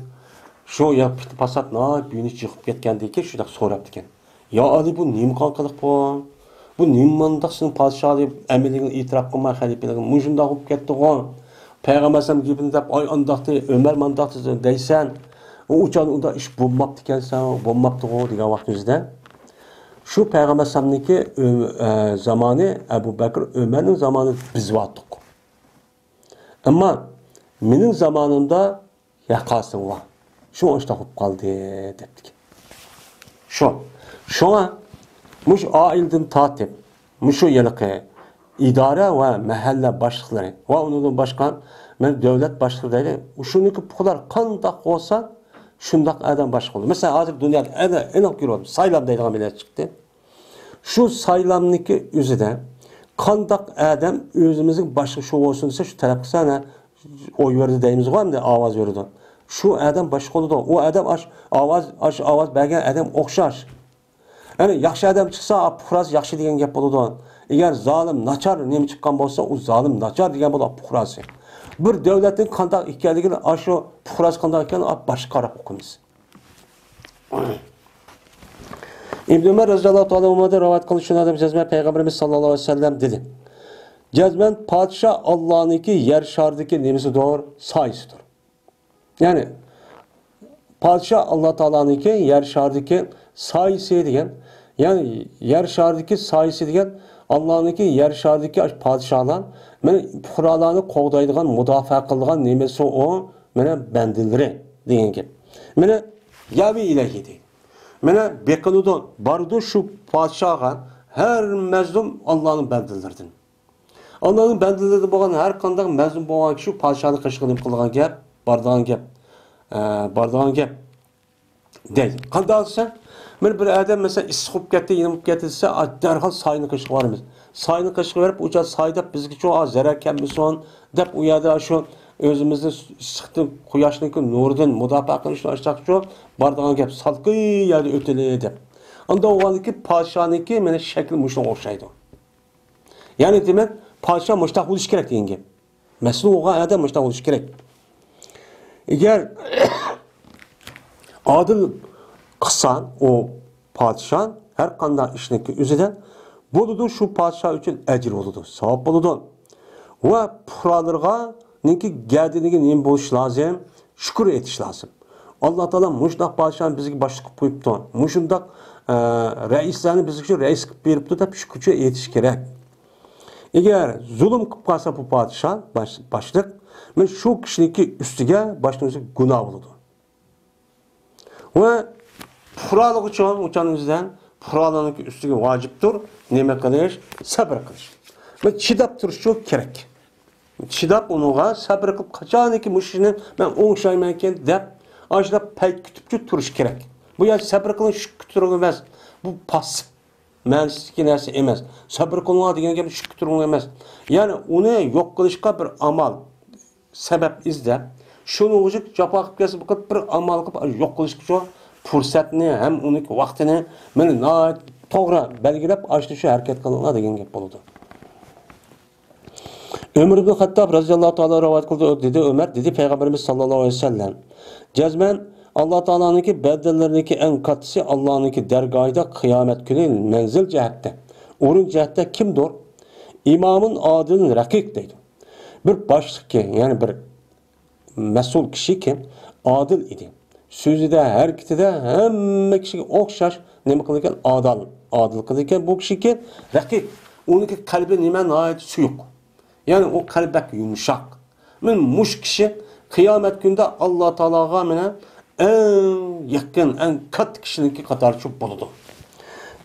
شۇ يا پىتنە پاسات ناھايىتى بىينى چىقىپ كەتكەندىن كېيىن شۇنداق سوراپتىكەن. يا ئەلى، بۇ نېمە قىلغانلىق بۇ؟ بۇ نېمە مانداق سېنىڭ پادىشاھلىق ئەمىلىڭنى ئېتىراپ قىلماي خەلىپىلىكىڭ مۇشۇنداق بولۇپ كەتتىغۇ؟ پەيغەمبەر ئەلەيھىسسالام گېپىنى دەپ، ئاي ئانداقتى، ئۆمەر مانداقتى دەيسەن. ئۇ چاغدا ئۇنداق ئىش بولماپتىكەنسەن، بولماپتىغۇ دېگەن ۋاقتىمىزدا. شۇ پەيغەمبەر ئەلەيھىسسالامنىڭكى ئۆم-، ئە، زامانى، ئەبۇ بەكرى، ئۆمەرنىڭ زامانىدا بىز بارتۇق. ئەمما مېنىڭ زامانىمدا ياقاسىڭ بار. شۇ ئىشتا بولۇپ قالدى، دەپتىكەن. شۇ. شۇڭا مۇشۇ ئائىلىدىن تارتىپ، مۇشۇ ھېلىقى ئىدارە ۋە مەھەللە باشلىقلىرى ۋە ئۇنىڭدىن باشقا، مەن دۆلەت باشلىقى دەيلى، شۇنىڭكى پۇقرالار قانداق بولسا، شۇنداق ئادەم باشلىق بولىدۇ. مەسىلەن، ھازىر دۇنيادا ئەنە-، ئېنىق كۆرۈۋاتىمىز، سايلام دەيدىغان بىر نەرسە چىقتى. شۇ سايلامنىڭكى ئۆزىدە قانداق ئادەم ئۆزىمىزنىڭ باشلىقى شۇ بولسۇن دېسە، شۇ تەلەپ قىلسا، ئەنە، ئوي بەردى دەيمىزغۇ، ئەمدى ئاۋاز بېرىدۇ. شۇ ئادەم باشلىق بولىدۇ. ئۇ ئادەم ئاش-، ئاۋاز، ئاش-، ئاۋاز بەرگەن ئادەم ئوخشاش. يەنى ياخشى ئادەم چىقسا، ئا، پۇقراس ياخشى دېگەن گەپ بولىدۇ. ئەگەر زالىم، ناچار نېمە چىققان بولسا، ئۇ زالىم، ناچار دېگەن بولىدۇ پۇقراسى. بىر دۆلەتنىڭ قانداق ئىكەنلىكىنى، ئاشۇ پۇقراسى قانداق ئىكەنلىكىنى، ئا، باشقا قاراپ ئۇقىمىز. ئىبن ئۆمەر رەزىياللاھۇ تائالا ئەنھۇدىن رىۋايەت قىلىنىشىدە جەزمەن پەيغەمبىرىمىز ساللاللاھۇ ئەلەيھى ۋەسەللەم دېدى، جەزمەن پادىشاھ ئاللانىڭكى يەر شارىدىكى نېمىسىدۇر؟ سايىسىدۇر. يەنى پادىشاھ ئاللا تائالانىڭكى يەر شارىدىكى سايىسى دېگەن، يەنى يەر شارىدىكى سايىسى دېگەن، ئاللانىڭكى يەر شارىدىكى پادىشاھلار، مانا، پۇقرالارنى قوغدايدىغان، مۇداپىئە قىلىدىغان نېمىسى ئۇ، مانا، بەندىلىرى دېگەن گەپ. مانا، ياۋى ئىلەيھى دەيدۇ. مانا، بېقىنىدۇ، بارىدۇ شۇ پادىشاھقا ھەر مەزلۇم ئاللانىڭ بەندىلىرىدىن. ئاللانىڭ بەندىلىرىدە بولغان ھەر قانداق مەزلۇم بولغان كىشى پادىشاھنىڭ قېشىغا نېمە قىلىدىغان گەپ؟ بارىدىغان گەپ. ئە، بارىدىغان گەپ. دەيدۇ. قانداق دېسە، بىر، بىر ئادەم، مەسىلەن، ئىسسىق بولۇپ كەتتى، يېنىق بولۇپ كەتتى دېسە، ئا، دەرھال ساينىڭ قېشىغا بارىمىز. ساينىڭ قېشىغا بېرىپ، ئۇ چاغ ساي دەپ بىزگىچۇ، ئا، زەرەر كەلمىسۇن دەپ، ئۇ يەردە شۇ ئۆزىمىزنى ئىسسىقتىن، قۇياشنىڭكى نۇرىدىن مۇداپىئە قىلىشنى ئاشتاقچۇ، بارىدىغان گەپ، سالقىن يەردە ئۆتىلى دەپ. ئانداق بولغاندىكى پادىشاھنىڭكى، مانا، شەكلى مۇشۇنىڭغا ئوخشايدۇ. يەنى دېمەك، پادىشاھ مۇشۇنداق بولۇشى كېرەك دېگەن گەپ. مەسئۇل بولغان ئادەم مۇشۇنداق بولۇشى كېرەك. ئەگەر ئادىل قىلسا، ئۇ پادىشاھ ھەر قانداق ئىشنىڭكى ئۆزىدە بولىدۇ، شۇ پادىشاھ ئۈچۈن ئەجىر بولىدۇ، ساۋاب بولىدۇ. ۋە پۇقرالىرىغا نىڭكى گەدىنىگە نېمە بولۇش لازىم؟ شۈكۈر ئېيتىش لازىم. ئاللا تائالا مۇشۇنداق پادىشاھنى بىزگە باشلىق قىلىپ قويۇپتۇ. مۇشۇنداق، ئە، رەئىسلەرنى بىزگە شۇ رەئىس قىلىپ بېرىپتۇ دەپ شۈكۈرچى ئېيتىش كېرەك. ئەگەر زۇلۇم قىلىپ قالسا بۇ پادىشاھ، باش-، باشلىق، مەن شۇ كىشىنىڭكى ئۈستىگە، باشنىڭ ئۈستىگە گۇناھ بولىدۇ. ۋە پۇقرالىقى ئۈچۈن، ئۇچان ئۆزىدىن پۇقرالارنىڭكى ئۈستىگە ۋاجىپتۇر نېمە قىلىش؟ سەبرى قىلىش. ۋە چىداپ تۇرۇشچۇ كېرەك. چىداپ ئۇنىڭغا سەبرى قىلىپ، قاچانكى مۇشۇ ئىشنى مەن ئوڭشايمەنكەن دەپ، ئاشۇنداق پەيت كۈتۈپچۇ تۇرۇش كېرەك. بۇ يەردە سەبرى قىلىڭ، شۈكۈر تۇرۇڭ ئەمەس. بۇ پاسسىپ مەنىسىدىكى نەرسە ئەمەس. سەبرى قىلىڭلار دېگەن گەپ شۈكۈر تۇرۇڭ ئەمەس. يەنى ئۇنى يوق قىلىشقا بىر ئامال، سەۋەب ئىزدەپ، شۇنىڭغا جاپا قىلىپ كەلسە، بۇ قىلىپ بىر ئامال قىلىپ يوق قىلىشقا شۇ پۇرسەتنى ھەم ئۇنىڭكى ۋاقتىنى مانا ناھايىتى توغرا بەلگىلەپ، ئاشۇ شۇ ھەرىكەت قىلىڭلار دېگەن گەپ بولىدۇ. ئۆمەر ئىبن خەتتاب رەزىياللاھۇ تائالا رىۋايەت قىلدى، دېدى ئۆمەر، دېدى پەيغەمبىرىمىز ساللاللاھۇ ئەلەيھى ۋەسەللەم، جەزمەن ئاللا تائالانىڭكى بەندىلىرىنىڭكى ئەڭ كاتتىسى ئاللانىڭكى دەرگاھىدا قىيامەت كۈنى مەنزىل جەھەتتە، ئورۇن جەھەتتە كىمدۇر؟ ئىمامۇن ئادىلۇن رەقىق دەيدۇ. بىر باشلىقكى، يەنى بىر مەسئۇل كىشىكى ئادىل ئىدى. سۆزىدە، ھەرىكىتىدە ھەممە كىشىگە ئوخشاش نېمە قىلىدىكەن؟ ئادال، ئادىل قىلىدىكەن. بۇ كىشىكى رەقىق، ئۇنىڭكى قەلبى نېمە؟ ناھايىتى سۇيۇق. يەنى ئۇ قەلبى بەك يۇمشاق. مانا مۇشۇ كىشى قىيامەت كۈنىدە ئاللا تائالاغا مانا ئەڭ يېقىن، ئەڭ كاتتا كىشىنىڭكى قاتارىدا بولىدۇ.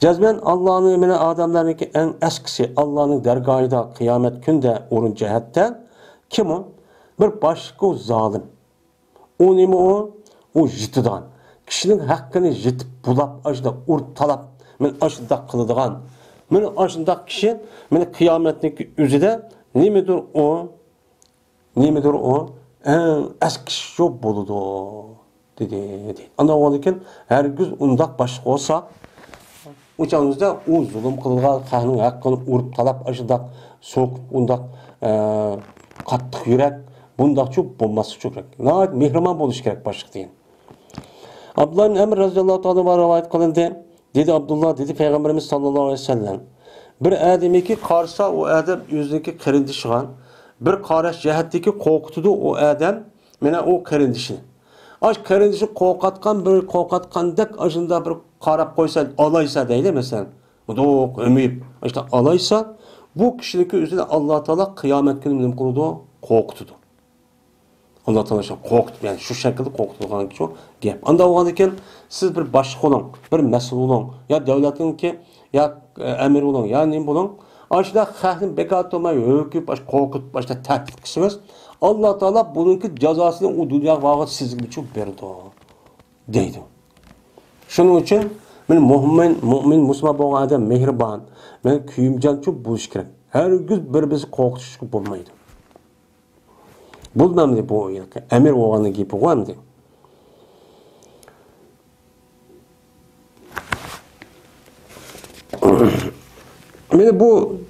جەزمەن ئاللانىڭ، مانا ئادەملەرنىڭكى ئەڭ ئەسقىسى ئاللانىڭ دەرگاھىدا قىيامەت كۈنىدە ئورۇن جەھەتتە كىم ئۇ؟ بىر باشلىقى زالىم. ئۇ نېمە ئۇ؟ ئۇ يىتىدىغان. كىشىنىڭ ھەققىنى يىتىپ بۇلاپ، ئاشۇنداق ئۇرۇپ تالاپ، مانا ئاشۇنداق قىلىدىغان. مانا ئاشۇنداق كىشى، مانا قىيامەتنىڭكى ئۆزىدە نېمىدۇر ئۇ؟ نېمىدۇر ئۇ؟ ئەڭ ئەسقىسى شۇ بولىدۇ، دېدى، دېدى. ئانداق بولغاندىكىن، ھەرگىز ئۇنداق باشلىق بولسا، ئۇ چاغىمىزدا ئۇ زۇلۇم قىلىدىغان، خەقنىڭ ھەققىنى ئۇرۇپ تالاپ، ئاشۇنداق سوقۇپ، ئۇنداق، ئە، قاتتىق يۈرەك، بۇنداقچۇ بولماسلىقى كېرەك. ناھايىتى مېھرىبان بولۇشى كېرەك باشلىق دېگەن. ئابدۇللا ئىبن ئەمر رەزىياللاھۇ تائالا ئانھۇ رىۋايەت قىلىندى. دېدى ئابدۇللا، دېدى پەيغەمبىرىمىز ساللاللاھۇ ئەلەيھى ۋەسەللەم، بىر ئادەمكى قارىسا، ئۇ ئادەم ئۆزىنىڭكى قېرىندىشىغا بىر قاراش جەھەتتىكى قورقۇتىدۇ ئۇ ئادەم، مانا ئۇ قېرىندىشىنى. ئاش قېرىندىشى قورقاتقان، بىر قورقاتقاندەك ئاشۇنداق بىر قاراپ قويسا، ئالايسا دەيلى، مەسىلەن، مۇدۇق ھۆمۈيۈپ، ئاشۇنداق ئالايسا، بۇ كىشىنىڭكى ئۆزىنى ئاللا تائالا قىيامەت كۈنى نېمە قىلىدۇ؟ قورقۇتىدۇ. ئاللا تائالا شۇ قورقۇتۇپ، يەنى شۇ شەكىلدە قورقۇتىدىغان شۇ گەپ. ئانداق بولغاندىكىن، سىز بىر باشلىق بولۇڭ، بىر مەسئۇل بولۇڭ، يا دۆلەتنىڭكى، يا، ئە، ئەمىر بولۇڭ، يا نېمە بولۇڭ، ئاشۇنداق خەقنى بىكار تۇرماي ھۆركۈپ، ئاش-، قورقۇتۇپ، ئاشۇنداق تەھدىت قىلسىڭىز، ئاللا تائالا بۇنىڭكى جازاسىنى ئۇ دۇنياغا بارغان سىزگىچۇ بېرىدۇ، دەيدۇ. شۇنىڭ ئۈچۈن مەن مۆمىن، مۆمىن مۇسۇلمان بولغان ئادەم مېھرىبان، مەن كۆيۈمچانچۇ بولۇش كېرەك. ھەرگىز بىر-بىرسىنى قورقۇتۇشقا بولمايدۇ. بولمامدى بۇ ئەمىر بولغاننىڭ گېپىغۇ ئەمدى. مانا بۇ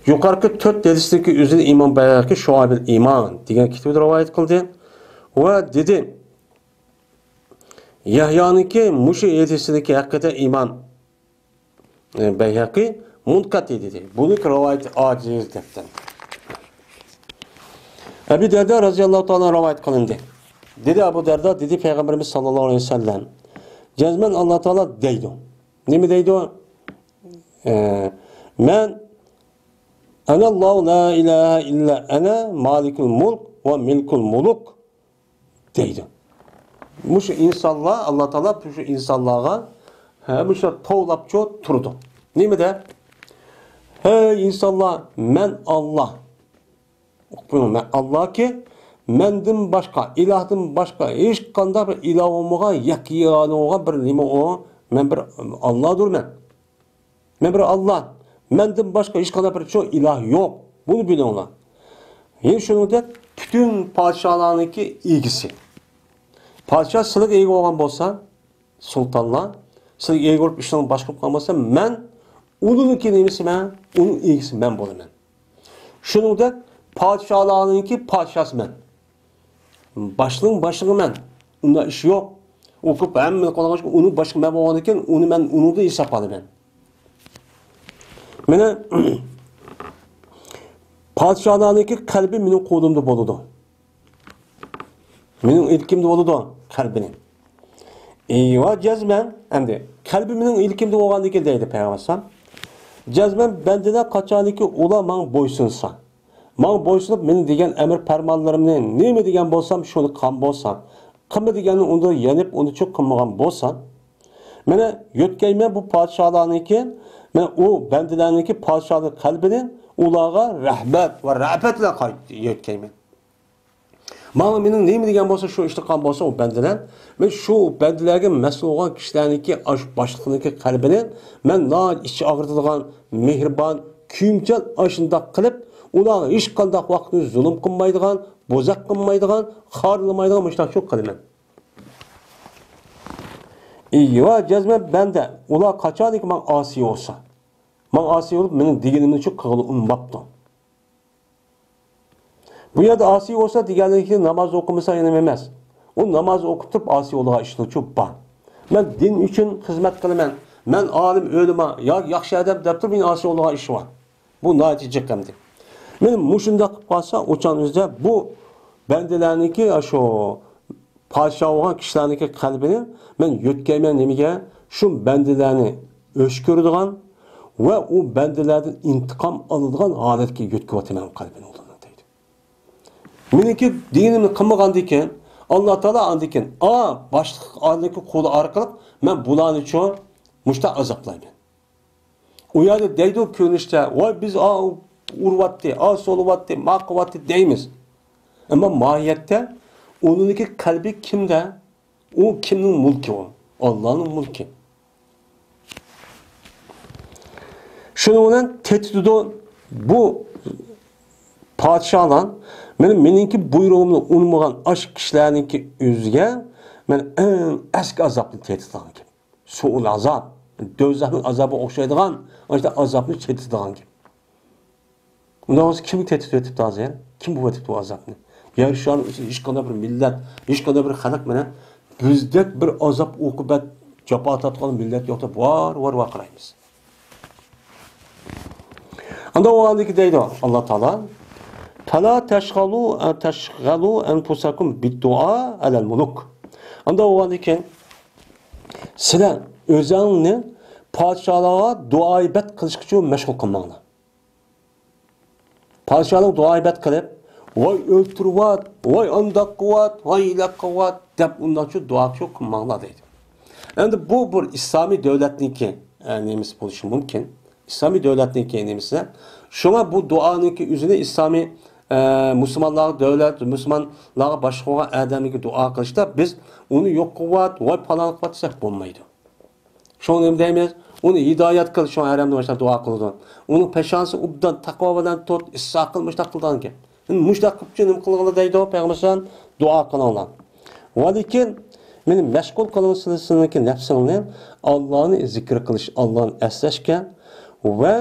يۇقىرىقى تۆت ھەدىستىكى ئۆزىنى ئىمام بەيھەقى شۇئەبىل ئىمان دېگەن كىتابىدا رىۋايەت قىلدى ۋە دېدى، يەھيانىڭكى مۇشۇ ھەدىسىدىكى ھەققىدە ئىمام، ئە، بەيھەقى مۇنقەتى دېدى. بۇنىڭ رىۋايىتى ئاجىز دەپتۇ. ئەبۇ دەردە رەزىياللاھۇ تائالا رىۋايەت قىلىندى. دېدى ئەبۇ دەردە، دېدى پەيغەمبىرىمىز ساللاللاھۇ ئەلەيھى ۋەسەللەم، جەزمەن ئاللا تائالا دەيدۇ. نېمە دەيدۇ؟ ئە، مەن ئەنەللاھۇ لا ئىلاھە ئىللا ئەنە مالىكۇل مۇلك ۋە مىلكۇل مۇلۇك دەيدۇ. مۇشۇ ئىنسانلار، ئاللا تائالا مۇشۇ ئىنسانلارغا ھەمىشە توۋلاپچۇ تۇرىدۇ. نېمىدە؟ ھەي ئىنسانلار، مەن ئاللا. ئۇقۇڭ، مەن ئاللاكى، مەندىن باشقا، ئىلاھتىن باشقا ھېچقانداق بىر ئىلاھ بولمىغان، يەككە يېگانە بولغان بىر نېمە ئۇ؟ مەن بىر ئاللادۇرمەن. مەن بىر ئاللا. مەندىن باشقا ھېچقانداق بىر شۇ ئىلاھ يوق. بۇنى بىلىڭلار. يەنە شۇنىڭدەك پۈتۈن پادىشاھلارنىڭكى ئىگىسى. پادىشاھ سىلىگە ئىگە بولغان بولسا، سۇلتانلار سىلىگە ئىگە بولۇپ ئىشلارنى باشقۇرۇپ قالغان بولسا، مەن ئۇنىڭكى نېمىسى مەن؟ ئۇنىڭ ئىگىسى مەن بولىمەن. شۇنىڭدەك پادىشاھلارنىڭكى پادىشاھسى مەن. باشلىقنىڭ باشلىقى مەن. ئۇنداق ئىش يوق. ئۇ كۆپ ھەممىنى قىلغاچقا، ئۇنىڭ باشلىقى مەن بولغاندىكىن، ئۇنى مەن ئۇنىڭدىن ھېساب ئالىمەن. مانا، پادىشاھلارنىڭكى قەلبى مېنىڭ قولۇمدا بولىدۇ. مېنىڭ ئىلكىمدە بولىدۇ قەلبىنى. ئەيۋا، جەزمەن، ئەمدى قەلبى مېنىڭ ئىلكىمدە بولغاندىكىن دەيدۇ پەيغەمبەر ئەلەيھىسسالام. جەزمەن بەندىلەر قاچانكى ئۇلار ماڭا بويسۇنسا، ماڭا بويسۇنۇپ، مېنىڭ دېگەن ئەمر پەرمانلىرىمنى نېمە دېگەن بولسام، شۇنى قىلغان بولسا، قىلما دېگەننى ئۇندا يېنىپ، ئۇنى چۇ قىلمىغان بولسا، مانا يۆتكەيمەن بۇ پادىشاھلارنىڭكى، مانا ئۇ بەندىلەرنىڭكى پادىشاھلىق قەلبىنى ئۇلارغا رەھمەت ۋە رەپەت بىلەن قايت-، يۆتكەيمەن. ماڭا مېنىڭ نېمە دېگەن بولسا، شۇ ئىشنى قىلغان بولسا ئۇ بەندىلەر، مەن شۇ بەندىلەرگە مەسئۇل بولغان كىشىلەرنىڭكى ئاشۇ باشلىقنىڭكى قەلبىنى مەن ناھايىتى ئىچى ئاغرىتىدىغان، مېھرىبان، كۆيۈمچان ئاشۇنداق قىلىپ، ئۇلارغا ھېچقانداق ۋاقىتنى زۇلۇم قىلمايدىغان، بوزەك قىلمايدىغان، خارلىمايدىغان مۇشۇنداق شۇ قىلىمەن. ئەيۋا، جەزمەن بەندە، ئۇلار قاچانكى ماڭا ئاسىي بولسا، ماڭا ئاسىي بولۇپ، مېنىڭ دېگىنىمنى شۇ قىلغىلى ئۇنىماپتۇ. بۇ يەردە ئاسىي بولسا دېگەنلىكى ناماز ئوقۇمىسا يەنە ئەمەس. ئۇ ناماز ئوقۇپ تۇرۇپ ئاسىي بولىدىغان ئىشلارچۇ بار. مەن دىن ئۈچۈن خىزمەت قىلىمەن، مەن ئالىم، ئۆلىما ياكى ياخشى ئادەم دەپ تۇرۇپ مېنى ئاسىي بولىدىغان ئىش بار. بۇ ناھايىتى جىق ئەمدى. مېنى مۇشۇنداق قىلىپ قالسا، ئۇچان ئۆزىدە بۇ بەندىلەرنىڭكى، شۇ پادىشاھ بولغان كىشىلەرنىڭكى قەلبىنى مەن يۆتكەيمەن نېمىگە؟ شۇ بەندىلەرنى ئۆچ كۆرىدىغان ۋە ئۇ بەندىلەردىن ئىنتىقام ئالىدىغان ھالەتكە يۆتكىۋاتىمەن قەلبىنى ئۇلارنىڭ دەيدۇ. مېنىڭكى دىنىمنى قىلمىغاندىكىن، ئاللا تائالا ئاندىكىن، ئا، باشلىق ئاندىكى قۇلى ئارقىلىق مەن بۇلارنىچۇ مۇشتا ئازابلايمەن. ئۇ يەردە دەيدۇ كۆرۈنۈشتە، ۋاي، بىز ئا، ئۇرۇۋاتتى، ئا، سولىۋاتتى، ما قىلىۋاتتى دەيمىز. ئەمما ماھىيەتتە ئۇنىڭدىكى قەلبى كىمدە؟ ئۇ كىمنىڭ مۈلكى ئۇ؟ ئاللانىڭ مۈلكى. شۇنىڭ بىلەن تېتىتىدۇ بۇ پادىشاھلار، مېنىڭ، مېنىڭكى بۇيرۇغۇمنى ئۇنىمىغان ئاشۇ كىشىلەرنىڭكى ئۆزىگە مەن ئەڭ ئەسكى ئازابنى تېتىتىدىغان گەپ. سۇئۇل ئازاب، دوزاخنىڭ ئازابىغا ئوخشايدىغان، ئاشۇنداق ئازابنى تېتىتىدىغان گەپ. ئۇنداق بولسا كىم تېتىتىۋېتىپتۇ ھازىر؟ كىم بولۇۋېتىپتۇ ئۇ ئازابنى؟ يەر شارىنىڭ ئۈستىدە ھېچقانداق بىر مىللەت، ھېچقانداق بىر خەلق مانا بىزدەك بىر ئازاب، ئوقۇبەت، جاپا تارتقان مىللەت يوق دەپ ۋار ۋار ۋارقىرايمىز. ئاندىن ئۇ ھالدىكى دەيدۇ ئاللا تائالا، فلا تشغلوا، تشغلوا أنفسكم بالدعاء على الملوك. ئاندىن ئۇ ھالدىكى سىلەر ئۆزۈڭنى پادىشاھلارغا دۇئايىبەت قىلىشقىچۇ مەشغۇل قىلماڭلار. پادىشاھلارغا دۇئايىبەت قىلىپ، ۋاي ئۆلتۈرۈۋات، ۋاي ئانداق قىلىۋات، ۋاي ئىلاق قىلىۋات دەپ ئۇنداقچۇ دۇئاچۇ قىلماڭلار دەيدۇ. ئەمدى بۇ بىر ئىسلامىي دۆلەتنىڭكى، ئە، نېمىسى بولۇشى مۇمكىن. ئىسلامىي دۆلەتنىڭكى نېمىسى، شۇڭا بۇ دۇئانىڭكى ئۆزىنى ئىسلامىي، ئە، مۇسۇلمانلارغا دۆلەت، مۇسۇلمانلارغا باشقا بولغان ئادەمگە دۇئا قىلىشتا بىز ئۇنى يوق قىلىۋات، ۋاي پالان قىلىۋات دېسەك بولمايدۇ. شۇڭا نېمە دەيمىز؟ ئۇنى ھىدايەت قىل، شۇڭا ھەرەمدە مۇشۇنداق دۇئا قىلىدۇ. ئۇنىڭ پېشانىسى ئوبدان تەقۋا بىلەن تۇت، ئىسسا قىل، مۇشۇنداق قىلىدىغانكەن. مۇشۇنداق قىلىپ چۈ نېمە قىلغىلى دەيدۇ پەيغەمبەر ئەلەيھىسسالام؟ دۇئا قىلىڭلار. ۋەلىكىن مېنى مەشغۇل قىلىڭ سىلىنىڭكى نەپسىڭنى ئاللانى زىكىر قىلىش، ئاللانى ئەسلەشكە ۋە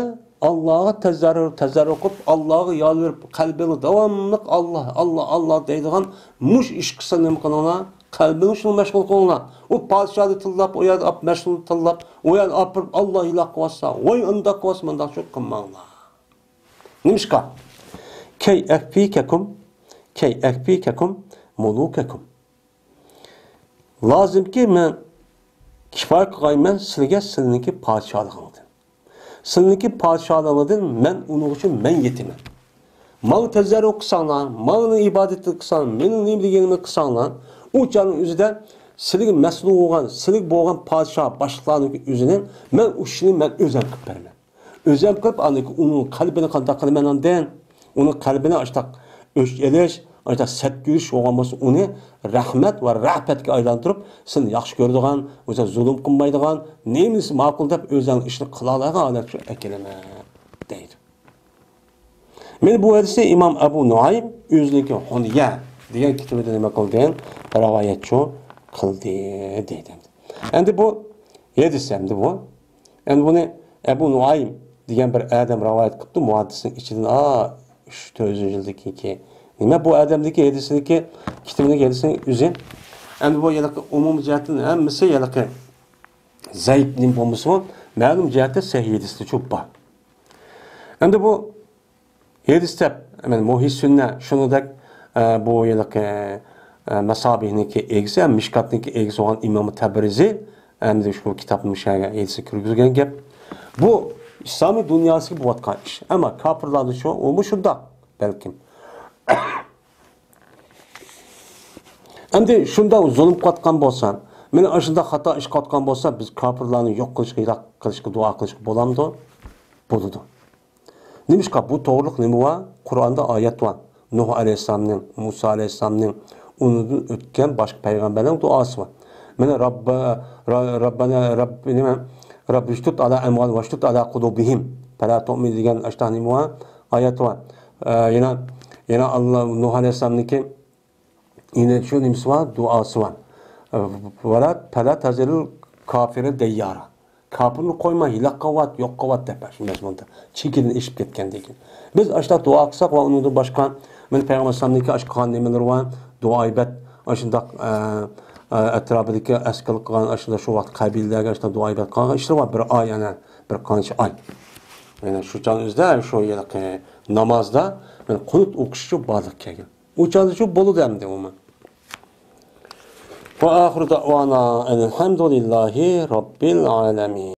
ئاللاغا تەزەررۇ، تەزەررۇ قىلىپ، ئاللاغا يالۋۇرۇپ، قەلبىڭنى داۋاملىق ئاللا، ئاللا، ئاللا دەيدىغان مۇش ئىشقا نېمە قىلىڭلار؟ قەلبىڭنى شۇنىڭ مەشغۇل قىلىڭلار. ئۇ پادىشاھنى تىللاپ، ئۇ يەردە ئاپ مەشغۇلنى تىللاپ، ئۇ يەردە ئاپىرىپ ئاللا ھىلاك قىلىۋاتسا، ۋاي ئۇنداق قىلىۋاتسا، مۇنداق شۇ قىلماڭلار. نېمىشقا؟ كەي ئەكفىكەكۇم، كەي ئەكفىكەكۇم مۇلۇكەكۇم. لازىمكى، مەن كىپايە قىلغايمەن سىلىگە سىلىنىڭكى پادىشاھلىقىڭدىن. سىلىنىڭكى پادىشاھلىقىڭدىن مەن ئۇنىڭ ئۈچۈن مەن يېتىمەن. ماڭا تەزەررۇ قىلساڭلار، ماڭا ئىبادەت قىلساڭلار، مېنىڭ نېمە دېگىنىمنى قىلساڭلار، ئۇ چاغنىڭ ئۆزىدە سىلىگە مەسئۇل بولغان، سىلىگە بولغان پادىشاھ باشلىقلارنىڭكى ئۆزىنى مەن ئۇ ئىشنى مەن ئۆزۈم قىلىپ بېرىمەن. ئۆزۈم قىلىپ، ئاندىن كېيىن ئۇنىڭ قەلبىنى قانداق قىلىمەن ئاندىن؟ ئۇنىڭ قەلبىنى ئاشتاق ئۆچ ئېلىش، ئاشتاق سەت كۆرۈش بولغان بولسا، ئۇنى رەھمەت ۋە رەپەتكە ئايلاندۇرۇپ، سېنى ياخشى كۆرىدىغان، ئۆزى زۇلۇم قىلمايدىغان، نېمىسى ماقۇل دەپ ئۆزۈڭ ئىشنى قىلالايدىغان ھالەتكە ئەكېلىمەن، دەيدۇ. مانا بۇ ھەدىسنى ئىمام ئەبۇ نۇئايم ئۆزىنىڭكى ھۇنيە دېگەن كىتابىدا نېمە قىلدى؟ رىۋايەتچۇ قىلدى، دەيدۇ. ئەمدى بۇ ھەدىس، ئەمدى بۇ ئەمدى بۇنى ئەبۇ نۇئايم دېگەن بىر ئادەم رىۋايەت قىپتۇ، مۇھەددىسنىڭ ئىچىدىن، ئا، ئۈچ تۆت يۈز يىلدىن كېيىنكى. نېمە بۇ ئادەمدىكى ھەدىسىنىڭكى، كىتابىنىڭ ھەدىسىنىڭ ئۆزى؟ ئەمدى بۇ ھېلىقى ئومۇمىي جەھەتتىن ھەممىسى ھېلىقى زەئىپ نېمە بولمىسىمۇ، مەلۇم جەھەتتە سەھىھ ھەدىستە شۇ بار. ئەمدى بۇ ھەدىس دەپ، مەن مۇھى سۈننە شۇنىڭدەك، ئە، بۇ ھېلىقى، ئە، مەسابىھنىڭكى ئىگىسى ھەم مىشكاتنىڭكى ئىگىسى بولغان ئىمام تەبرىزى، ئەمدى شۇ كىتابنى مۇشۇ يەرگە ھەدىسكە كىرگۈزگەن گەپ. بۇ ئىسلامىي دۇنياسىغا بولۇۋاتقان ئىش. ئەمما كاپىرلاردا شۇ، ئۇمۇ شۇنداق، بەلكىم. ئەمدى شۇنداق زۇلۇم قىلىۋاتقان بولسا، مانا ئاشۇنداق خاتا ئىش قىلىۋاتقان بولسا، بىز كاپىرلارنى يوق قىلىشقا، ھىلاك قىلىشقا دۇئا قىلىشقا بولامدۇ؟ بولىدۇ. نېمىشقا؟ بۇ توغرىلىق نېمە بار؟ قۇرئاندا ئايەت بار. نۇھ ئەلەيھىسسالامنىڭ، مۇسا ئەلەيھىسسالامنىڭ، ئۇنىڭدىن ئۆتكەن باشقا پەيغەمبەرلەرنىڭ دۇئاسى بار. مانا رەببە-، رە-، رەببەنە، رەب-، نېمە؟ رەببىشتۇد ئالا ئەمۋال ۋەشتۇد ئالا قۇلۇبىھىم پەلا تۇئمىن دېگەن ئاشۇنداق نېمە بار؟ ئايەت بار. ئە، يەنە، يەنە ئاللا، نۇھ ئەلەيھىسسالامنىڭكى يەنە شۇ نېمىسى بار؟ دۇئاسى بار. ۋەلا پەلا تەزەرۇل كافىرە دەييارا. كاپىرنى قويما، ھىلاك قىلىۋات، يوق قىلىۋات دەپ، شۇ مەزمۇندا. چېكىدىن ئېشىپ كەتكەندىن كېيىن. بىز ئاشۇنداق دۇئا قىلساق ۋە ئۇنىڭدىن باشقا، مانا پەيغەمبەر ئەلەيھىسسالامنىڭكى ئاشۇ قىلغان نېمىلىرى بار، دۇئا ئىبادەت، ئاشۇنداق، ئە، ئە، ئەتراپىدىكى ئەسكىل قىلغان، ئاشۇنداق شۇ ۋاقىت قەبىلىلەرگە ئاشۇنداق دۇئا ئىبادەت قىلغان ئىشلىرى بار، بىر ئاي، يەنە بىر قانچە ئاي. يەنە شۇ چاغ ئۆزىدە شۇ ھېلىقى نامازدا، مانا قۇنۇت ئوقۇشچۇ بارلىققا كەلگەن. ئۇ چاغدا شۇ بولىدۇ ئەمدى ئۇمۇ. وآخر دعوانا أن الحمد لله رب العالمين.